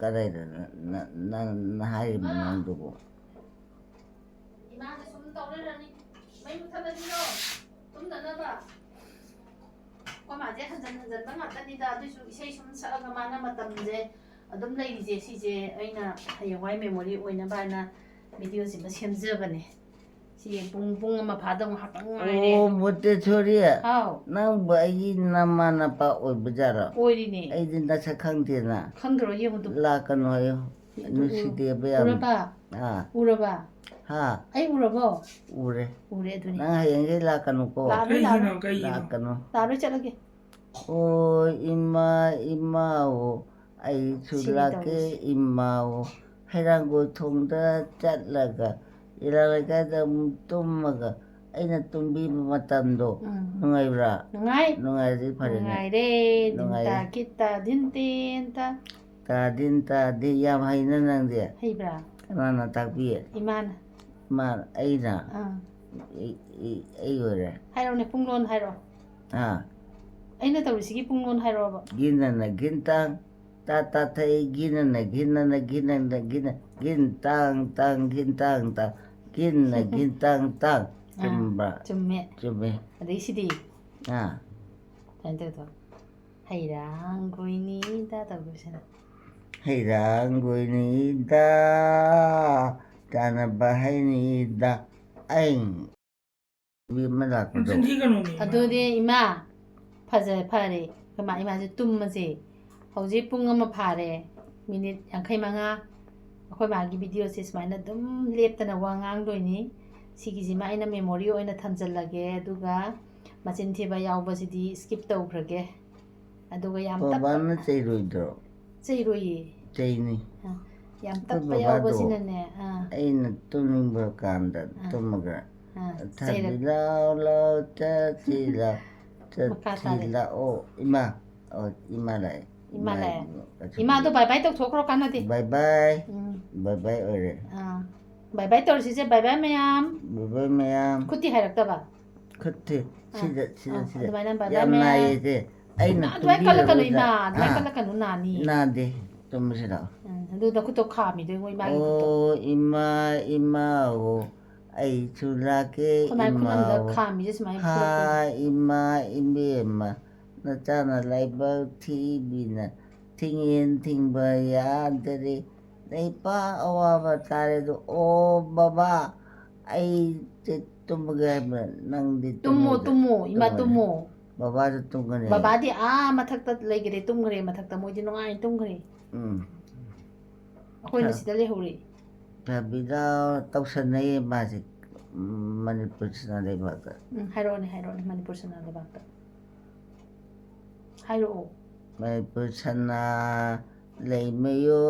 ꯀꯗꯥꯏꯗ ꯅ-, ꯅ-, ꯅ-, ꯅ ꯍꯥꯏꯔꯤꯕ ꯃꯑꯣꯡꯗꯨꯕꯨ? ꯏꯃꯥꯁꯦ ꯁꯨꯝ ꯇꯧ ꯂꯩꯔꯅꯤ꯫ ꯃꯩ ꯃꯨꯠꯊꯠꯂꯁꯤꯔꯣ? ꯇꯨꯝꯗꯅꯕ꯫ ꯑꯩꯈꯣꯏ ꯃꯥꯁꯦ ꯍꯟꯖꯟ ꯍꯟꯖꯟꯕ ꯉꯥꯛꯇꯅꯤꯗ, ꯑꯗꯨꯏꯁꯨ ꯏꯁꯩ ꯁꯨꯝ ꯁꯛꯑꯒ ꯃꯥꯅ ꯃꯇꯝꯁꯦ ꯑꯗꯨꯝ ꯂꯩꯔꯤꯁꯦ, ꯁꯤꯁꯦ ꯑꯩꯅ ꯍꯌꯦꯡꯋꯥꯏ memory ꯑꯣꯏꯅꯕ ꯍꯥꯏꯅ video ꯁꯤꯃ ꯁꯦꯝꯖꯕꯅꯦ꯫ ꯁꯤ ꯄꯨꯡ, ꯄꯨꯡ ꯑꯃ ꯐꯥꯗꯧ ꯉꯥꯏꯍꯥꯛꯇꯪ ꯉꯥꯏꯔꯦ꯫ ꯑꯣ, ꯃꯣꯇꯦꯁꯣꯔꯤ, ꯍꯥꯎ꯫ ꯅꯪꯕꯨ ꯑꯩꯒꯤ ꯅꯃꯥ ꯅꯄꯥ ꯑꯣꯏꯕ ꯖꯥꯠꯔꯣ? ꯑꯣꯏꯔꯤꯅꯦ꯫ ꯑꯩꯗꯤ ꯅꯁꯛ ꯈꯪꯗꯦꯅ꯫ ꯈꯪꯗ꯭ꯔꯣ? ꯌꯦꯡꯉꯨꯗꯣ꯫ ꯂꯥꯛꯀꯅꯨ ꯍꯥꯏꯌꯣ꯫ ꯑꯗꯨ ꯎ-, ꯅꯨꯡꯁꯤꯗꯦꯕ ꯌꯥꯝ꯫ ꯎꯔꯕ? ꯑꯥ꯫ ꯎꯔꯕ? ꯍꯥ? ꯑꯩ ꯎꯔꯕꯣ? ꯎꯔꯦ꯫ ꯎꯔꯦ ꯑꯗꯨꯅꯤ꯫ ꯅꯪ ꯍꯌꯦꯡꯈꯩ ꯂꯥꯛꯀꯅꯨꯀꯣ꯫ ꯂꯥꯛꯑꯔꯣꯏ, ꯀꯩꯒꯤꯅꯣ, ꯂꯥꯛꯑꯔꯣꯏ꯫ ꯀꯩꯒꯤꯅꯣ? ꯂꯥꯛꯀꯅꯨ꯫ ꯂꯥꯛꯑꯔꯣꯏ, ꯆꯠꯂꯒꯦ꯫ ꯑꯣ ꯏꯃꯥ, ꯏꯃꯥ ꯑꯣ, ꯑꯩꯁꯨ ꯁꯤꯅꯤ ꯂꯥꯛꯀꯦ ꯇꯧꯔꯤꯁꯦ꯫ ꯏꯃꯥ ꯑꯣ꯫ ꯍꯩꯔꯥꯡꯒꯣꯏ ꯊꯣꯡꯗ ꯆꯠꯂꯒ ꯏꯔꯥꯡ ꯂꯩꯀꯥꯏꯗ ꯑꯃꯨꯛ ꯇꯨꯝꯃꯒ ꯑꯩꯅ ꯇꯨꯝꯕꯤꯕ ꯃꯇꯝꯗꯣ ꯎꯝ꯫ ꯅꯨꯡꯉꯥꯏꯕ꯭ꯔꯥ? ꯅꯨꯡꯉꯥꯏ꯫ ꯅꯨꯡꯉꯥꯏꯔꯗꯤ ꯐꯔꯦꯅꯦ꯫ ꯅꯨꯡꯉꯥꯏꯔꯦ꯫ ꯅꯨꯡꯉꯥꯏꯔꯦ꯫ ꯗꯤꯟꯇꯥ ꯀꯤꯠꯇꯥ ꯗꯤꯟꯇꯦꯟꯇ꯫ ꯇꯥꯗꯤꯟ ꯇꯥꯗꯤ ꯌꯥꯝ ꯍꯩꯅ ꯅꯪꯗꯤ꯫ ꯍꯩꯕ꯭ꯔꯥ? ꯀꯅꯥꯅ ꯇꯥꯛꯄꯤ? ꯏꯃꯥꯅ꯫ ꯃꯥ, ꯑꯩꯅ? ꯑꯥ꯫ ꯑꯩ, ꯑꯩ, ꯑꯩ ꯑꯣꯏꯔꯦ? ꯍꯥꯏꯔꯣꯅꯦ, ꯄꯨꯡꯂꯣꯟ ꯍꯥꯏꯔꯣ꯫ ꯑꯥ꯫ ꯑꯩꯅ ꯇꯧꯔꯤꯁꯤꯒꯤ ꯄꯨꯡꯂꯣꯟ ꯍꯥꯏꯔꯣꯕ꯫ ꯒꯤꯅꯅ ꯒꯤꯟ ꯇꯥꯡ, ꯇꯥ ꯇꯥ ꯊꯛꯏ, ꯒꯤꯅꯅ ꯒꯤꯟꯅꯅ ꯒꯤꯅꯅ ꯒꯤꯅ, ꯒꯤꯟ ꯇꯥꯡ ꯇꯥꯡ ꯒꯤꯟ ꯇꯥꯡ ꯇꯥꯡ, ꯒꯤꯟꯅ ꯒꯤꯟ ꯇꯥꯡ ꯇꯥꯡ꯫ ꯑꯥ, ꯆꯨꯝꯕ꯭ꯔꯥ? ꯆꯨꯝꯃꯦ꯫ ꯆꯨꯝꯃꯦ꯫ ꯑꯗꯩ ꯁꯤꯗꯤ? ꯑꯥ꯫ ꯀꯃꯥꯏꯅ ꯇꯧꯗꯣ? ꯍꯩꯔꯥꯡꯒꯣꯏꯅꯤꯗ ꯇꯧꯗꯣꯏꯁꯤꯅ꯫ ꯍꯩꯔꯥꯡꯒꯣꯏꯅꯤꯗ ꯆꯥꯅꯕ ꯍꯩꯅꯤꯗ ꯑꯩ꯫ ꯃꯤ ꯑꯃ ꯂꯥꯛꯄꯗꯣ꯫ ꯆꯤꯟꯊꯤꯒꯅꯨꯅꯦ, ꯏꯃꯥ꯫ ꯑꯗꯨꯗꯤ ꯏꯃꯥ, ꯐꯖ-, ꯐꯔꯦ꯫ ꯏꯃꯥ, ꯏꯃꯥꯁꯦ ꯇꯨꯝꯃꯁꯦ꯫ ꯍꯧꯖꯤꯛ ꯄꯨꯡ ꯑꯃ ꯐꯥꯔꯦ, ꯃꯤꯅꯤꯠ ꯌꯥꯡꯈꯩ ꯃꯉꯥ꯫ ꯑꯩꯈꯣꯏ ꯃꯥꯒꯤ ꯚꯤꯗꯤꯑꯣꯁꯦ ꯁꯨꯃꯥꯏꯅ ꯑꯗꯨꯝ ꯂꯦꯞꯇꯅ ꯋꯥ ꯉꯥꯡꯗꯣꯏꯅꯤ꯫ ꯁꯤꯒꯤꯁꯤꯃ ꯑꯩꯅ ꯃꯦꯃꯣꯔꯤ ꯑꯣꯏꯅ ꯊꯝꯖꯤꯜꯂꯒꯦ, ꯑꯗꯨꯒ ꯃꯆꯤꯟ ꯊꯤꯕ ꯌꯥꯎꯕꯁꯤꯗꯤ ꯁ꯭ꯀꯤꯞ ꯇꯧꯈ꯭ꯔꯒꯦ꯫ ꯑꯗꯨꯒ ꯌꯥꯝ ꯇꯞꯄ, ꯕꯕꯥꯅ ꯆꯩꯔꯣꯏꯗ꯭ꯔꯣ? ꯆꯩꯔꯣꯏꯌꯦ꯫ ꯆꯩꯅꯤ꯫ ꯑ, ꯌꯥꯝ ꯑꯩꯈꯣꯏ ꯇꯞꯄ ꯕꯕꯥꯗꯣ꯫ ꯌꯥꯎꯕꯁꯤꯅꯅꯦ꯫ ꯑꯥ, ꯑꯩꯅ ꯇꯨꯝꯅꯤꯡꯕ ꯀꯥꯟꯗ ꯑꯥ꯫ ꯇꯨꯝꯃꯒ ꯑꯥ, ꯊꯕꯤ ꯆꯩꯔꯛ-, ꯂꯥꯎ ꯂꯥꯎ ꯆꯠꯁꯤ ꯂꯥꯎ ꯃꯈꯥ ꯆꯠꯁꯤ ꯇꯥꯔꯦ꯫ ꯂꯥꯛꯑꯣ ꯏꯃꯥ꯫ ꯑꯣ, ꯏꯃꯥ ꯂꯥꯛꯑꯦ꯫ ꯏꯃꯥ ꯂꯥꯛꯑꯦ꯫ ꯑꯗꯨ ꯏꯃꯥꯗꯣ ꯕꯥꯏ ꯕꯥꯏ ꯇꯧꯊꯣꯛꯈ꯭ꯔꯣ, ꯀꯥꯟꯅꯗꯦ꯫ ꯕꯥꯏ ꯕꯥꯏ꯫ ꯎꯝ, ꯕꯥꯏ ꯕꯥꯏ ꯑꯣꯏꯔꯦ꯫ ꯑꯥ, ꯕꯥꯏ ꯕꯥꯏ ꯇꯧꯔꯁꯤꯁꯦ, ꯕꯥꯏ ꯕꯥꯏ ꯃꯌꯥꯝ꯫ ꯕꯥꯏ ꯕꯥꯏ ꯃꯌꯥꯝ꯫ ꯈꯨꯠꯇꯤ ꯍꯥꯏꯔꯛꯇꯕ꯫ ꯈꯨꯠꯇꯤ ꯑꯥ, ꯁꯤꯗ ꯁꯤꯗ ꯑꯥ, ꯁꯤꯗ꯫ ꯑꯗꯨꯃꯥꯏꯅ ꯕꯥꯏ ꯕꯥꯏ ꯌꯥꯝ ꯃꯌꯥꯝ꯫ ꯅꯥꯏꯌꯦ ꯁꯦ꯫ ꯑꯩꯅ ꯑꯗꯨꯃꯥꯏꯅ ꯀꯜꯂꯛꯀꯅꯨ ꯏꯃꯥ, ꯐꯨꯕꯤꯔꯒ-, ꯑꯗꯨꯃꯥꯏꯅ ꯑꯥ, ꯀꯜꯂꯛꯀꯅꯨ, ꯅꯥꯅꯤ꯫ ꯅꯥꯗꯦ꯫ ꯇꯨꯝꯕꯁꯤꯗ꯫ ꯎꯝ, ꯑꯗꯨꯗ ꯈꯨꯠꯇꯣ ꯈꯥꯝꯃꯤꯗꯣ ꯌꯦꯡꯉꯣ, ꯏꯃꯥꯒꯤ ꯈꯨꯠꯇꯣ꯫ ꯑꯣ ꯏꯃꯥ, ꯏꯃꯥ ꯑꯣ, ꯑꯩꯁꯨ ꯂꯥꯛꯀꯦ ꯑꯩꯈꯣꯏ ꯃꯥꯏ ꯈꯨꯠ ꯑꯃꯗ ꯏꯃꯥ ꯑꯣ꯫ ꯈꯥꯝꯃꯤꯁꯦ ꯁꯨꯃꯥꯏꯅ ꯍꯥ ꯐꯨꯔꯛꯄꯒꯤ꯫ ꯏꯃꯥ ꯏꯕꯦꯝꯃ, ꯅꯆꯥꯅ ꯂꯥꯏꯕꯛ ꯊꯤꯕꯤꯅ ꯊꯤꯡꯉꯦꯟ ꯊꯤꯡꯕ ꯌꯥꯗꯔꯦ꯫ ꯅ ꯏꯄꯥ ꯑꯋꯥꯕ ꯇꯥꯔꯦ ꯑꯗꯣ, ꯑꯣ ꯕꯕꯥ, ꯑꯩ ꯆꯦ-, ꯇꯨꯝꯃꯒꯦ ꯍꯥꯏꯕ, ꯅꯪꯗꯤ ꯇꯨꯝꯃꯣ, ꯇꯨꯝꯃꯣꯏꯗ-, ꯇꯨꯝꯃꯣ, ꯏꯃꯥ ꯇꯨꯝꯃꯣꯏ꯫ ꯇꯨꯝꯃꯣ꯫ ꯕꯕꯥꯁꯨ ꯇꯨꯝꯒꯅꯤ꯫ ꯕꯕꯥꯗꯤ ꯑꯥ ꯃꯊꯛꯇ ꯂꯩꯈ꯭ꯔꯦ, ꯇꯨꯝꯈ꯭ꯔꯦ, ꯃꯊꯛꯇ ꯃꯣꯏꯗꯤ ꯅꯨꯡꯉꯥꯏꯅ ꯇꯨꯝꯈ꯭ꯔꯦ꯫ ꯎꯝ꯫ ꯑꯩꯈꯣꯏꯅ ꯍꯥ꯫ ꯁꯤꯗ ꯂꯩꯍꯧꯔꯦ꯫ ꯊꯕꯤꯗ ꯇꯧꯁꯟꯅꯩꯌꯦ ꯃꯥꯁꯦ, ꯎꯝ, ꯃꯅꯤꯄꯨꯔ ꯁꯅꯥ ꯂꯩꯕꯥꯛꯇ꯫ ꯎꯝ, ꯍꯥꯏꯔꯛꯑꯣꯅꯦ, ꯍꯥꯏꯔꯛꯑꯣꯅꯦ, ꯃꯅꯤꯄꯨꯔ ꯁꯅꯥ ꯂꯩꯕꯥꯛꯇ꯫ ꯍꯥꯏꯔꯛꯑꯣ꯫ ꯃꯅꯤꯄꯨꯔ ꯁꯅꯥ ꯂꯩꯃꯌꯣ,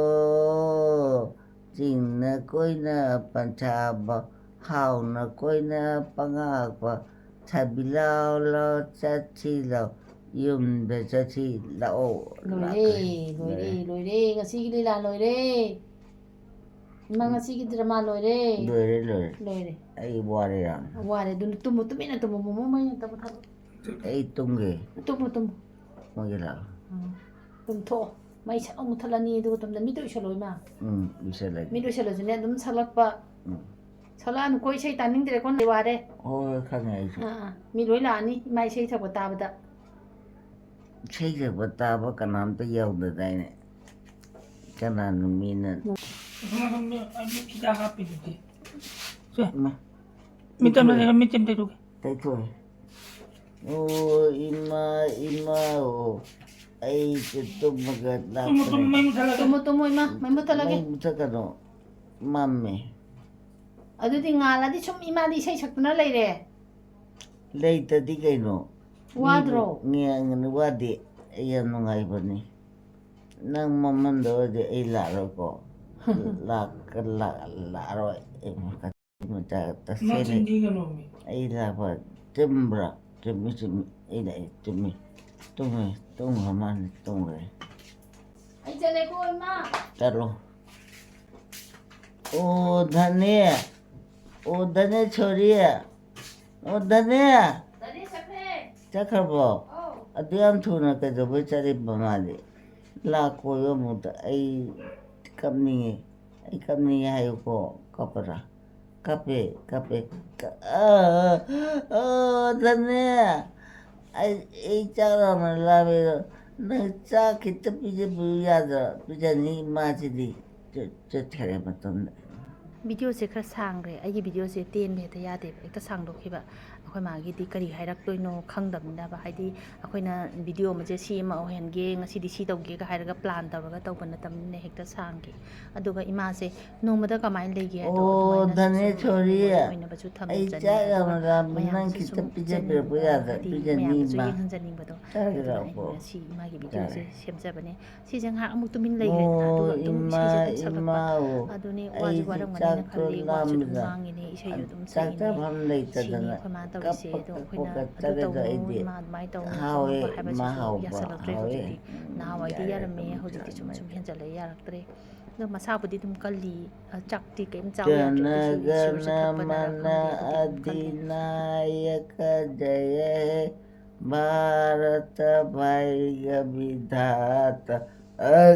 ꯆꯤꯡꯅ ꯀꯣꯏꯅ ꯄꯟꯊꯥꯕ, ꯍꯥꯎꯅ ꯀꯣꯏꯅ ꯄꯉꯥꯛꯄ, ꯊꯕꯤ ꯂꯥꯎ ꯂꯥꯎ ꯆꯠꯁꯤ ꯂꯥꯎ, ꯌꯨꯝꯗ ꯆꯠꯁꯤ ꯂꯥꯛꯑꯣ꯫ ꯂꯣꯏꯔꯦ, ꯂꯥꯛꯈ꯭ꯔꯦ꯫ ꯂꯣꯏꯔꯦ, ꯂꯣꯏꯔꯦ꯫ ꯉꯁꯤꯒꯤ ꯂꯤꯂꯥ ꯂꯣꯏꯔꯦ꯫ ꯏꯃꯥ, ꯉꯁꯤꯒꯤ ꯗ꯭ꯔꯃꯥ ꯂꯣꯏꯔꯦ꯫ ꯂꯣꯏꯔꯦ, ꯂꯣꯏꯔꯦ꯫ ꯂꯣꯏꯔꯦ꯫ ꯑꯩ ꯋꯥꯔꯦ ꯌꯥꯝ꯫ ꯋꯥꯔꯦ꯫ ꯑꯗꯨꯅ ꯇꯨꯝꯃꯨ, ꯇꯨꯃꯤꯟꯅ ꯇꯨꯝꯃꯨ꯫ ꯃꯣꯃꯣ, ꯃꯩ ꯑꯝꯇ ꯃꯨꯊꯠꯂꯣ꯫ ꯑꯩ ꯇꯨꯝꯒꯦ꯫ Tamu, Tamu. ꯃꯣꯏꯒꯤ ꯂꯥꯛꯑꯣ꯫ ꯎꯝ꯫ ꯇꯨꯝꯊꯣꯛꯑꯣ꯫ ꯃꯩ ꯁꯠ ꯑꯃꯨꯛ ꯃꯨꯊꯠꯂꯅꯤ, ꯑꯗꯨꯒ ꯇꯨꯝꯗ ꯃꯤꯠ ꯎꯏꯁꯜꯂꯣ, ꯏꯃꯥ꯫ ꯎꯝ, ꯎꯏꯁꯜꯂꯒꯦ꯫ ꯃꯤꯠ ꯎꯏꯁꯜꯂꯁꯨꯅꯦ, ꯑꯗꯨꯝ ꯁꯛꯂꯛꯄ꯫ ꯎꯝ꯫ ꯁꯛꯂꯛꯑꯅꯨꯀꯣ, ꯏꯁꯩ ꯇꯥꯅꯤꯡꯗ꯭ꯔꯦꯀꯣ, ꯅꯪ ꯋꯥꯔꯦ꯫ ꯍꯣꯏ, ꯍꯣꯏ, ꯈꯪꯉꯦ ꯑꯩꯁꯨ꯫ ꯑꯥ, ꯑꯥ꯫ ꯃꯤ ꯂꯣꯏ ꯂꯥꯛꯑꯅꯤ, ꯏꯃꯥ ꯏꯁꯩ ꯁꯛꯄ ꯇꯥꯕꯗ꯫ ꯏꯁꯩ ꯁꯛꯄ ꯇꯥꯕ ꯀꯅꯥꯝꯇ ꯌꯥꯎꯗꯗꯥꯏꯅꯦ? ꯀꯅꯥꯅꯣ ꯃꯤꯅ? ꯃꯤꯠ ꯍꯤꯗꯥꯛ ꯍꯥꯞꯄꯤꯗꯨꯗꯤ꯫ ꯁꯦ, ꯏꯃꯥ, ꯃꯤꯠ ꯑꯃ ꯂꯩꯔ ꯃꯤꯠ ꯑꯃ ꯇꯩꯊꯣꯛꯀꯦ꯫ ꯇꯩꯊꯣꯛꯑꯦ꯫ ꯑꯣ, ꯏꯃꯥ, ꯏꯃꯥ, ꯑꯣ, ꯑꯩꯁꯦ ꯇꯨꯝꯃꯒ ꯇꯨꯝꯃꯨ, ꯇꯨꯝꯃꯨ, ꯂꯥꯛꯄꯅꯦ꯫ ꯃꯩ ꯃꯨꯊꯠꯂꯒꯦ꯫ ꯇꯨꯝꯃꯨ, ꯇꯨꯝꯃꯨ, ꯏꯃꯥ, ꯃꯩ ꯃꯨꯊꯠꯂꯒꯦ꯫ ꯃꯩ ꯃꯨꯊꯠꯀꯅꯣ, ꯃꯝꯃꯦ꯫ ꯑꯗꯨꯗꯤ ꯉꯥꯜꯂꯗꯤ ꯁꯨꯝ ꯏꯃꯥꯗꯤ ꯏꯁꯩ ꯁꯛꯇꯨꯅ ꯂꯩꯔꯦ꯫ ꯂꯩꯇꯗꯤ ꯀꯩꯅꯣ? ꯋꯥꯗ꯭ꯔꯣ? ꯃꯤꯕꯨ ꯉꯦꯡꯉꯅꯤ, ꯋꯥꯗꯦ꯫ ꯑꯩ ꯌꯥꯝ ꯅꯨꯡꯉꯥꯏꯕꯅꯤ꯫ ꯅꯪ ꯃꯝꯍꯟꯗ ꯑꯣꯏꯔꯗꯤ ꯑꯩ ꯂꯥꯛꯑꯔꯣꯏꯀꯣ꯫ ꯂꯥꯛ-, ꯂꯥꯛ-, ꯂꯥꯛꯑꯔꯣꯏ꯫ ꯑꯩ ꯃꯆꯥ ꯇꯁꯦꯡꯅ ꯅꯆꯤꯟ ꯊꯤꯒꯅꯣꯃꯤ꯫ ꯑꯩ ꯂꯥꯛꯄ ꯆꯨꯝꯕ꯭ꯔꯥ? ꯆꯨꯝꯃꯤ, ꯆꯨꯝꯃꯤ꯫ ꯑꯩ ꯂꯥꯛꯑꯦ, ꯆꯨꯝꯃꯤ꯫ ꯇꯨꯝꯃꯦ, ꯇꯨꯝꯈ꯭ꯔ ꯃꯥꯜꯂꯦ, ꯇꯨꯝꯈ꯭ꯔꯦ꯫ ꯑꯩ ꯆꯠꯂꯦꯀꯣ, ꯏꯃꯥ꯫ ꯆꯠꯂꯣ꯫ ꯑꯣ, ꯙꯅꯦ꯫ ꯑꯣ, ꯙꯅꯦ, ꯁꯣꯔꯤ꯫ ꯑꯣ, ꯙꯅꯦ꯫ ꯗꯥꯗꯤ ꯆꯠꯈ꯭ꯔꯦ꯫ ꯆꯠꯈ꯭ꯔꯕꯣ? ꯑꯧ꯫ ꯑꯗꯨ ꯌꯥꯝ ꯊꯨꯅ ꯀꯩꯗꯧꯕꯩ ꯆꯠꯂꯤꯕ ꯃꯥꯗꯤ? ꯂꯥꯛ ꯀꯣꯏꯕ ꯑꯃꯨꯛꯇ ꯑꯩ ꯀꯞꯅꯤꯡꯉꯦ꯫ ꯑꯩ ꯀꯞꯅꯤꯡꯉꯦ ꯍꯥꯏꯌꯨꯀꯣ꯫ ꯀꯞꯄ꯭ꯔꯥ? ꯀꯞꯄꯦ, ꯀꯞꯄꯦ꯫ ꯀ-, ꯑ, ꯑ, ꯙꯅꯦ꯫ ꯑꯩ, ꯑꯩ ꯆꯥꯛ ꯂꯥꯝꯅ ꯂꯥꯝꯃꯦ꯫ ꯅꯪ ꯆꯥꯛ ꯈꯤꯇ ꯄꯤꯖꯕꯤꯌꯨ ꯌꯥꯗ꯭ꯔꯣ? ꯄꯤꯖꯅꯤ ꯏꯃꯥꯁꯤꯗꯤ꯫ ꯆꯠ-, ꯆꯠꯈꯔꯦ ꯃꯇꯝꯗ꯫ ꯚꯤꯗꯤꯑꯣꯁꯦ ꯈꯔ ꯁꯥꯡꯈ꯭ꯔꯦ꯫ ꯑꯩꯒꯤ ꯚꯤꯗꯤꯑꯣꯁꯦ ꯇꯦꯟꯕ ꯍꯦꯛꯇ ꯌꯥꯗꯦꯕ, ꯍꯦꯛꯇ ꯁꯥꯡꯗꯣꯛꯈꯤꯕ꯫ ꯑꯩꯈꯣꯏ ꯃꯥꯒꯤꯗꯤ ꯀꯔꯤ ꯍꯥꯏꯔꯛꯇꯣꯏꯅꯣ ꯈꯪꯗꯕꯅꯤꯅꯕ, ꯍꯥꯏꯗꯤ ꯑꯩꯈꯣꯏꯅ ꯚꯤꯗꯤꯑꯣ ꯑꯃꯁꯦ ꯁꯤ ꯑꯃ ꯑꯣꯏꯍꯟꯒꯦ, ꯉꯁꯤꯗꯤ ꯁꯤ ꯇꯧꯒꯦꯒ ꯍꯥꯏꯔꯒ ꯄ꯭ꯂꯥꯟ ꯇꯧꯔꯒ ꯇꯧꯕ ꯅꯠꯇꯕꯅꯤꯅ ꯍꯦꯛꯇ ꯁꯥꯡꯈꯤ꯫ ꯑꯗꯨꯒ ꯏꯃꯥꯁꯦ ꯅꯣꯡꯃꯗ ꯀꯃꯥꯏꯅ ꯂꯩꯒꯦ ꯍꯥꯏꯗꯣ ꯑꯣ, ꯑꯗꯨꯃꯥꯏꯅ ꯙꯅꯦ ꯁꯨꯝ ꯁꯣꯔꯤ꯫ ꯃꯦꯃꯣꯔꯤ ꯑꯣꯏꯅꯕꯁꯨ ꯑꯩ ꯊꯝꯖꯅꯤꯡꯉꯦ꯫ ꯆꯥꯛ ꯌꯥꯝꯅ ꯑꯗꯨꯒ ꯂꯥꯝꯃꯦ꯫ ꯅꯪ ꯃꯌꯥꯝꯁꯨ ꯈꯤꯇ ꯁꯨꯝ ꯄꯤꯖꯕꯤꯔꯛꯄ ꯆꯦꯟꯅꯤꯡꯕ, ꯌꯥꯗ꯭ꯔꯥ? ꯍꯥꯏꯗꯤ ꯄꯤꯖꯅꯤ, ꯃꯌꯥꯝꯗꯁꯨ ꯏꯃꯥ꯫ ꯌꯦꯡꯍꯟꯖꯅꯤꯡꯕꯗꯣ꯫ ꯆꯥꯒꯦ ꯑꯗꯨꯅ ꯑꯩꯅ ꯂꯥꯛꯑꯣ꯫ ꯉꯁꯤ ꯏꯃꯥꯒꯤ ꯚꯤꯗꯤꯑꯣꯁꯦ ꯆꯥꯒꯦ꯫ ꯁꯦꯝꯖꯕꯅꯦ꯫ ꯁꯤꯁꯦ ꯉꯥꯏꯍꯥꯛ ꯑꯃꯨꯛ ꯇꯨꯃꯤꯟ ꯂꯩꯈ꯭ꯔꯦꯗꯅ, ꯑꯣ, ꯑꯗꯨꯒ ꯑꯗꯨꯝ ꯏꯃꯥ, ꯏꯁꯩꯁꯦ ꯑꯗꯨꯝ ꯁꯛꯂꯛꯄ꯫ ꯏꯃꯥ, ꯑꯣ, ꯑꯗꯨꯅꯦ, ꯋꯥꯁꯨ ꯑꯩꯗꯤ ꯋꯥꯔꯝꯒꯅꯤꯅ ꯆꯥꯛꯇꯣ ꯈꯜꯂꯤ, ꯋꯥꯁꯨ ꯑꯗꯨꯝ ꯂꯥꯝꯕꯗ ꯉꯥꯡꯉꯤꯅꯦ, ꯏꯁꯩꯁꯨ ꯑꯗꯨꯝ ꯆꯥꯛ ꯁꯛꯏꯅꯦ꯫ ꯆꯥꯐꯝ ꯁꯤꯅꯤ ꯂꯩꯇꯗꯅ ꯑꯩꯈꯣꯏ ꯃꯥꯅ ꯇꯧꯔꯤꯁꯦ꯫ ꯀꯞꯄ ꯑꯗꯣ ꯀꯞꯄ ꯑꯩꯈꯣꯏꯅ ꯑꯗꯨ ꯀꯞꯄꯒ ꯇꯧꯅꯨ, ꯑꯩꯗꯤ ꯏꯃꯥ ꯑꯗꯨꯃꯥꯏꯅ ꯇꯧꯅꯨ ꯍꯥꯎꯋꯦ, ꯈꯣꯠꯅꯨ ꯍꯥꯏꯕꯁꯤꯁꯨ ꯏꯃꯥ ꯍꯥꯎꯕ, ꯌꯥꯁꯜꯂꯛꯇ꯭ꯔꯦ ꯍꯥꯎꯋꯦ꯫ ꯍꯧꯖꯤꯛꯇꯤ꯫ ꯎꯝ, ꯅꯍꯥꯟꯋꯥꯏꯗꯤ ꯌꯥꯔꯦ, ꯌꯥꯔꯝꯃꯦ, ꯑꯗꯨꯝ ꯍꯧꯖꯤꯛꯇꯤ ꯁꯨꯝ ꯆꯥꯔꯦ꯫ ꯁꯨꯝ ꯍꯦꯟꯖꯜꯂꯛꯑꯦ, ꯌꯥꯔꯛꯇ꯭ꯔꯦ꯫ ꯑꯗꯣ ꯃꯁꯥꯕꯨꯗꯤ ꯑꯗꯨꯝ ꯀꯜꯂꯤ꯫ ꯑ, ꯆꯥꯛꯇꯤ ꯀꯔꯤꯝ ꯆꯥꯕ ꯌꯥꯗ꯭ꯔꯦ꯫ ꯑꯗꯨꯁꯨ ꯏꯁꯣꯔꯁꯦ ꯊꯛꯄꯅꯔ ꯈꯪꯗꯦ, ꯑꯗꯨꯗꯤ ꯑꯗꯨꯝ ꯀꯜꯂꯤ꯫ ꯙꯤꯅꯥꯌꯀ ꯖꯌ ꯍꯦ ꯚꯥꯔꯇ ꯚꯥꯒ꯭ꯌ ꯕꯤꯙꯥꯇ꯫ ꯑ,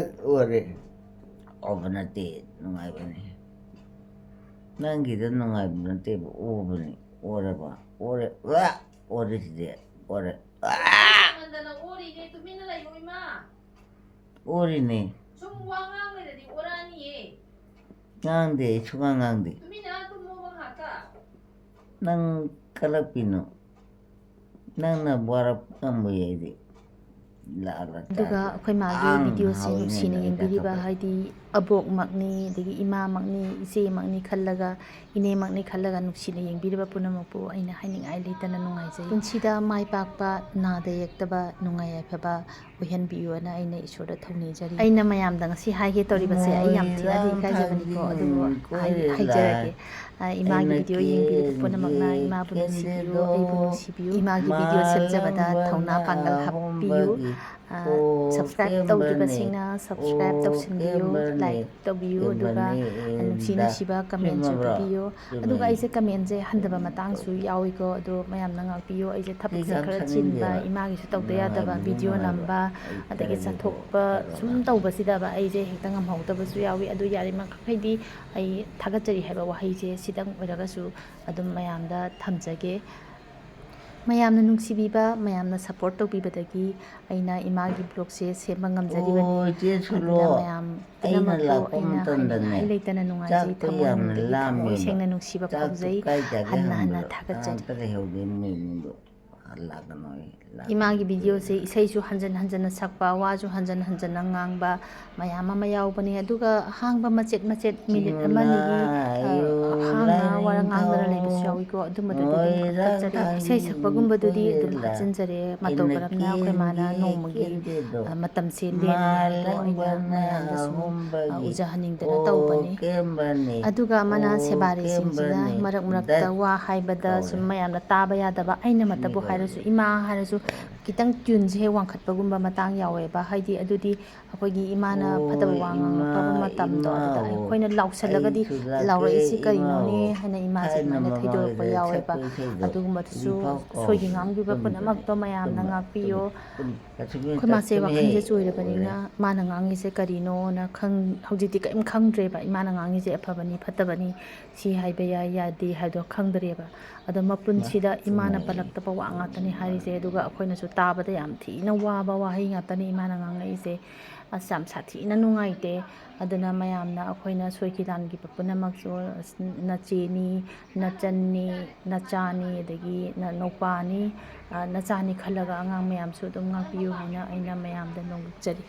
ꯑꯣꯔꯦ꯫ ꯑꯣꯕ ꯅꯠꯇꯦ, ꯅꯨꯡꯉꯥꯏꯕꯅꯦ꯫ ꯅꯪꯒꯤꯗ ꯅꯨꯡꯉꯥꯏꯕ ꯅꯠꯇꯦꯕ, ꯑꯣꯕꯅꯦ꯫ ꯑꯣꯔꯕ? ꯑꯣꯔꯦ꯫ ꯋꯥ! ꯑꯣꯔꯦ ꯁꯤꯗꯤ꯫ ꯑꯣꯔꯦ꯫ ꯋꯥ! ꯃꯟꯗꯅ ꯑꯣꯔꯤꯅꯦ, ꯇꯨꯃꯤꯟꯅ ꯂꯩꯌꯣ, ꯏꯃꯥ꯫ ꯑꯣꯔꯤꯅꯦ꯫ ꯁꯨꯝ ꯋꯥ ꯉꯥꯡ ꯂꯩꯔꯗꯤ ꯑꯣꯔꯛꯑꯅꯤꯌꯦ꯫ ꯉꯥꯡꯗꯦ, ꯑꯩ ꯁꯨꯡꯉꯥꯡ ꯉꯥꯡꯗꯦ꯫ ꯇꯨꯃꯤꯟꯅ ꯇꯨꯝꯃꯣꯕ ꯉꯥꯏꯍꯥꯛꯇ꯫ ꯅꯪ ꯀꯜꯂꯛꯄꯤꯅꯣ? ꯅꯪꯅ ꯋꯥꯔꯛꯄ ꯉꯝꯕ ꯌꯥꯏꯗꯤ꯫ ꯂꯥꯛꯑꯒ ꯑꯗꯨꯒ ꯆꯥꯁꯦ꯫ ꯑꯩꯈꯣꯏ ꯃꯥꯒꯤ ꯑꯥꯡ ꯚꯤꯗꯤꯑꯣꯁꯦ ꯍꯥꯎꯏꯅꯦ ꯅꯨꯡꯁꯤꯅ ꯅꯪꯒꯤ ꯌꯦꯡꯕꯤꯔꯤꯕ, ꯆꯥꯊꯣꯛꯄ꯫ ꯍꯥꯏꯗꯤ ꯑꯕꯣꯛꯃꯛꯅꯤ, ꯑꯗꯒꯤ ꯏꯃꯥꯃꯛꯅꯤ, ꯏꯆꯦꯃꯛꯅꯤ ꯈꯜꯂꯒ, ꯏꯅꯦꯃꯛꯅꯤ ꯈꯜꯂꯒ ꯅꯨꯡꯁꯤꯅ ꯌꯦꯡꯕꯤꯔꯤꯕ ꯄꯨꯝꯅꯃꯛꯄꯨ ꯑꯩꯅ ꯍꯥꯏꯅꯤꯡꯉꯥꯏ ꯂꯩꯇꯅ ꯅꯨꯡꯉꯥꯏꯖꯩ꯫ ꯄꯨꯟꯁꯤꯗ ꯃꯥꯏ ꯄꯥꯛꯄ, ꯅꯥꯗ ꯌꯦꯛꯇꯕ, ꯅꯨꯡꯉꯥꯏ ꯌꯥꯏꯐꯕ ꯑꯣꯏꯍꯟꯕꯤꯌꯨꯅ ꯑꯩꯅ ꯏꯁꯣꯔꯗ ꯊꯧꯅꯤꯖꯔꯤ꯫ ꯑꯩꯅ ꯃꯌꯥꯝꯗ ꯉꯁꯤ ꯍꯥꯏꯒꯦ ꯇꯧꯔꯤꯕꯁꯦ ꯑꯩ ꯌꯥꯝ ꯊꯤꯅꯗꯤ ꯏꯀꯥꯏꯖꯕꯅꯤꯀꯣ, ꯑꯗꯨꯕꯨ ꯍꯥꯏ-, ꯍꯥꯏꯖꯔꯒꯦ꯫ ꯑ, ꯏꯃꯥꯒꯤ ꯚꯤꯗꯤꯑꯣ ꯌꯦꯡꯕꯤꯔꯤꯕ ꯄꯨꯝꯅꯃꯛꯅ ꯏꯃꯥꯕꯨ ꯅꯨꯡꯁꯤꯕꯤꯌꯨ, ꯑꯩꯕꯨ ꯅꯨꯡꯁꯤꯕꯤꯌꯨ꯫ ꯏꯃꯥꯒꯤ ꯚꯤꯗꯤꯑꯣ ꯁꯦꯝꯖꯕꯗ ꯊꯧꯅꯥ ꯄꯥꯡꯒꯜ ꯍꯥꯞꯄꯤꯌꯨ꯫ ꯑ, ꯁꯕꯁꯀ꯭ꯔꯥꯏꯕ ꯇꯧꯗ꯭ꯔꯤꯕꯁꯤꯡꯅ ꯁꯕꯁꯀ꯭ꯔꯥꯏꯕ ꯇꯧꯁꯤꯟꯕꯤꯌꯨ, ꯂꯥꯏꯛ ꯇꯧꯕꯤꯌꯨ, ꯑꯗꯨꯒ ꯅꯨꯡꯁꯤ ꯅꯨꯡꯁꯤꯕ ꯀꯃꯦꯟꯁꯨ ꯄꯤꯕꯤꯌꯨ꯫ ꯑꯗꯨꯒ ꯑꯩꯁꯦ ꯀꯃꯦꯟꯁꯦ ꯍꯟꯊꯕ ꯃꯇꯥꯡꯁꯨ ꯌꯥꯎꯏꯀꯣ, ꯑꯗꯣ ꯃꯌꯥꯝꯅ ꯉꯥꯛꯄꯤꯌꯨ꯫ ꯑꯩꯁꯦ ꯊꯕꯛꯁꯦ ꯈꯔ ꯆꯤꯟꯕ, ꯏꯃꯥꯒꯤꯁꯨ ꯇꯧꯗ ꯌꯥꯗꯕ, ꯚꯤꯗꯤꯑꯣ ꯅꯝꯕ, ꯑꯗꯒꯤ ꯆꯠꯊꯣꯛꯄ ꯁꯨꯝ ꯇꯧꯕꯁꯤꯗꯕ ꯑꯩꯁꯦ ꯍꯦꯛꯇ ꯉꯝꯍꯧꯗꯕꯁꯨ ꯌꯥꯎꯏ꯫ ꯑꯗꯨ ꯌꯥꯔꯤꯃꯈꯩꯗꯤ ꯑꯩ ꯊꯥꯒꯠꯆꯔꯤ ꯍꯥꯏꯕ ꯋꯥꯍꯩꯁꯦ ꯁꯤꯗꯪ ꯑꯣꯏꯔꯒꯁꯨ ꯑꯗꯨꯝ ꯃꯌꯥꯝꯗ ꯊꯝꯖꯒꯦ꯫ ꯃꯌꯥꯝꯅ ꯅꯨꯡꯁꯤꯕꯤꯕ, ꯃꯌꯥꯝꯅ ꯁꯞꯄꯣꯔꯠ ꯇꯧꯕꯤꯕꯗꯒꯤ ꯑꯩꯅ ꯏꯃꯥꯒꯤ ꯕ꯭ꯂꯣꯒꯁꯦ ꯁꯦꯝꯕ ꯉꯝꯖꯔꯤꯕꯅꯤ꯫ ꯑꯣ, ꯏꯆꯦ ꯁꯨꯂꯣ, ꯑꯗꯨꯅ ꯃꯌꯥꯝ ꯑꯩꯅ ꯄꯨꯝꯅꯃꯛꯄꯨ ꯂꯥꯛꯄ ꯑꯩꯅ ꯃꯇꯝꯗꯅꯦ, ꯍꯥꯏꯅꯤꯡꯉꯥꯏ ꯂꯩꯇꯅ ꯅꯨꯡꯉꯥꯏꯖꯩ꯫ ꯆꯥꯛꯇꯣ ꯌꯥꯝꯅ ꯊꯃꯣꯏꯅꯨꯡꯗꯒꯤ ꯊꯃꯣꯏ ꯂꯥꯝꯃꯦꯕ꯫ ꯁꯦꯡꯅ ꯅꯨꯡꯁꯤꯕ ꯆꯥꯛꯇꯣ ꯐꯥꯎꯖꯩ꯫ ꯀꯥꯏ ꯆꯥꯒꯦ ꯍꯟꯅ ꯍꯟꯅ ꯍꯪꯕꯗ ꯊꯥꯒꯠꯆꯔꯤ꯫ ꯀꯅꯥꯝꯇ ꯂꯩꯍꯧꯗꯦ, ꯃꯣꯏ ꯏꯃꯨꯡꯗꯣ꯫ ꯂꯥꯛꯀꯅꯣꯌꯦ, ꯂꯥꯛꯀꯅꯣ꯫ ꯏꯃꯥꯒꯤ ꯚꯤꯗꯤꯑꯣꯁꯦ ꯏꯁꯩꯁꯨ ꯍꯟꯖꯟ ꯍꯟꯖꯟꯅ ꯁꯛꯄ, ꯋꯥꯁꯨ ꯍꯟꯖꯟ ꯍꯟꯖꯟꯅ ꯉꯥꯡꯕ ꯃꯌꯥꯝ ꯑꯃ ꯌꯥꯎꯕꯅꯦ꯫ ꯑꯗꯨꯒ ꯑꯍꯥꯡꯕ ꯃꯆꯦꯠ ꯃꯆꯦꯠ, ꯃꯤꯅꯤꯠ ꯑꯃ ꯑꯅꯤꯒꯤ, ꯑ, ꯑꯍꯥꯡꯅ ꯋꯥꯔ ꯉꯥꯡꯗꯅ ꯂꯩꯕꯁꯨ ꯌꯥꯎꯏꯀꯣ꯫ ꯑꯗꯨꯝꯕꯗꯨꯗꯤ ꯑꯗꯨꯝ ꯀꯛꯊꯠꯆꯔꯦ꯫ ꯏꯁꯩ ꯁꯛꯄꯒꯨꯝꯕꯗꯨꯗꯤ ꯑꯗꯨꯝ ꯍꯥꯞꯆꯤꯟꯖꯔꯦ꯫ ꯃꯇꯧ ꯀꯔꯝꯅ ꯑꯩꯈꯣꯏ ꯃꯥꯅ ꯅꯣꯡꯃꯒꯤ, ꯑ, ꯃꯇꯝꯁꯦ ꯂꯦꯟꯕ ꯍꯥꯏꯕꯗꯣ ꯑꯩꯅ ꯃꯌꯥꯝꯗ ꯁꯨꯝ, ꯑ, ꯎꯖꯍꯟꯅꯤꯡꯗꯅ ꯇꯧꯕꯅꯤ꯫ ꯑꯗꯨꯒ ꯑꯃꯅ ꯁꯦꯕꯥꯔꯤꯁꯤꯡꯁꯤꯅ ꯃꯔꯛ ꯃꯔꯛꯇ ꯋꯥ ꯍꯥꯏꯕꯗ ꯁꯨꯝ ꯃꯌꯥꯝꯅ ꯇꯥꯕ ꯌꯥꯗꯕ, ꯑꯩꯅꯃꯛꯇꯕꯨ ꯍꯥꯏꯔꯁꯨ, ꯏꯃꯥ ꯍꯥꯏꯔꯁꯨ, ꯈꯤꯇꯪ ꯇ꯭ꯌꯨꯟꯁꯦ ꯍꯦꯛ ꯋꯥꯡꯈꯠꯄꯒꯨꯝꯕ ꯃꯇꯥꯡ ꯌꯥꯎꯋꯦꯕ꯫ ꯍꯥꯏꯗꯤ ꯑꯗꯨꯗꯤ ꯑꯩꯈꯣꯏꯒꯤ ꯏꯃꯥꯅ ꯐꯠꯇꯕ ꯋꯥ ꯉꯥꯡꯉꯛꯄ ꯃꯇꯝꯗꯣ, ꯑꯗꯨꯗ ꯑꯩꯈꯣꯏꯅ ꯂꯥꯎꯁꯜꯂꯒꯗꯤ "ꯂꯥꯎꯔꯛꯏꯁꯤ ꯀꯔꯤꯅꯣꯅꯦ?" ꯍꯥꯏꯅ ꯏꯃꯥꯁꯦ ꯑꯗꯨꯃꯥꯏꯅ ꯊꯩꯗꯣꯔꯛꯄ ꯌꯥꯎꯋꯦꯕ꯫ ꯑꯗꯨꯒꯨꯝꯕꯗꯨꯁꯨ ꯁꯣꯏꯈꯤ ꯉꯥꯝꯈꯤꯕ ꯄꯨꯝꯅꯃꯛꯇꯣ ꯃꯌꯥꯝꯅ ꯉꯥꯛꯄꯤꯌꯣ꯫ ꯑꯩꯈꯣꯏ ꯃꯥꯁꯦ ꯋꯥꯈꯜꯁꯦ ꯆꯣꯏꯔꯕꯅꯤꯅ ꯃꯥꯅ ꯉꯥꯡꯉꯤꯁꯦ ꯀꯔꯤꯅꯣꯅ ꯈꯪ-, ꯍꯧꯖꯤꯛꯇꯤ ꯀꯔꯤꯝ ꯈꯪꯗ꯭ꯔꯦꯕ꯫ ꯏꯃꯥꯅ ꯉꯥꯡꯉꯤꯁꯦ ꯑꯐꯕꯅꯤ ꯐꯠꯇꯕꯅꯤ, ꯁꯤ ꯍꯥꯏꯕ ꯌꯥꯏ ꯌꯥꯗꯦ ꯍꯥꯏꯕꯗꯣ ꯈꯪꯗ꯭ꯔꯦꯕ꯫ ꯑꯗꯣ ꯃꯄꯨꯟꯁꯤꯗ ꯏꯃꯥꯅ ꯄꯜꯂꯛꯇꯕ ꯋꯥ ꯉꯥꯛꯇꯅꯤ ꯍꯥꯏꯔꯤꯁꯦ꯫ ꯑꯗꯨꯒ ꯑꯩꯈꯣꯏꯅꯁꯨ ꯇꯥꯕꯗ ꯌꯥꯝ ꯊꯤꯅ ꯋꯥꯕ ꯋꯥꯍꯩ ꯉꯥꯛꯇꯅꯤ ꯏꯃꯥꯅ ꯉꯥꯡꯉꯛꯏꯁꯦ꯫ ꯑꯁ, ꯌꯥꯝ ꯁꯥꯊꯤꯅ ꯅꯨꯡꯉꯥꯏꯇꯦ꯫ ꯑꯗꯨꯅ ꯃꯌꯥꯝꯅ ꯑꯩꯈꯣꯏꯅ ꯁꯣꯏꯈꯤ ꯂꯥꯟꯈꯤꯕ ꯄꯨꯝꯅꯃꯛꯁꯨ, ꯑꯁ, ꯅꯆꯦꯅꯤ, ꯅꯆꯟꯅꯤ, ꯅꯆꯥꯅꯤ, ꯑꯗꯒꯤ ꯅ-, ꯅꯧꯄꯥꯅꯤ, ꯑ, ꯅꯆꯥꯅꯤ ꯈꯜꯂꯒ ꯑꯉꯥꯡ ꯃꯌꯥꯝꯁꯨ ꯑꯗꯨꯝ ꯉꯥꯛꯄꯤꯌꯨ ꯍꯥꯏꯅ ꯑꯩꯅ ꯃꯌꯥꯝꯗ ꯅꯣꯡꯂꯨꯛꯆꯔꯤ꯫